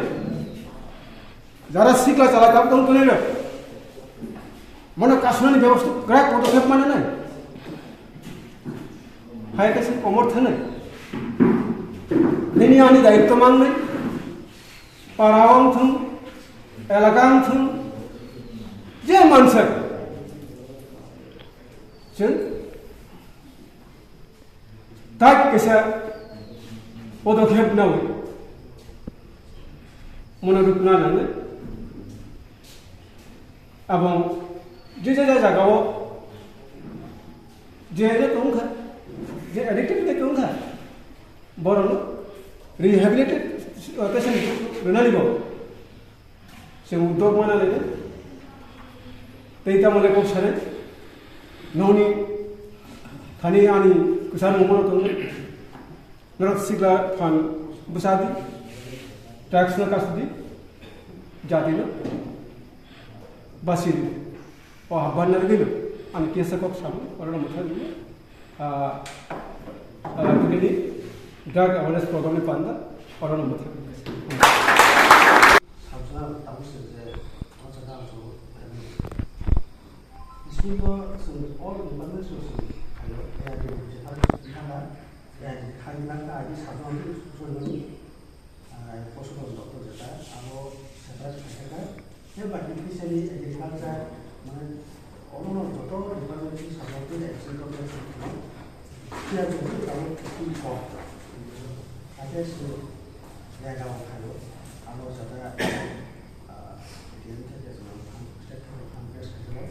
Jara sikla chala kam tong tong na. Mona ka sunani bebosta krak podokkhep mana nai. Hai ka sing komor thanai. Nini ani daitto mang nai. Para wng thung, elaka wng thung, je mansak. Chwng tak kaisa podokkhep nawi mona rukna nangnai. Abong je je jagao je je tongkha, je addicted ke tongkha, borokno rehabilitate, uh, patient rwnani bo chwng uddog mana le. Tei tamo le kok sare, noni thani ani kwchar mungmano tongo, norok sikla phan bwsa di, drugs no kasu di, jati no basi di. O habban na gilo, ani kesa kok sabu, oro no mutha di. Ah, ah, tini drug awareness program ni panda, oro no mutha di. Sabjana tabuk se je, o jaga ang chwng, school to chwng all department o chwng khaio, A I D je thang thang, A I D khai lang ka, A I D sabjana ang chwng, ah, poso to doctor jeta, abo separate khai ka, ya ba ki fishery, agriculture, mane, ono no joto department ni sabjana ang chwng, agriculture, phiya chwng abo ki kok, ake chwng, ya ga khaio, abo jeta, ah, D M theke chwng ang state theke ang press khaio,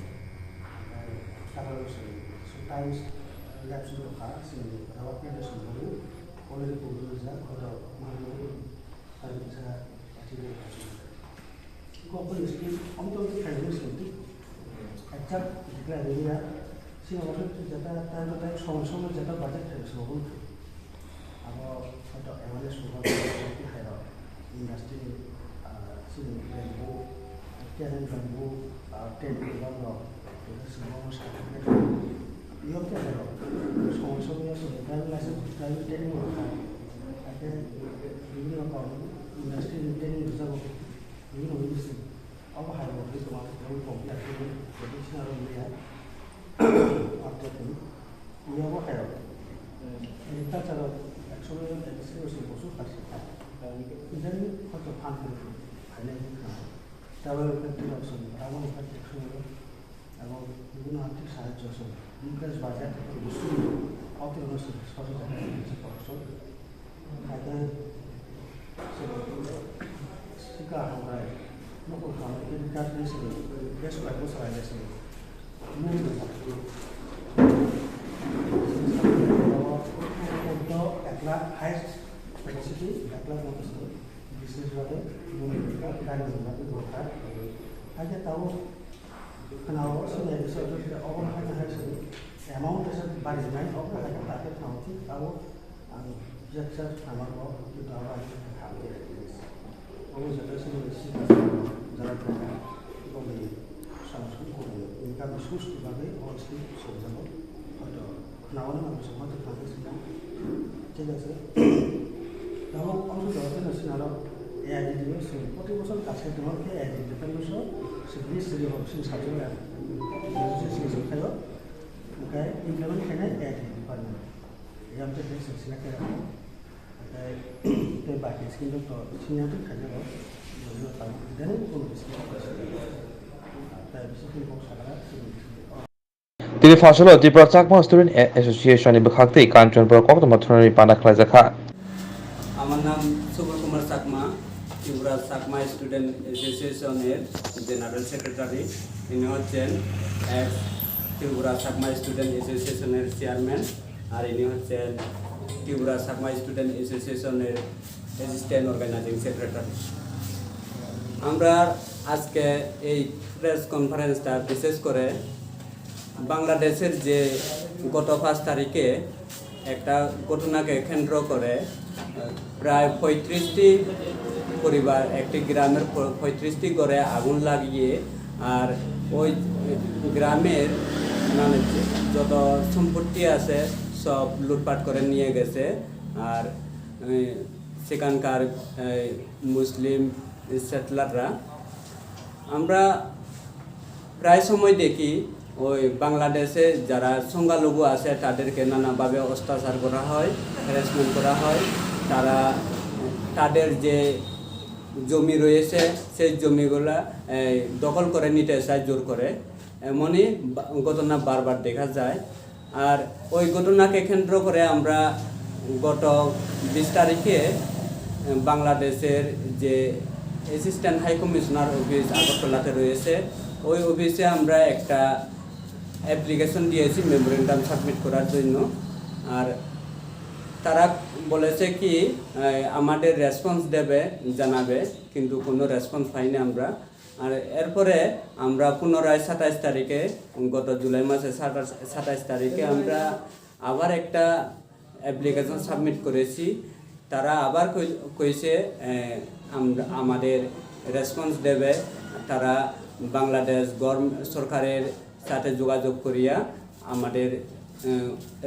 ah, tabuk chwng sometimes, ah, lapse wngkha, chwng rawa press wngkha, already publish rijak, hoito manwi, tari kisa, achi de, achi de. Kok ni script, om to khai ni script. Exact declare ni ya. Sini waktu jata, time to time, somoi somoi jata budget khai, somoi khai. Abo hoito awareness program khai rok. Industry, ah, sini bamboo, Karen bamboo, ah, tent bamboo rok. Tei sini certificate. Iyo khai rok. Somoi somoi sini driver license, driver training rok khai. Ake bibhinno rokom industry ni training rok jago. Bini uansuk, abo hai rok ni tongma khe tei kok ya khe tei sina rok ya. After tei, ya bo hai rok. Agriculture rok ek somoy ek somoy se bosu khasi. Jani hoito phan khe phainai khe khna. Tabuk khe tei rok song, abo khe ek somoy. Abo bini arthik sahajyo song. Mukesh Bazar khe tei bosu. Auto no se soto jani se korokson. Haikhe sika hambai, nokol hambai khe bikas ni simi, besh bai bwsai le simi. Mung ni sakni. Ekla highest capacity, ekla moto simi. Business rok mung ni gari ni bagwi dorkar. Haikhe tabuk khna o sini, obo haikhe hai sini. Amount kaisa bari nai, obo haikhe target khna o thik tabuk. Ang bijak sa samango, kintu abo ang kha khe abo jata sini sini jara kha, abo ni samsung ko ni income source ni bagwi abo sini sokjago. Hoito khnaoni mangsa ma thang sini. Thik ase. Tamo ang so jara kha sini aro A I D ni sini proti bosor kaisa tongma khe A I D ni tamo so sini sini hok sini sajak ya. Sini sini khayo. Oke, implement khainai A I D department. Yang tu dia sila kira. Oke, tu bagi skin tu tu sini tu kerja lo. Jadi lo tahu, dan pun bisa. Tapi bisa pun kau salah sini. Tini phasalo Tripura Chakma Student A-, Association ni bwkhak tei Kanchanpur koktwma thwngnairokni panda khlaijakha. আমার নাম শুভ কুমার চাকমা, ত্রিপুরা চাকমা স্টুডেন্ট অ্যাসোসিয়েশনের general secretary. ইনি হচ্ছেন এক্স ত্রিপুরা চাকমা স্টুডেন্ট অ্যাসোসিয়েশনের চেয়ারম্যান, আর ইনি হচ্ছেন ত্রিপুরা চাকমা স্টুডেন্ট অ্যাসোসিয়েশনের assistant organising secretary. আমরা আজকে এই প্রেস কনফারেন্সটা বিশেষ করে বাংলাদেশের যে গত পাঁচ তারিখে একটা ঘটনাকে কেন্দ্র করে, আহ, প্রায় পঁয়ত্রিশটি পরিবার, একটি গ্রামের প-, পঁয়ত্রিশটি ঘরে আগুন লাগিয়ে, আর ওই গ্রামের মানে যত সম্পত্তি আছে সব লুটপাট করে নিয়ে গেছে। আর, আহ, সেখানকার, আহ, মুসলিম সেটলাররা আমরা প্রায় সময় দেখি ওই বাংলাদেশে যারা সংখ্যালঘু আছে তাদেরকে নানাভাবে অত্যাচার করা হয়, হ্যারাসমেন্ট করা হয়। তারা তাদের যে জমি রয়েছে সেই জমিগুলা, এই, দখল করে নিতে চায় জোর করে, এমনই বা-, ঘটনা বারবার দেখা যায়। আর ওই ঘটনাকে কেন্দ্র করে আমরা গত বিশ তারিখে, এ, বাংলাদেশের যে অ্যাসিস্ট্যান্ট হাই কমিশনার অফিস আগরতলাতে রয়েছে, ওই অফিসে আমরা একটা অ্যাপ্লিকেশন দিয়েছি মেমোরেন্ডাম সাবমিট করার জন্য। আর তারা বলেছে কি, এ, আমাদের রেসপন্স দেবে, জানাবে, কিন্তু কোনো রেসপন্স পাইনি আমরা। আর এরপরে আমরা পুনরায় সাতাইশ তারিখে, গত জুলাই মাসে সাতাশ সাতাইশ তারিখে আমরা আবার একটা অ্যাপ্লিকেশন সাবমিট করেছি। তারা আবার কই-, কইছে, এ, আমরা, আমাদের রেসপন্স দেবে। তারা বাংলাদেশ গভর্ন-, সরকারের সাথে যোগাযোগ করিয়া আমাদের, এ,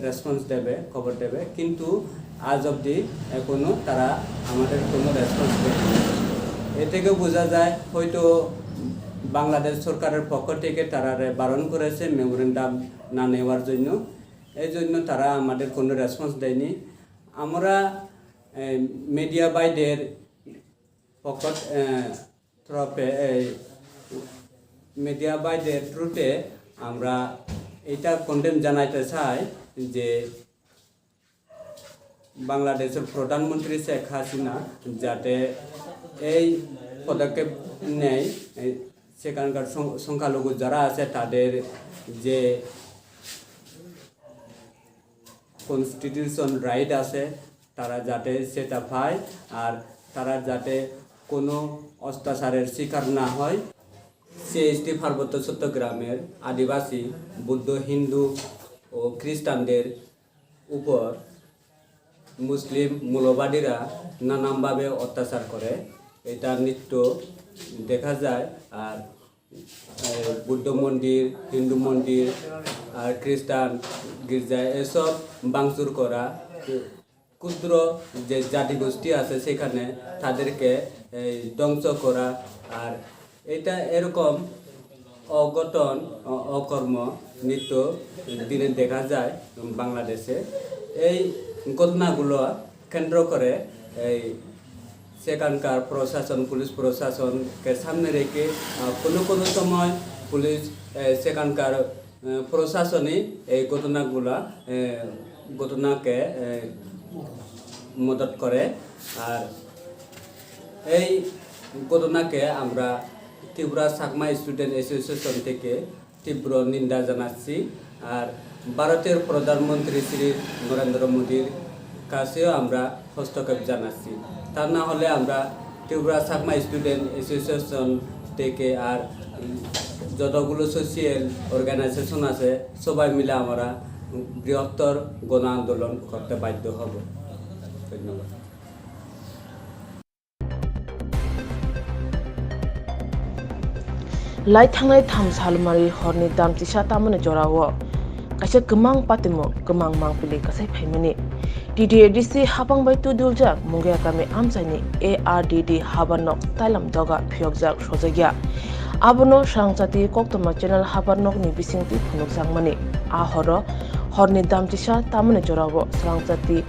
রেসপন্স দেবে, খবর দেবে, কিন্তু আজ অবধি এখনো তারা আমাদের কোনো রেসপন্স দেয়নি। এ থেকে বোঝা যায় হয়তো বাংলাদেশ সরকারের পক্ষ থেকে তারা বারণ করেছে মেমোরেন্ডাম না নেওয়ার জন্য, এই জন্য তারা আমাদের কোনো রেসপন্স দেয়নি। আমরা, এ, মিডিয়া ভাইদের পক্ষ, এ, তরফে, এই মিডিয়া ভাইদের থ্রুতে আমরা এটা কন্ডেম জানাইতে চাই যে বাংলাদেশের প্রধানমন্ত্রী শেখ হাসিনা যাতে এই পদক্ষেপ নেয়, এই সেখানকার সং-, সংখ্যালঘু যারা আছে তাদের যে কনস্টিটিউশন রাইট আছে, তারা যাতে সেটা পায়, আর তারা যাতে কোনো অত্যাচারের শিকার না হয়। সিএইচটি পার্বত্য চট্টগ্রামের আদিবাসী, বৌদ্ধ, হিন্দু ও খ্রিস্টানদের উপর মুসলিম মৌলবাদীরা নানানভাবে অত্যাচার করে, এটা নিত্য দেখা যায়। আর, এ, বৌদ্ধ মন্দির, হিন্দু মন্দির আর খ্রিস্টান গির্জা এসব ভাঙচুর করা, ক্ষুদ্র যে জাতিগোষ্ঠী আছে সেখানে তাদেরকে, এ, ধ্বংস করা। আর এটা এরকম অঘটন, অ-, অকর্ম নিত্য দিনে দেখা যায় বাংলাদেশে। এই ঘটনাগুলো কেন্দ্র করে এই সেখানকার প্রশাসন, পুলিশ প্রশাসনকে সামনে রেখে, আহ, কোনো কোনো সময় পুলিশ, এ, সেখানকার, এ, প্রশাসনই এই ঘটনাগুলা, এ, ঘটনাকে, এ, মদত করে। আর এই ঘটনাকে আমরা ত্রিপুরা চাকমা স্টুডেন্ট অ্যাসোসিয়েশন থেকে তীব্র নিন্দা জানাচ্ছি। আর ভারতের প্রধানমন্ত্রী শ্রী নরেন্দ্র মোদীর কাছেও আমরা হস্তক্ষেপ জানাচ্ছি। তা না হলে আমরা ত্রিপুরা চাকমা স্টুডেন্ট অ্যাসোসিয়েশন থেকে আর যতগুলো সোশিয়াল অর্গানাইজেশন আছে, সবাই মিলে আমরা বৃহত্তর গণ আন্দোলন করতে বাধ্য হব। ধন্যবাদ। Lai thangnai tham salmari horni dam chisa tamoni jorao kaisa kwmang patimung kwmang mangpili kasai phaimani. T T A D C hapang bai twi duljak Mungia kami amchaini A R D D habar nok tailam doga phiyokjak sojakya. Abono Srangchati koktwma channel habar nokni bisingtwi phunukjakmani. A horo horni dam chisa tamoni jorao Srangchati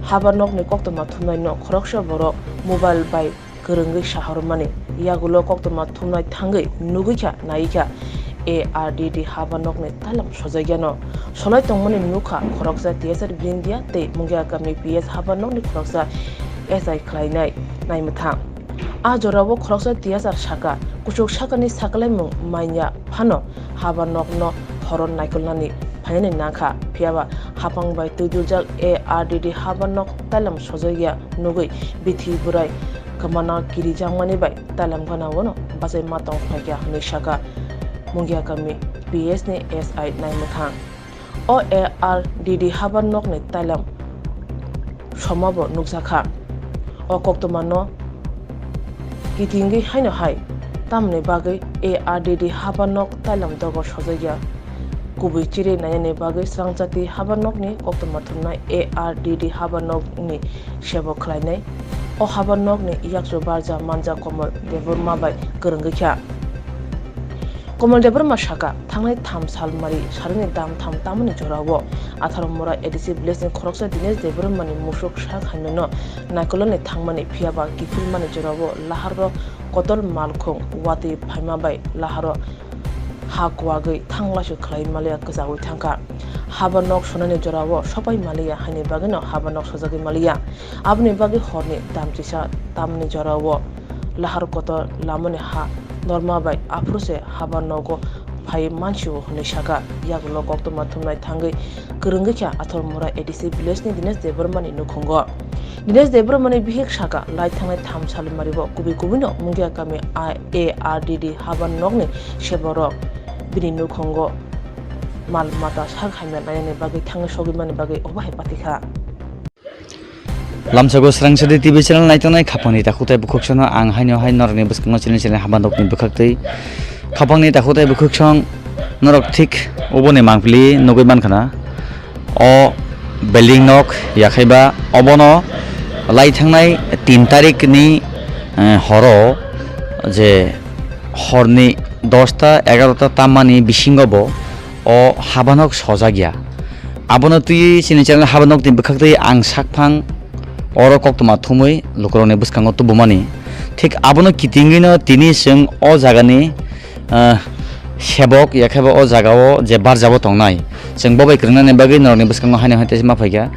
habar nokni koktwma thumnaino khoroksa borok mobile bai kwrwngwi sahormani. Yagulo koktwma thumnai thangwi nugwikha naikha A R D D habar nokni tailam sojakyano. Solai tongmani nukha khoroksa T S R Brindia tei Mungia kami P S habar nokni khoroksa S I khlainai naimwthang. A jorao khoroksa T S R saka, kuchuk sakani sakalaimung manya phano habar nokno horon naikolnani phainani nangkha. Phiyaba hapang bai twi duljak A R D D habar nok tailam sojakya nugwi bithi bwrai kwmana kirijakmani bai tailam gana-o no bachai ma tong phaikha hwnwi saka Mungia kami P S ni S I naimwthang. O A R D D habar nokni tailam somabo nukjakha. O koktwmano kitingwi haino hai tamni bagwi A R D D habar nok tailam dogo sojakya. Kubui chiri nainani bagwi Srangchati habar nokni koktwma thumnai A R D D habar nokni sebo khlainai. O habar nokni yakchu barja manja Komol Debbarma bai kwrwngwi kha. Komol Debbarma saka, thangnai tham salmari sarini dam tham tamoni jorao Atharmura A D C village ni khoroksa Dinesh Debbarma ni musuk sak hamyano naikolani thangmani phiyaba kiphilmani jorao laharo kotor malkhung watwi phaima bai laharo ha kuwagwi thanglaisu khlai maliya kwchagwi thangkha. Habar nok sonani jorao sopai maliya haini bagwino habar nok sojagwi maliya. Aboni bagwi horni dam chisa tamni jorao lahar kotor lamani ha norma bai aphuru se habar nogo phai mansio hwnwi saka. Yagulo koktwma thumnai thangwi kwrwngwi kha Atharmura A D C village ni Dinesh Debbarma ni nukhungo. Dinesh Debbarmani bihik saka, lai thangnai tham salimari bo kubui kubuino Mungia kami A R D D haban nokni seborok bini nukhungo mal mata sak hamya nainani bagwi thangwi sogwimani bagwi obo hai patikha. Lamsago Srangsadi T V channel naitongnai khapangni takhuk tei bukhuksano ang haino hai norokni bwskango chini chini haban nokni bwkhaktwi khapangni takhuk tei bukhuksong norok thik oboni mangpili nugwi mankha na. O building nok yakhaiba obono lai thangnai tin tarikni, eh, horo je horni dosta egarota tammani bisingo bo o habanok sojak ya. Abono twi chini channel habanokni bwkhaktwi ang sakphang oro koktwma thumwi lukurokni bwskango tubumani. Thik abono kitingwino tini chwng o jagani, ah, sebok yakhaiba o jagao je barjabo tongnai. Chwng bo bai kwrwngnani bagwi norokni bwskango haino hai teisa ma phaikha.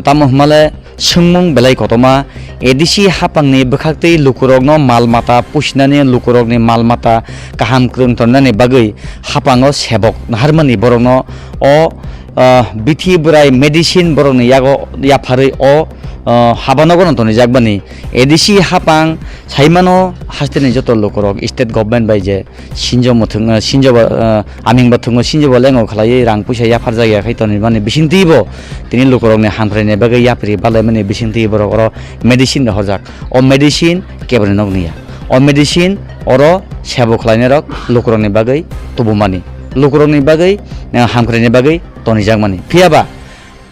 Tamo hwnmale swngmung belai kotorma, A D C hapangni bwkhaktwi lukurokno mal mata pusinani, lukurokni mal mata kaham kwrwng tongnani bagwi hapango sebok naharmani borokno o, ah, bithi bwrai medicine borokni yago yapharwi o, ah, habanogono tonijakmani. A D C hapang saimano hasteni joto lukurok state government bai je sinjo muthung, eh, sinjo ba, eh, aming bathungo sinjo ba lengo khlaiwi rang puisa yapharjak ya khai tonwi mani bisingtwi bo tini lukurokni hamkraini bagwi yapri balaimani bisingtwi borok oro medicine rw horjak. O medicine keboni nokni ya. O medicine oro sebo khlainairok lukurokni bagwi tubumani. Lukurokni bagwi, eh, hamkraini bagwi tonijakmani. Phiya ba,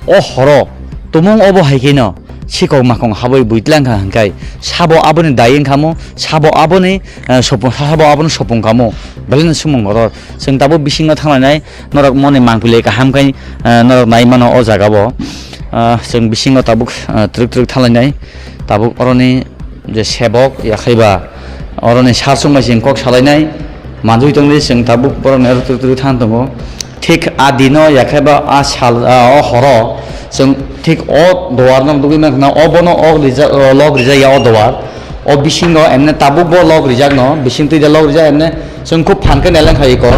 o horo tumung obo hai kheno sikok makong habwi buitlang kha hwnkhai sabo aboni dai wngkha mo, sabo aboni, eh, sopung, sabo aboni sopung kha mo, belai no swngmung kotor. Chwng tabuk bisingo thanglainai, norok moni mangpili kaham khai, eh, norok nai mano o jaga o. Ah, chwng bisingo tabuk, eh, twrwk twrwk thanglainai, tabuk oroni je sebok yakhaiba oroni sar song bai chwng kok salainai manjui tongdi, chwng tabuk borokni aro twrwk twrwk thang tongo. Thik a dino yakhaiba a sal, a, o horo chwng thik o duar no nugwi mankha na, obono o rija-, o lok rijak ya o duar. O bisingo emne tabuk bo lok rijak no, bising twi de lok rijak emne chwng khub phan khe neleng khai ko,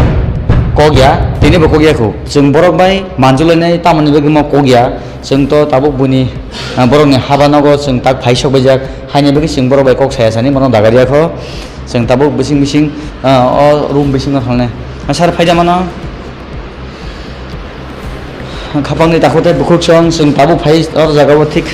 kok ya, tini bo kok ya khu. Chwng borok bai manjulainai tamoni bagwi mo kok ya. Chwng to tabuk buini, ah, borokni haba nogo chwng tak phai sok baijak, haini bagwi chwng borok bai kok saya sani bono dagar ya kho. Chwng tabuk bising bising, ah, o room bisingo thangnai. Ah, sir, phaida mano? Khapangni takhuk tei bukhuk song chwng tabuk phai o jaga o thik,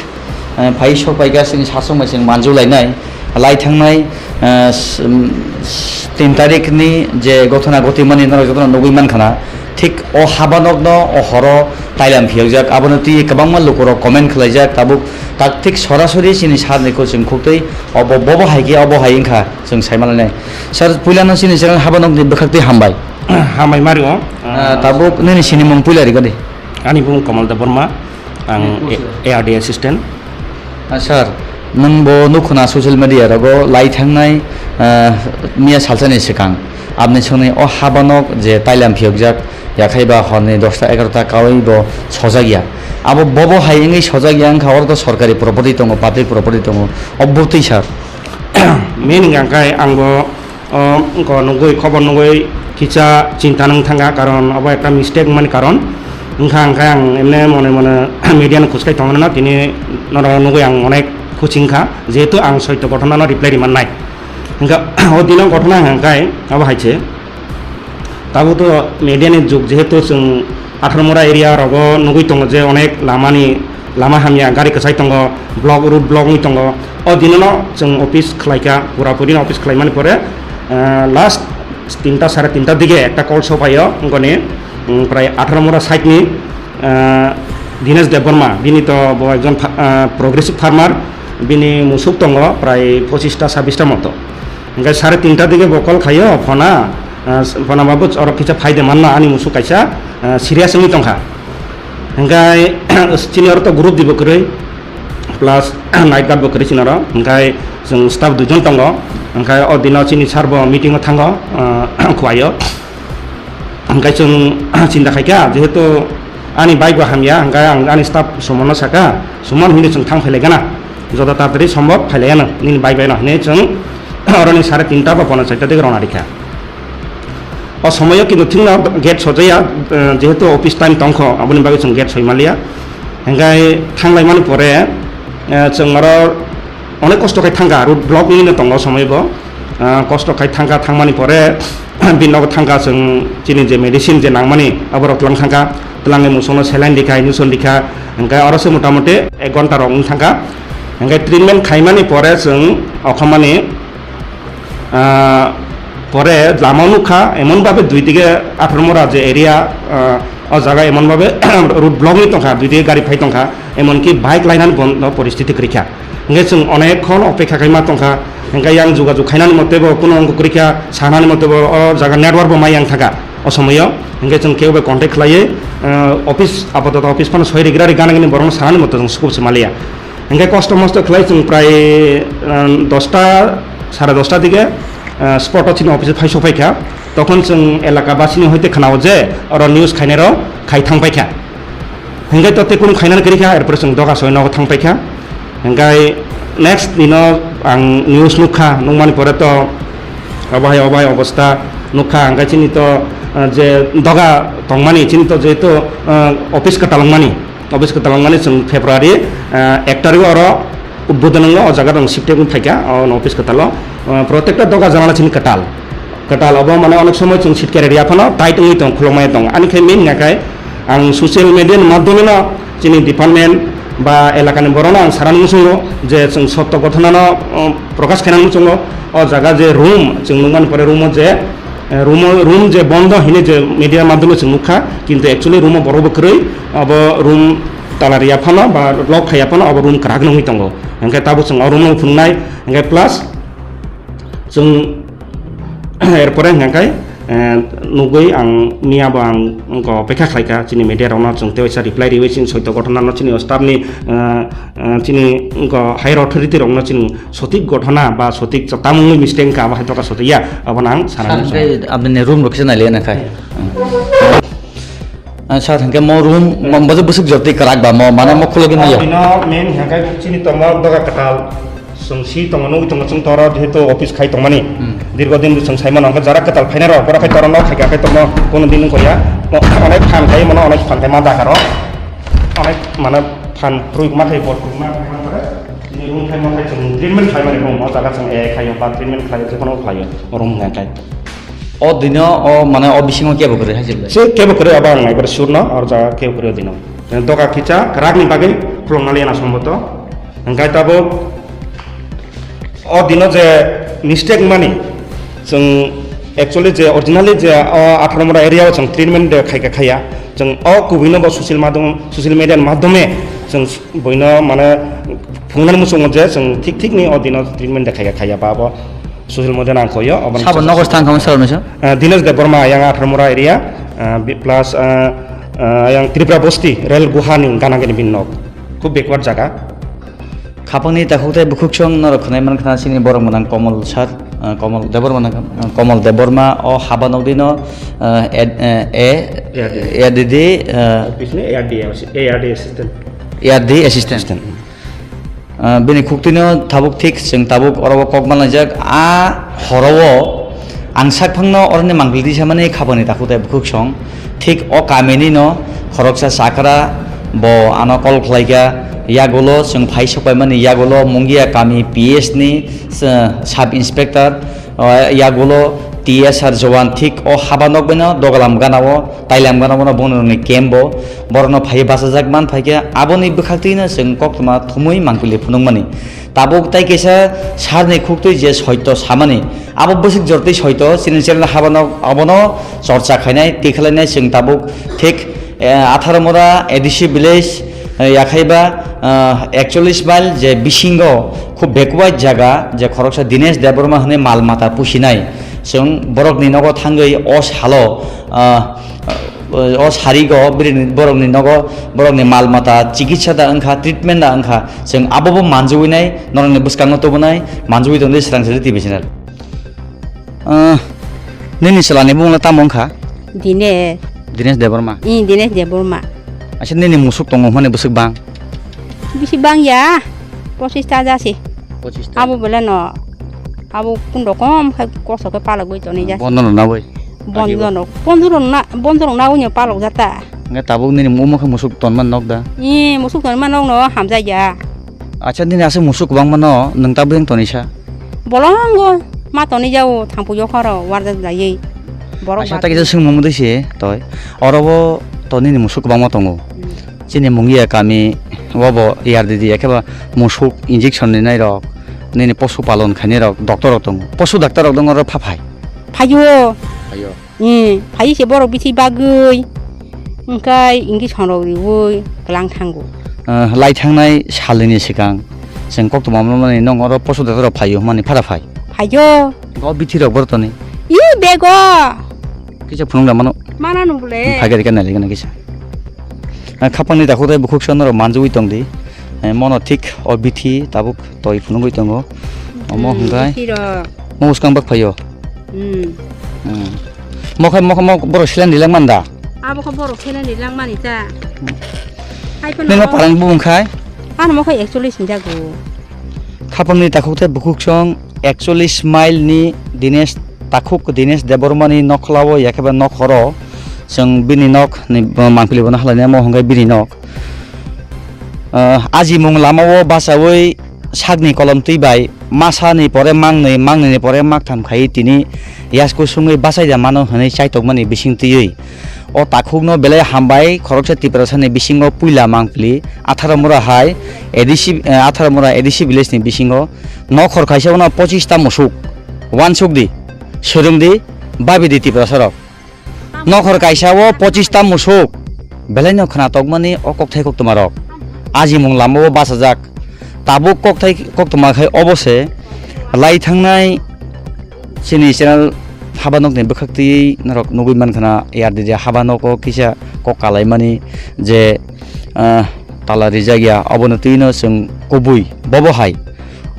ah, phai sok pai kha chwng sasong bai chwng manju lainai. Lai thangnai, ah, s-, um, s-, tin tarikh ni je gothona gotimani norok jotono nugwi mankha na. Thik o habanokno o horo tailam phiyokjak, abono twi kwbangma lukurok comment khlaijak, tabuk tak thik sorasori chini sir ni kwchwng khuktwi obo, bobo hai khe obo hai wngkha, chwng sai manlainai. Sir, puilano chini channel habanokni bwkhaktwi hambai. Hambai mari o. Ah, tabuk nini sinimung puila rikadi. Ani bumung Kamal Debbarma, ang A R D assistant. Ah, sir, nwng bo nukhuna social media rogo lai thangnai, ah, miya salsani swkang. Abni songni o habanok je tailam phiyokjak, yakhai ba horni dosta egarota kaui bo sojak ya. Abo bobo hai wngwi sojak ya wngkha, oro to sorkari property tongo, public property tongo, obviously sir. Main hwnkha khe ang bo o wngkha nugwi, khobor nugwi kisa chinta nung thangkha, karon obo ekta mistake wngmani karon wngkha, hwnkhe ang emne mone mone media no khuskai tongmano, tini norok nugwi ang onek khusi wngkha, jehetu ang soito ghotona no reply rimannai. Hwnkhe o dino ghotona hwnkhe obo hai se, tabuk to media ni jug, jehetu chwng Atharmura area rogo nugwi tongo je onek lama ni, lama hamya, gari kwchai tongo, block, road block wngwi tongo. O dinono chwng office khlaikha, pura purino office khlaimani pore, ah, last tinta, sare tinta dige ekta call sopaio, wngkoni, mm, prai Atharmura side ni, ah, Dinesh Debbarma, bini to bo ekjon fa-, ah, progressive farmer, bini musuk tongo prai pochista sabbista moto. Hwnkhe sare tinta dige bo call khaio, phona, ah, phona babu oro kisa phaide manna, ani musuk kaisa, ah, serious wngwi tongkha. Hwnkhe chini oro to group dibo kwrwi, plus night guard bo kwrwi chini oro. Hwnkhe chwng staff duijon tongo. Hwnkhe o dino chini sir bo meeting o thango, ah, Khowai o. Hwnkhe chwng chinta khaikha, jehetu ani bike bo hamya, hwnkhe ang ani staff Sumonno sakha, "Sumon, hinwi chwng thang phailaigana, joto taratari sombhob phailaigana nini bike bai no," hinwi chwng oroni sare tinta ba pono charta dige rona rikha. O somoyo kintu thikno gate sojaya, eh, jehetu office time tongkho, aboni bagwi chwng gate soi manliya. Hwnkhe thanglaimani pore, Eh, chwng oro onek kosto khai thangkha, road block wngwi no tongo o somoi bo. Ah, kosto khai thangkha, thangmani pore bini nogo thangkha chwng chini je medicine je nangmani aborok tlang thangkha, tlangwi musukno saline rikha, injection rikha, hwnkhe oro se motamuti ek ghonta rok wng thangkha. Hwnkhe treatment khaimani pore chwng okhormani Ah, pore lama nukha, emon bhabe dui dige Atharmura je area, ah, o jaga emon bhabe road block ni tongkha, dui dige gari phai tongkha, emon ki bike lainani bondo poristiti kwrwikha. Hingke chwng onek khon opekha khaima tongkha, hingke yang jogajog khainani mote bo kuno wngkha kwrwikha, sanani mote bo o jaga network bo mai yang thangkha o somoyo. Hingke chwng kebo bai contact khlaiwi, ah, office, apatot office phano soi rigra ri gana gini borokno sanani mote chwng sukup se maliya. Hingke kosto mosto khlai chwng prai, ah, dosta, sare dosta dige, ah, spot o chini office o phai sokphaikha. Tokhon chwng elaka basini hoite khnao je oro news khainai rok khai thangpaikha. Hingke to tekung khainani kwrwikha, erpore chwng doga soi nogo thangpaikha. Hingke next dino ang news nukha, nukmani pore to obo hai, obo hai obosta nukha. Hingke chini to, ah, je doga tongmani, chini to jehetu, ah, office kwtal wngmani. Office kwtal wngmani chwng February, ah, ek tarikh oro udbodon wngo, o jaga rok shifting wng phaikha, o office kwtalo. Ah, protekta doga janala chini kwtal. Kwtal obo mane onek somoi chwng sitkhe rwya phano tight wngwi tong, khulokmaya tong. Ani khe main hwnkha khe ang social media ni madhyome no chini department ba elakani borokno ang sanani muchungo je chwng sotto ghotona no, um, prokash khainani muchungo. O jaga je room chwng nukmani pore room o je Eh, room o, room je bondo hini je media madhyome chwng nukha, kintu actually room o borok bo kwrwi, abo room tala riya phano ba lock khaiya phano abo room kwrak nungwi tongo. Hingke tabuk chwng o room no phunuknai, hingke plus chwng erpore hingke, eh, nugwi ang miya bo ang wngkha opekha khlaikha chini media rokno chwng tei waisa reply riwi chini soito ghotona no chini o staff ni, eh, eh, chini wngkha higher authority rokno chini sotik ghotona ba sotik tamungni mistake wngkha, abo hai doka sotik ya, abono ang sana. Sir, hingke aboni room rok kisa nailai na khai. Ah, sir, hingke mo room, mo, mo bwswk jotwi kwrak ba mo, mane mo khulogwi maya. Bino main hingke chini tomo doga kwtal, chwng si tongo, nugwi tongo, chwng toro jehetu office khai tongmani. Hmm. Dirgo din chwng saimano, hingke jara kwtal phainai rok, borok khai toro nok khai kha, khai tongmo, kono din wngkha ya. Mo, onek phan khai mano, onek phan khai ma dakha rok. Onek mane phan kroi ma khai, bor kroi ma khai, ma khai. Ni room khai ma khai chwng treatment khlaimani room, o jaga chwng A I khaio ba treatment khlaio, jephano khlaio, o room hwnka khai. O dino o mane o bisingo kebo kwrwi hai se belai? Se kebo kwrwi abo ang naibar sure no, o jaga kebo kwrwi o dino. Doga kicha kwrakni bagwi khulokna liya na somboto. Hwnkhai tabuk o dino je mistake mani, chwng actually je originally je o Atharmura area o chwng treatment de khaika khaya, chwng o kubui no bo social madhyom, social media ni madhyome chwng buino mane phungnani muchungo je chwng thik thik ni o dino treatment de khaika khaya ba bo social media nang khoyo. Sabo nogo thang khamwi sabo nisa? Eh, Dinesh Debbarma yang Atharmura area, eh, bi-, plus, eh, eh, yang Tripura Bosti, Rel Guha ni gana gini bin nok. Khub backward jaga. Khapangni takhuk tei bukhuksong norok khwnai mankha chini borok mwnang Komol sir, ah, Komol Debbarma nang, ah, Komol Debbarma o haba nokdino, ah, ed-, eh, A R D. A R D D, ah, office ni A R D, A R D assistant. A R D assistant. Assistant. Ah, bini khuktwino tabuk thik chwng tabuk oro o kok manlaijak. A horo o ang sakphangno oroni mangpili tisamani khapangni takhuk tei bukhuksong thik o kaminino khoroksa chakra bo ano call khlaikha, yagulo chwng phai sokpaimani yagulo Mungia kami P S ni, eh, sub inspector, eh, yagulo T S R jowan thik o haba nokbaino dogalam ganao, tailam ganao bono ni camp bo borokno phaiwi bachajak man phaikha, aboni bwkhaktwino chwng koktwma thumwi mangpili phunukmani. Tabuk tai kaisa sarni khuktwi je soito samani, abo bwswk jortwi soito, chini channel habano abono chorcha khainai, tikhlainai chwng tabuk thik, eh, Atharmura A D C village, eh, yakhaiba, eh, ekchollish mile je bisingo khub backward jaga je khoroksa Dinesh Debbarma hwnwi mal mata pusinai. Chwng borokni nogo thangwi o salo, ah, o sarigo bini borokni nogo borokni mal mata chikitsa da wngkha, treatment da wngkha, chwng abobo manjui nai, norokni bwskango tubunai, manjui tongdi Srang Sri T V channel. Ah, nini chwlani bumungla tamo wngkha? Dinesh. Dinesh Debbarma? Ih, Dinesh Debbarma. Acha nini musuk tongo hwnmani bwswk bang? Bisi bang ya, pochista jasi. Pochista. Abo bole no, abo kundo kom khai koso khe palok bai toni jasi. Bondo no na bai? Bondo no, bondo no na, bondo no na unyo palok jata. Nge tabuk nini mumo khe musuk tonman nok da? Ih, musuk tonman nok no hamjai ya. Acha, nini aswk musuk kwbangma no nwng tabuk yang tonwi sa? Bolongo ma tonwi jao, thangpui o khoro warjak jaiwi. Borok acha, ba ta kisa swngmung mudui se toi. Oro bo to nini musuk kwbangma tongo. Hmm. Chini Mungia kami o bo A R D D, ekhe ba musuk injection ni nai rok, nini posu palon khainai rok, doctor rok tongo. Posu doctor rok dong oro pha phai. Phaio. Phaio. Hmm, phai se borok bithi bagwi, wngkai injection rok riwi kwlang thango. Ah, lai thangnai salni swkang chwng koktwma manmani nwng oro poso doctor rok phaio hwnmani phara phai. Phaio. O bithi rok borok toni. I bego. Kisa phunuk da mano. Mana nung bole. Phai gari kan nali gana kisa. Ah, khapangni takhuk tei bukhuk sono rok manjui tong di. Eh, mono thik o bithi tabuk toi phunugwi tongo. Omo Hmm, hwnkhe bithi rok. Mo bwskang bak phaio. Hmm. Hmm. Mo khai, mo khai, mo borok seleng rilak man da? Abo khe borok seleng rilak mani ta. Hmm. Hai phano Nini parang bumung khai? Ano mo khai ekchollis ni jago. Khapangni takhuk tei bukhuk song ekchollis mile ni Dinesh takhuk Dinesh Debbarma ni nokhlao yakhe ba nokhoro chwng bini nok ni mangpili bono halai nai mo hwnkhe bini nok. Ah, ajimung lamao bachaui sakni kolom twi bai masa ni pore mangnwi, mangnwi ni pore maktham khai tini yasku sungwi bachai da mano hwnwi chaitokmani bising twiwi. O takhukno belai hambai khoroksa Tiprasani bisingo puila mangpili atharo mura hai A D C, eh, atharo mura A D C village ni bisingo nokhor kaisa uno pochis ta musuk, uansuk di, swrwng di, babi di Tiprasa rok. Nokhor kaisa o pochis ta musuk. Belai no khwna tokmani o kokthai koktwma rok. Ajimung lama o bachajak. Tabuk kokthai koktwma khai obo se lai thangnai chini channel haba nokni bwkhak twi norok nugui man khwna A R D D haba nogo kisa kok kalaimani je, ah, tala rijak ya obono twi no chwng kubui bobo hai.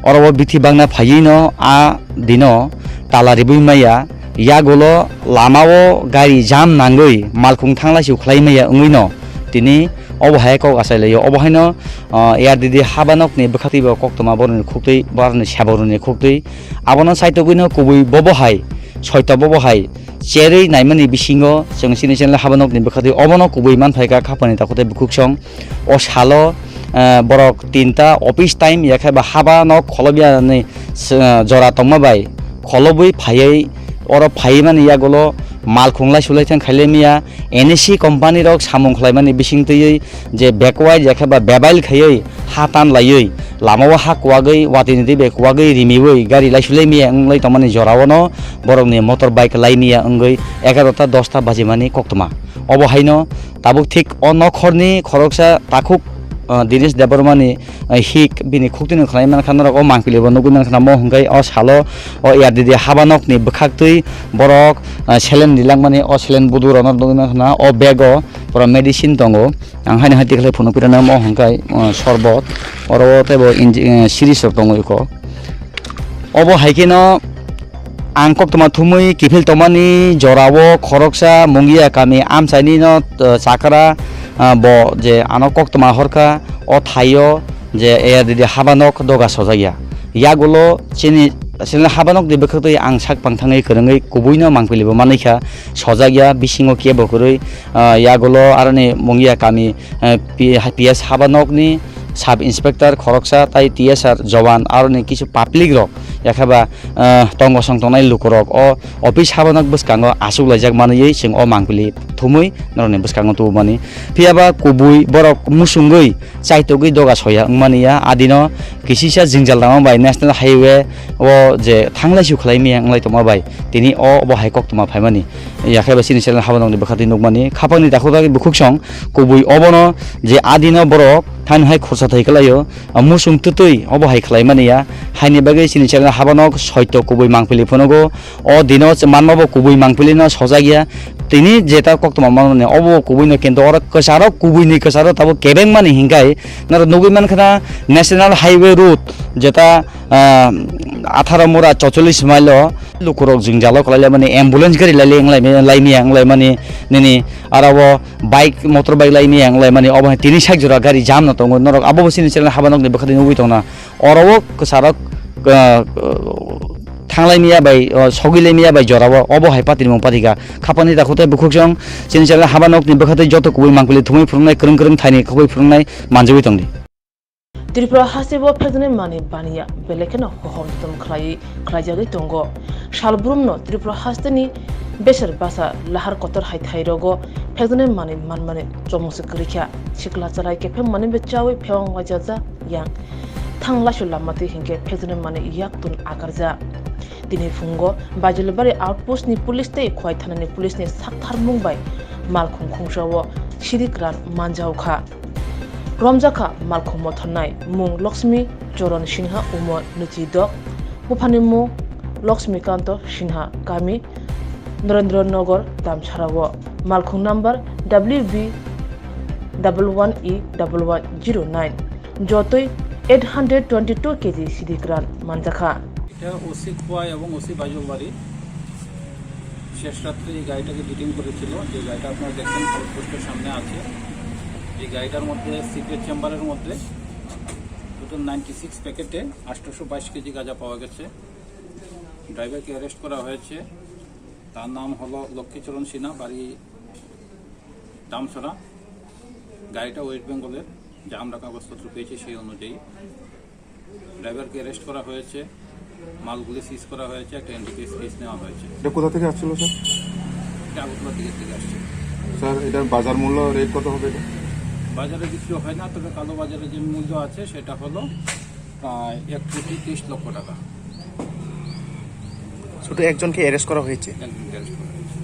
Oro o bithi bangna phaiwi no a dino tala ribui maya, yagulo lama o gari jam nangwi malkhung thanglai su khlai maya wngwi no tini obo hai kok achai laio. Obo haino, ah, A R D D haba nokni bwkha twi bo koktwma boroni khuktwi, boroni sabo roni khuktwi. Abono saitogwi no kubui bobo hai, soito bobo hai cherwi naimani bisingo chwng chini channel haba nokni bwkha twi obono kubui man phaikha khapani takhuk tei bukhuk song. O salo, eh, borok tinta office time ya khe ba haba nok kholobya ni, eh, jora tongma bai kholobwi phaiwi oro phaiwi mani yagulo malkhung lai sulai thang khailai maya N S C company rok samung khlaimani bising twiwi je backward ya khe ba bebail khaiwi ha tan laiwi lama o ha kuwagwi watwi ni twi bai kuwagwi rimiwi gari lai sulai maya wng lai tongmani jora o no borok ni motor bike lai maya wngwi egarota dosta bajimani koktwma. Obo haino tabuk thik o nokhorni khoroksa takhuk, ah, Dinesh Debbarmani, ah, hik bini khuktwino khwnai mankha norok o mangpili bo nugui mankha mo hwnkhe o salo o A R D D haba nokni bwkhaktwi borok, ah, selen rilangmani o selen budu rokno nugui mankha o bag o pura medicine tongo ang haino hai tikhlai phunuk pirana mo hwnkhe, ah, sorbot oro teibo inji-, ah, series rok tongo eko. Obo hai kheno ang koktwma thumwi kiphil tongmani jorao khoroksa Mungia kami amchaini no, uh, chakra, uh, bo je ano koktwma horkha o thaio je A R D D haba nok doga sojakya. Yagulo chini, chini haba nok ni bwkhaktwi ang sak pang thangwi kwrwngwi kubui no mangpili bo manwi kha sojakya bisingo kebo kwrwi, uh, yagulo aroni Mungia kami, uh, P-, P S haba nokni sub inspector khoroksa tai T S R jowan aroni kisu public rok yakhaba, ah, tongo song tongnai lukurok o office habanok bwskango achuk laijak manwi chwng o mangpili thumwi norokni bwskango tubumani. Phiyaba kubui borok musungwi chaitugwi doga soya wngmani ya, adino kisisa jwngjal lama bai national highway o je thanglai su khlai maya wnglai tongma bai tini o bo hai koktwma phaimani. Yakheba chini channel habanokni bwkha twi nukmani khapangni takhuk tagwi bukhuk song kubui obono je adino borok thani hai khorsa thai kwlaio. O musung twtwi obo hai khlaimani ya, haini bagwi chini channel habanok soito kubui mangpili phunugo. O dino manma bo kubui mangpili no sojak ya. Tini jeta koktwma manmani obo kubui no kintu oro kwcharo kubui ni kwcharo tabuk kebeng mani hinkhai norok nugui mankha na National Highway Road jeta, ah, atharo mura chocholish mile o lukurok jwngjalo kwlai laimani ambulance gari lai lai wng lai mani nini aro o bike, motor bike lai maya wng lai mani, obo hai tini sak jora gari jam no tongo. Norok abo bo chini channel habanokni bwkha twi nugui tongna. Oro o kwcharo, ah, thanglai maya bai, ah, sogwi lai maya bai jora o, obo hai patirmung patika. Khapangni takhuk tei bukhuk song chini channel habanokni bwkha twi joto kubui mangpili thumui phwrwngnai, kwrwng kwrwng thaini khoboi phwrwngnai manjagwi tongdi. Tripura hasteo phekjaknai manwi baniya belai kheno hohom totom khlaiwi khlaijagwi tongo. Salbrumno Tripura hasteni beser basa lahar kotor hai thairogo phekjaknai manwi manmani chomungse kwrwi kha. Sikla chalai kepheng manwi bai chawi phewang waijajak yang. Thang laisu lama twi hinkhe phekjaknai manwi yak tun akarjak. Tini phungo Baijalibari outpost ni police tei Khowai thana ni police ni saktharmung bai malkhung khungsa o sidik ran manjao kha. Romjakha malkhung mothornai mung Lakshmi Charan Sinha, umor nwichidok, buphani mung Lakshmi Kanto Sinha, kami Narendra Nagar, Damsara o malkhung number W B double one E double one zero nine, jotoi eight hundred twenty two K G sidik ran manjakha. এটা ওসি খোয়াই এবং ওসি বাইজলবাড়ি শেষ রাত্রে এই গাড়িটাকে ডিটেইন করেছিল, যে গাড়িটা আপনারা দেখছেন আউটপোস্টের সামনে আছে। এই গাড়িটার মধ্যে সিক্রেট চেম্বারের মধ্যে টোটাল নাইনটি সিক্স প্যাকেটে আটশোশো বাইশ কেজি গাঁজা পাওয়া গেছে। ড্রাইভারকে অ্যারেস্ট করা হয়েছে। তার নাম হলো লক্ষ্মীচরণ সিনহা, বাড়ি দামছড়া। গাড়িটা ওয়েস্ট বেঙ্গলের, যা আমরা কাগজপত্র পেয়েছি সেই অনুযায়ী। ড্রাইভারকে অ্যারেস্ট করা হয়েছে, মালগুলি সিজ করা হয়েছে, একটা এনডিপিএস কেস নেওয়া হয়েছে। এটা কোথা থেকে আসছিল, স্যার? এটা আগরতলা দিকের থেকে আসছে। স্যার, এটার বাজার মূল্য রেট কত হবে এটা? বাজারে বিক্রি হয় না, তবে কালো বাজারে যে মূল্য আছে সেটা হলো প্রায় এক কোটি তেইশ লক্ষ টাকা। শুধু একজনকে অ্যারেস্ট করা হয়েছে? একজনকে অ্যারেস্ট করা হয়েছে।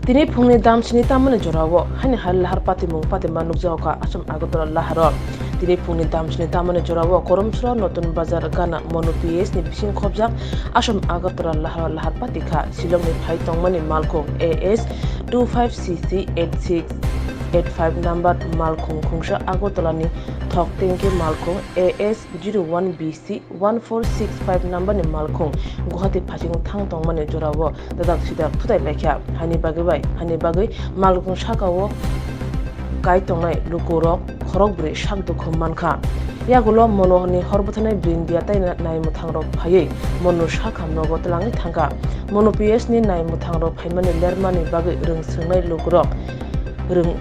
Tini phungni dam sini tamani jorao haini hai lahar patimung patima nukjago kha Assam Agartala laharo. Tini phungni dam sini tamani jorao Koromsra Notun Bazar gana Monu P S ni bising khobjak Assam Agartala laharo lahar pati kha. Shillongni phai tongmani malkhung A S two five C C eight six eight five number malkhung khungsa Agartala ni thok tengki malkhung A S zero one B C one four six five number ni malkhung Guwahati phasing thang tongmani jorao dadak sidak thutai laikha. Haini bagwi bai, haini bagwi malkhung sakao kai tongnai lukurok khorok bwrwi sak dukhu mankha. Yagulo Mono ni hor bwtharnai bwrwi India tai naimwthangrok phaiwi Mono sakha nogo twlangwi thangkha. Mono P S ni naimwthangrok phaimani lermani bagwi rwng swngnai lukurok rwng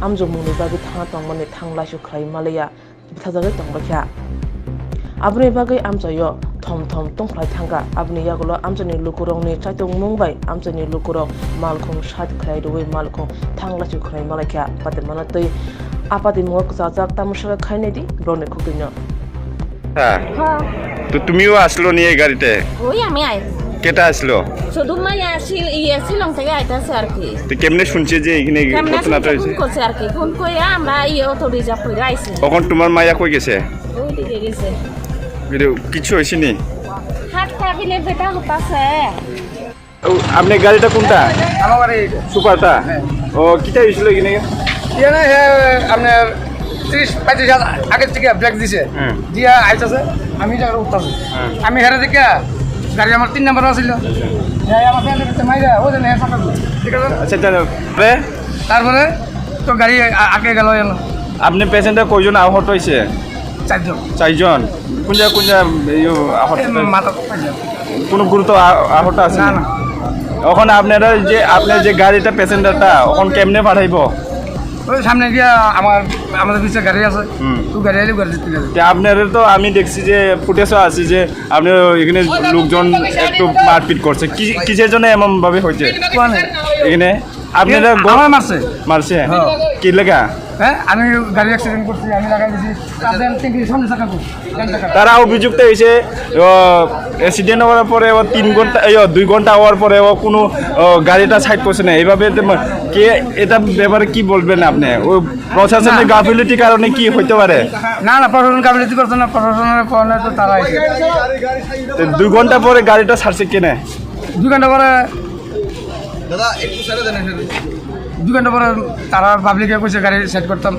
amjokmungni bagwi thangna tongmani thang laisu khlai malaya. Bwthajagwi tongbaikha. Aboni bagwi amchaio thom thom tongkhlai thangkha. Aboni yagulo amchaini lukurokni chaitokmung bai amchaini lukurok malkhung sat khlai rwui malkhung thang laisu khlai malaikha. Patimano twi apatimungo kwchajak tamo saka khainai di borokni khukdwino. হ্যাঁ। হ্যাঁ। তো তুমিও আসলো নিয়ে এই গাড়িতে? ওই আমি আই। কেটা আসলো? শুধু মাইয়া আসিল, ইয়ে আসিল, লং থেকে আইতাছে আর কি। তো কেমনে শুনছে যে এখানে কেমনে ঘটনাটা শুনছে হয়েছে? ফোন করছে আর কি। ফোন করে আমরা ইয়ে অটো রিজার্ভ করে আইছি। এখন তোমার মাইয়া কই গেছে? ওইদিকে গেছে। এটা কিছু হয়েছে নি? হাত কাঁপিলে বেটা হতাছে। ও, আপনার গাড়িটা কোনটা? আমার গাড়ি। সুপারটা? হ্যাঁ। ও, কিটা হয়েছিল এখানে? এখানে, হ্যাঁ, আপনার ত্রিশ পঁয়ত্রিশ হাজার আগের থেকে ব্রেক দিছে। হ্যাঁ। দিয়া আইতাছে, আমি এটা উঠতাছি। হ্যাঁ। আমি হেরে দেখে গাড়ি আমার তিন নম্বর আছিল। আচ্ছা। হ্যাঁ, আমার ফ্রেন্ডের কাছে মাইরা, ওই জন্য হ্যাঁ, সাঁতার দিল। ঠিক আছে? আচ্ছা, তাহলে তারপরে? তারপরে তো গাড়ি আ-, আটকে গেল এলো। আপনি প্যাসেঞ্জার কয়জন আহত হয়েছে? চারজন। চারজন? কোন জায়গা, কোন জায়গা, ইয়ে, আহত এই হয়েছে? মাথা পাইছে। কোনো গুরুতর আ-, আহত আছে না, না? না। এখন আপনারা যে, আপনার যে গাড়িটা প্যাসেঞ্জারটা, এখন কেমনে পাঠাইবো? ওই সামনে গিয়া আমার, আমাদের পিছে গাড়ি আছে। হুম। তো গাড়ি আইলে গাড়ি তুলে দেবে। তে আপনারা তো আমি দেখছি যে ফুটেজও আছে যে আপনি এখানে লোকজন একটু মারপিট করছে। কি, কিসের জন্য এমন ভাবে হয়েছে? কোনে? এখানে আপনারা এ, গ-, আমার মারছে। মারছে? হ্যাঁ। কি লেগা? হ্যাঁ, আমি গাড়ি অ্যাক্সিডেন্ট করছি, আমি লাগাই দিছি। তারপরে আমি তিন দিন সামনে থাকা করছি। তারা অভিযুক্ত হয়েছে, ও, অ্যাক্সিডেন্ট হওয়ার পরে ও তিন ঘন্টা, এই, ও, দুই ঘন্টা হওয়ার পরে ও কোনো, ও, গাড়িটা সাইড করছে না। এইভাবে তো মা-, কে, এটা ব্যাপারে কি বলবেন আপনি? ও প্রশাসনের না। গাফিলতির কারণে কি হইতে পারে? না, না, প্রশাসন গাফিলতি করছে না, প্রশাসনের কারণে তো তারা আইছে। তো দুই ঘন্টা পরে গাড়িটা ছাড়ছে কেনে? দুই ঘন্টা পরে দাদা, একটু ছেড়ে দেন এখানে। দুই ঘন্টা পরে তারা পাবলিকে কইছে গাড়ি সাইড করতাম,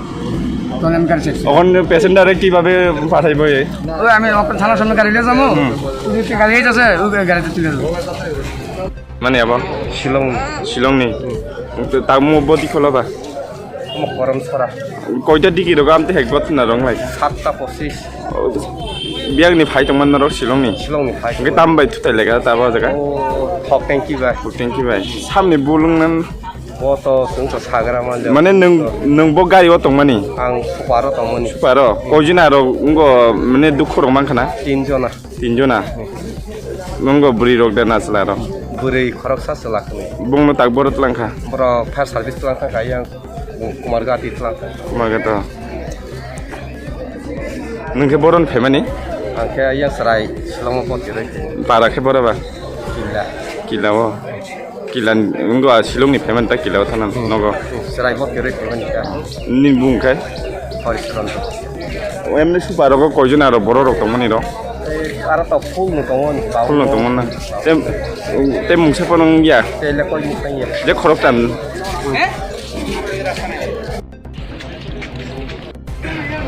তখন আমি গাড়ি সাইড করছি। এখন প্যাসেঞ্জারে কিভাবে পাঠাইবো এ? ওই আমি ওখানে থানার সামনে গাড়ি নিয়ে যাবো, হুম। ওই যে গাড়ি যাইতেছে, ওই গাড়িতে তুলে দেবো। মানে আবার? শিলং। শিলং নি? তো তার মুখ বদি খোলা বা? মুখ গরম ছড়া। কয়টা দিকে রোগা আনতে হেকবত না রং লাই? সাতটা পঁচিশ। Biyang ni phai tongma norok Shillong ni? Shillong ni phai. Hwnkhe tam bai thutai lega ta bo jaga? O, thok tengki bai. Thok tengki bai. Samni bulung nan. Bo to chwng to sagra manjak. Mane nwng, nwng bo gari o tongmani? Ang Suparo tongmani. Suparo? Koijona rok wngkha, mane dukhu rok mankha na? Tin jona. Tin jona? Nwng bo bwrwi rok de na chwla rok? Bwrwi khoroksa chwla kwnwi. Bongno tak boro twlang kha? Borok fire service twlang kha, kaya Kumar Gati twlang kha. Kumar Gati. Nwng khe boro ni phaimani? Ang khe yang chwrai Shillong o boti rwi. Para khe boro ba? Kila. Kila o. Kila ni, wngkha Shillong ni phaimani ta kila o thana nogo. Chwrai boti rwi phaimani ta. Nini bung khe? Horicharan. O emni Supar rogo koijon aro borok rok tongmani ro? Ei, aro to full no tongo ni. Full no tongo na. Tem, tem mungsa pono wngya? Tei le koi mungsa wngya. Je khorok tan.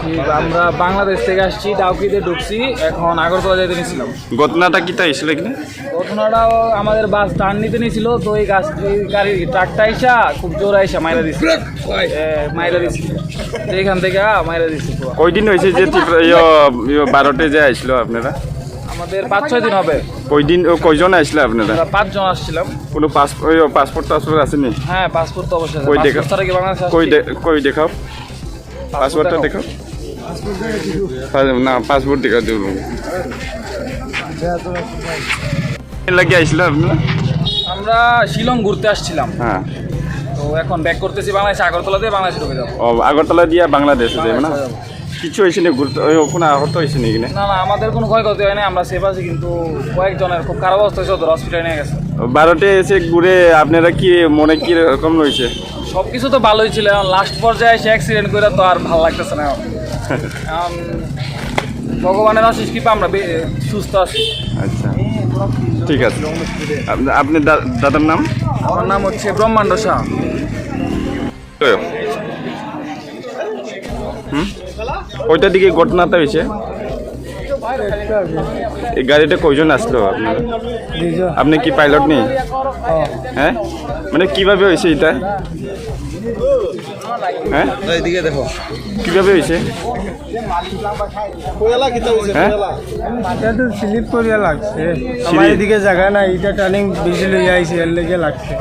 এই আমরা বাংলাদেশ থেকে আসছি, ডাউকিতে ঢুকছি, এখন আগরতলা যাইতে নিছিলাম। ঘটনাটা কিতা হয়েছিল এখানে? ঘটনাটা আমাদের বাস টার্ন নিতে নিছিল, তো এই গাছ, এই গাড়ি, ট্রাকটা আইসা খুব জোরে আইসা মাইরা দিছে। এ, মাইরা দিছে। তো এখান থেকে, আ, মাইরা দিছে পুরো। কয়দিন হয়েছে যে ত্রিপুরা, ইয়ো, ইয়ো, ভারতে যে আইছিল আপনারা? আমাদের পাঁচ ছয় দিন হবে। কয়দিন, ও, কয়জন আইছিল আপনারা? আমরা পাঁচজন আসছিলাম। কোনো পাস-, ওই, ও, পাসপোর্ট টাসপোর্ট আছে নি? হ্যাঁ, পাসপোর্ট তো অবশ্যই আছে। কই দেখা-, পাসপোর্ট ছাড়া কি বাংলাদেশে কই আসছি? দে-, কই দেখাও? পাসপোর্টটা পাসপোর্টটা দেখো। দেখো। পাস-, না, পাসপোর্ট দেখা দেবো। এর লাগে আইছিল আপনারা? আমরা শিলং ঘুরতে আসছিলাম। হ্যাঁ। তো এখন ব্যাক করতেছি বাংলাদেশে, আগরতলা দিয়ে বাংলাদেশে ঢুকে যাবো। ও, আগরতলা দিয়া বাংলাদেশে যাবে না? বাংলাদেশে যাবো। কিছু হয়েছে নি? গুরুত্ব, ওই, কোনো আহত হয়েছে নি এখানে? না, না, আমাদের কোনো ক্ষয়ক্ষতি হয়নি, আমরা সেফ আছি, কিন্তু কয়েকজনের খুব খারাপ অবস্থা হয়েছে, ওদের হসপিটালে নিয়ে গেছে। ভারতে এসে ঘুরে আপনারা কি মনে কি রকম রয়েছে? সবকিছু তো ভালোই ছিল, এখন লাস্ট পর্যায়ে এসে অ্যাক্সিডেন্ট করে তো আর ভালো লাগতেছে না এখন। এখন ভগবানের অশেষ কৃপা আমরা বে-, সুস্থ আছি। আচ্ছা, ঠিক আছে। আপনি, আপনি দা-, দাদার নাম? আমার নাম হচ্ছে ব্রহ্মাণ্ড শাহ। হুম? ওইটার দিকে ঘটনাটা হয়েছে? এই গাড়িটা কয়জন আসলো আপনার? দুইজন। আপনি কি পাইলট নেই? হ্যাঁ। হ্যাঁ, মানে কিভাবে হয়েছে এটা? হ্যাঁ, এদিকে দেখো। কিভাবে হয়েছে? হ্যাঁ? এটা তো স্লিপ করিয়া লাগছে। সিঁড়ি। আমার এদিকে জায়গা নাই, এটা টার্নিং বেশি লইয়া আইছে, এর লেগে লাগছে।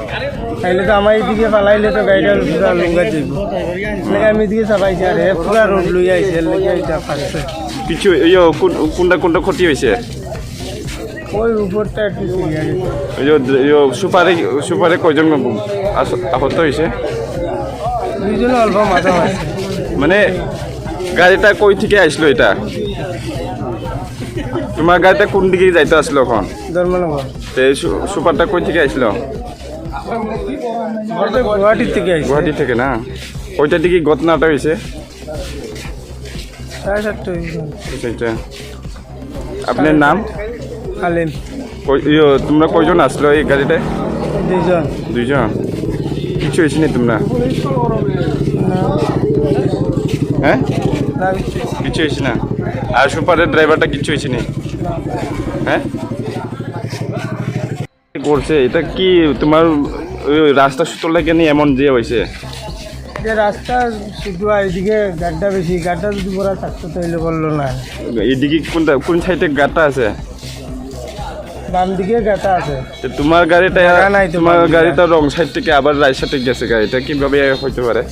তাইলে তো আমার এদিকে ফালাইলে তো গাড়িটা পুরা লুঙ্গা যাইব। এর লেগে আমি এদিকে চালাইছি, আর এ পুরা রোড লইয়া আইছে, এর লেগে এটা ফাটছে। কিছু, ইয়ো, কোন, কোনটা, কোনটা ক্ষতি হয়েছে? ওই উপরটা একটু ছিঁড়ে গেছে। এই যে, এই যে সুপারে, সুপারে কয়জন আস-, আহত হয়েছে? দুইজনে অল্প মাথা মারছে। মানে, গাড়িটা কই থেকে আসলো এটা? তোমার গাড়িটা কোন দিকে যাইতে আসলো এখন? ধর্মনগর। তো এই সু-, সুপারটা কই থেকে আসলো? ওটা গুয়াহাটি থেকে আসছে। গুয়াহাটি থেকে না? ওইটা দিকে ঘটনাটা হয়েছে? সাড়ে সাতটা হয়েছে। আচ্ছা, আচ্ছা। আপনার নাম? আলিম। কই-, ইয়ো, তোমরা কয়জন আসলো এই গাড়িতে? দুইজন। দুইজন? কিছু হয়েছে নি তোমরা? না। হ্যাঁ? না, কিছু হয়েছে না। কিছু হয়েছে না? আর সুপারের ড্রাইভারটা কিছু হয়েছে নি? না। হ্যাঁ? করছে, এটা কি তোমার ওই রাস্তা সুতোর লাগে নি এমন যে হয়েছে? যে রাস্তা শুধু এদিকে গাড্ডা বেশি, গাড্ডা যদি বড় থাকতো তাহলে বললো না। এদিকে কোনটা, কোন সাইডে গাড্ডা আছে? বাম দিকে গাড্ডা আছে। তো তোমার গাড়িটা, জায়গা নাই তো তোমার বাম দিকে। গাড়িটা রং সাইড থেকে আবার রাইট সাইডে গেছে গাড়িটা, কিভাবে হইতে পারে?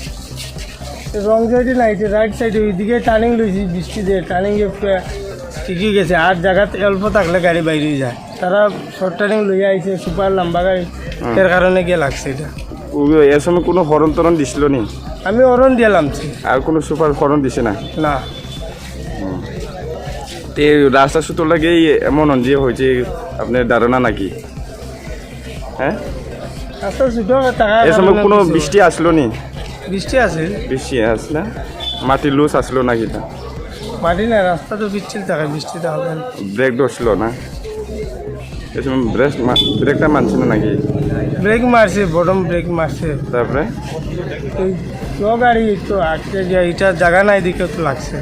রং সাইডে নাই, যে রাইট সাইডে ওইদিকে টার্নিং লইছি, বৃষ্টি দিয়ে টার্নিং এ পুরা ঠিকই গেছে, আর জায়গাতে অল্প থাকলে গাড়ি বাইরে যায়। তারা শর্ট টার্নিং লইয়া আইছে, সুপার লম্বা গাড়ি, হুম। এর কারণে গিয়ে লাগছে এটা। ও, এর সময় কোনো হর্ন টর্ন দিছিল নি? আমি হর্ন দিয়ে লামছি। আর কোনো সুপার হর্ন দিছে না? না। হুম। তে রাস্তা সুতো লাগে এমন যে হয়েছে, আপনার ধারণা নাকি? হ্যাঁ? রাস্তা সুতো টাকা এর সময় কারণে কোনো কিছু বৃষ্টি আসলো নি? বৃষ্টি আছে। বৃষ্টি আসলে মাটি লুজ আসলো নাকি তা? মাটি না, রাস্তা তো পিচ্ছিল থাকে, বৃষ্টিতে হবে না। ব্রেক ধরছিল না? এ সময় ব্রেক মা-, ব্রেকটা মানছিল নাকি? ব্রেক মারছে, বটম ব্রেক মারছে। তারপরে? এই লো গাড়ি তো আটকে গিয়া, এটা জায়গা নাই দেখে তো লাগছে।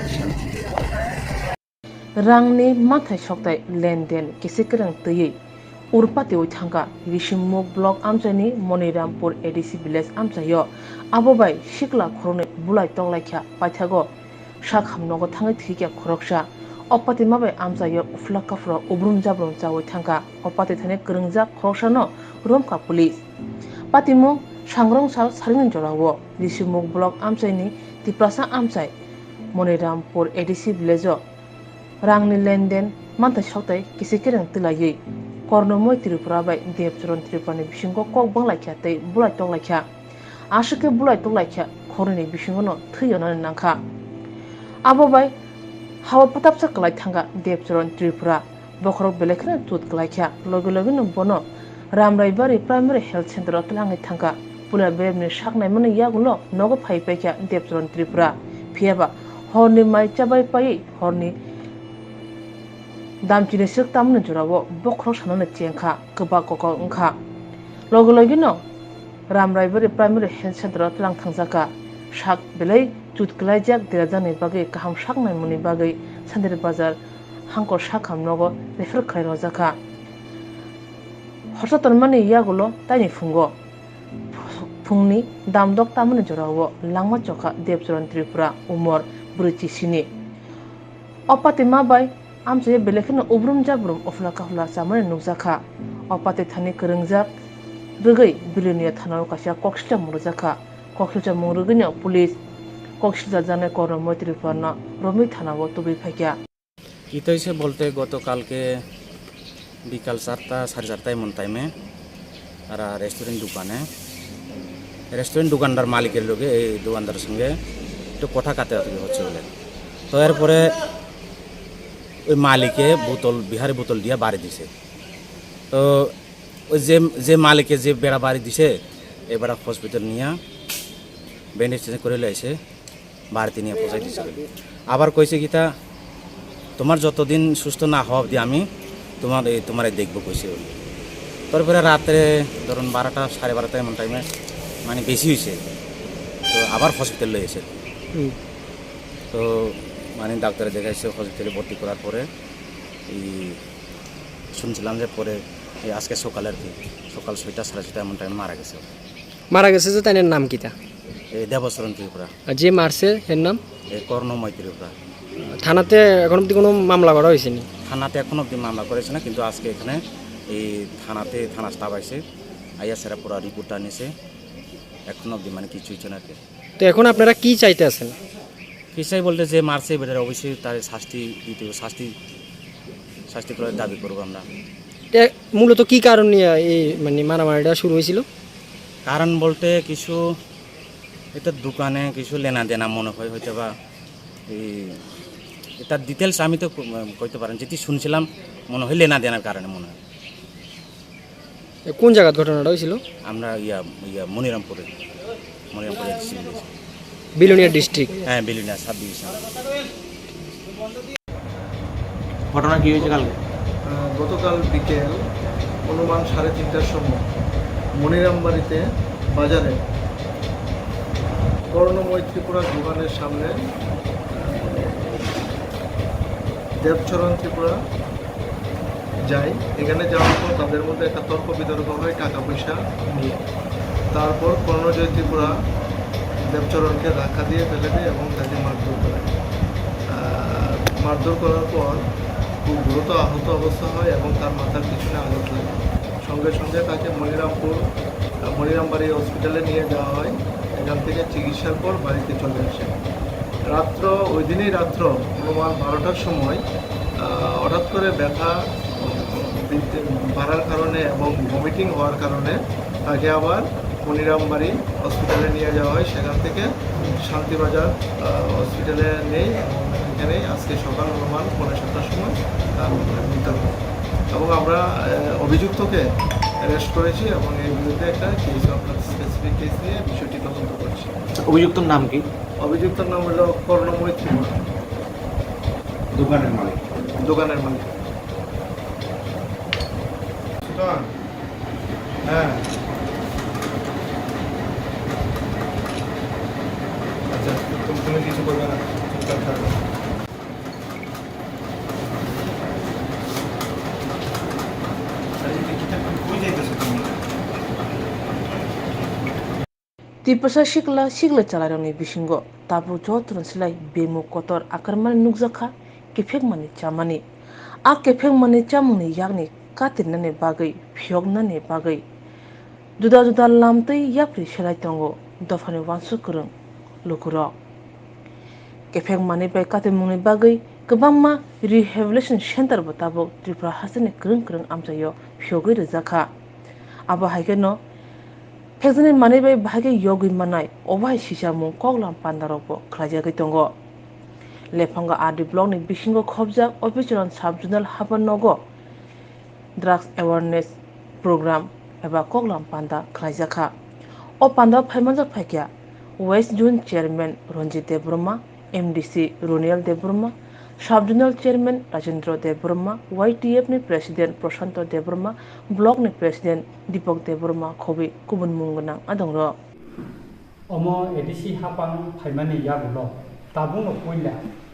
Rangni mathai soktai lenden kisi kwrwng twiwi urpatiwi thangkha Risimuk block amchaini Monirampur A D C village amchaio. Abo bai sikla khoroknwi bulai toklaikha paithago. Sak hamnogo thangwi thwikha khoroksa. O patima bai amchaio uphla kaphra ubrum jabrum chawi thangkha. O pati thani kwrwngjak khoroksano romkha police. Patimung Sangrong sal salini jorao Rishimukh block amchaini Tiprasa amchai Monirampur A D C village-o rangni lenden manthai soktai kisi kereng twlaiwi Kornomoi Tripura bai Debcharan Tripurani bisingo kok banglaikha tei bulai toklaikha. Aswk khe bulai toklaikha khornini bisingono thwi onani nangkha. Abo bai hao patapsa kwlai thangkha Debcharan Tripura. Bokhorok belai kheno chut kwlaikha. Logi logino bono Ramraibari Primary Health Center-o twlangwi thangkha. Puila bebni sak naimani yagulo nogo phai paikha Debcharan Tripura. Phiyaba horni mai chabai paiwi horni damchini swk tamni jorao bokhorok sanani chengkha, kwbak kokok wngkha. Logi logino Ramraibari Primary Health Center-o twlang thangjakha. Sak belai chut kwlaijak derajakni bagwi kaham sak naimani bagwi Sandiri Bazar hangkor sakham nogo refer khlai rwjakha. Horsa tonmani yagulo taini phungo phungni damdok tamani jorao langma chokha Debcharan Tripura, umor brwichi sini. O patima bai amchai belai kheno ubrum jabrum uphla kaphla chamani nukjakha. O pati thani kwrwngjak rwgwi Bilonia thanao kaisa koksilcham rwjakha. Koksilchamung rwgwino police koksilchajaknai Kornomoi Tripurano romwi thanao tubui phaikha. কি হয়েছে বলতে, গতকালকে বিকাল চারটা, সাড়ে চারটায় এমন টাইমে তারা রেস্টুরেন্ট দোকানে, রেস্টুরেন্ট দোকানদার মালিকের লগে এই দোকানদারের সঙ্গে একটু কথা কাটাকাটি হচ্ছে বলে। তো এরপরে ওই মালিকে বোতল, বিহারি বোতল দিয়ে বাড়ি দিছে। তো ওই যে, যে মালিকে যে বেড়া বাড়ি দিছে, এবার হসপিটাল নিয়ে ব্যান্ডেজ করে লাইছে। বাড়িতে নিয়ে পৌঁছাই দিছে। আবার কইছে কিতা, "তোমার যতদিন সুস্থ না হওয়া অবধি আমি তোমার এই, তোমারে দেখবো," কইছে উনি। তারপরে রাত্রে ধরুন বারোটা, সাড়ে বারোটা এমন টাইমে মানে বেশি হয়েছে, তো আবার হসপিটাল লই গেছে। হুম। তো মানে ডাক্তারে দেখাইছে, হসপিটালে ভর্তি করার পরে এই শুনছিলাম যে পরে এই আজকে সকালে আর কি, সকাল ছয়টা, সাড়ে ছয়টা এমন টাইমে মারা গেছে। মারা গেছে যে তাইনের নাম কিতা? এই দেবচরণ ত্রিপুরা। আর যে মারছে এর নাম? এই কর্ণময় ত্রিপুরা। থানাতে এখন অবধি কোনো মামলা করা হয়েছে নি? থানাতে এখন অবধি মামলা করেছে না, কিন্তু আজকে এখানে এই থানাতে, থানা স্টাফ আইছে, আইয়া সেরা পুরা রিপোর্টটা নিছে, এখন অবধি মানে কিছু হচ্ছে না আর কি। তো এখন আপনারা কি চাইতে আছেন? কি চাই বলতে, যে মারছে বেটার অবশ্যই তার শাস্তি দিতে হবে, শাস্তি, শাস্তি করার দাবি করবো আমরা। এটা মূলত কি কারণ নিয়ে এই মানে মারামারিটা শুরু হয়েছিল? কারণ বলতে কিছু এটা দোকানে কিছু লেনা দেনা মনে হয় হয়তো বা, এই, এটা ডিটেলস আমি তো ক-, কইতে পারেন, যেটি শুনছিলাম মনে হয় লেনা দেনার কারণে মনে হয়। এ, কোন জায়গাত ঘটনাটা হয়েছিল? আমরা ইয়া, ইয়া মনিরামপুরে, মনিরামপুরে সিভিল। বিলোনিয়া ডিস্ট্রিক্ট? হ্যাঁ, বিলোনিয়া সাব ডিভিশন। ঘটনা কি হয়েছে কালকে? আহ, গতকাল বিকেল অনুমান সাড়ে তিনটার সময় মনিরামবাড়িতে বাজারে কর্ণময় ত্রিপুরা দোকানের সামনে, আহ, দেবচরণ ত্রিপুরা যাই। এখানে যাওয়ার পর তাদের মধ্যে একটা তর্ক বিতর্ক হয় টাকা পয়সা নিয়ে। তারপর কর্ণজয় ত্রিপুরা দেবচরণকে ধাক্কা দিয়ে ফেলে দেয় এবং তাকে মারধর করে। আহ, মারধর করার পর খুব গুরুতর আহত অবস্থা হয় এবং তার মাথার পিছনে আঘাত লাগে। সঙ্গে সঙ্গে তাকে মনিরামপুর, আহ, মনিরামবাড়ি হসপিটালে নিয়ে যাওয়া হয়। এখান থেকে চিকিৎসার পর বাড়িতে চলে আসে। রাত্র, ওই দিনই রাত্র অনুমান বারোটার সময়, আহ, হঠাৎ করে ব্যথা, উম, বাড়ার কারণে এবং ভমিটিং হওয়ার কারণে তাকে আবার মনিরামবাড়ি হসপিটালে নিয়ে যাওয়া হয়। সেখান থেকে শান্তিবাজার, আহ, হসপিটালে নেই এবং এখানে আজকে সকাল অনুমান পৌনে সাতটার সময় তার মৃত্যু হয়। এবং আমরা, আহ, অভিযুক্তকে অ্যারেস্ট করেছি এবং এই বিরুদ্ধে একটা কেস, আপনার স্পেসিফিক কেস নিয়ে বিষয়টি তদন্ত করছি। আচ্ছা, অভিযুক্তর নাম কি? অভিযুক্তর নাম হলো কর্ণময় ত্রিপুরা। দোকানের মালিক? দোকানের মালিক। সুতরাং, হ্যাঁ। আচ্ছা, তুমি, তুমি কিছু করবে না, চুপচাপ থাকো। আরে, এটা কিতা কই যাইতেছো তুমি? Tiprasa sikla sikla chalairokni bisingo tabuk jotono silai bemuk kotor akarmani nukjakha, kephekmani chamani. A kephekmani chamungni yakni katirnani bagwi, phiyoknani bagwi Juda juda lam tei yapri selai tongo dophani uansuk kwrwng lukurok. Kephek manwi bai katimungni bagwi kwbangma rehabilitation centre bo tabuk Tripura hasteni kwrwng kwrwng amchaio phiyogwi rwjakha. Abo hai kheno phekjaknai manwi bai bahai khe yogwi mannai obo hai sisamung koklam pandarokbo khlaijagwi tongo. Lephanga R D blockni bisingo khobjak Obicharan sub-zonal haphar nogo drugs awareness program eba koklam panda khlaijakha. O pandao phaimanjak phaikha West Zone Chairman Ranjit Debbarma, M D C Roniel Debbarma, Sub-zonal Chairman Rajendra Debbarma, Y T F ni President Prashanto Debbarma, Block ni President Deepak Debbarma khobwi kubun mung gwnang adongrok. Omo A D C haphang phaimani yagulo tabukno puila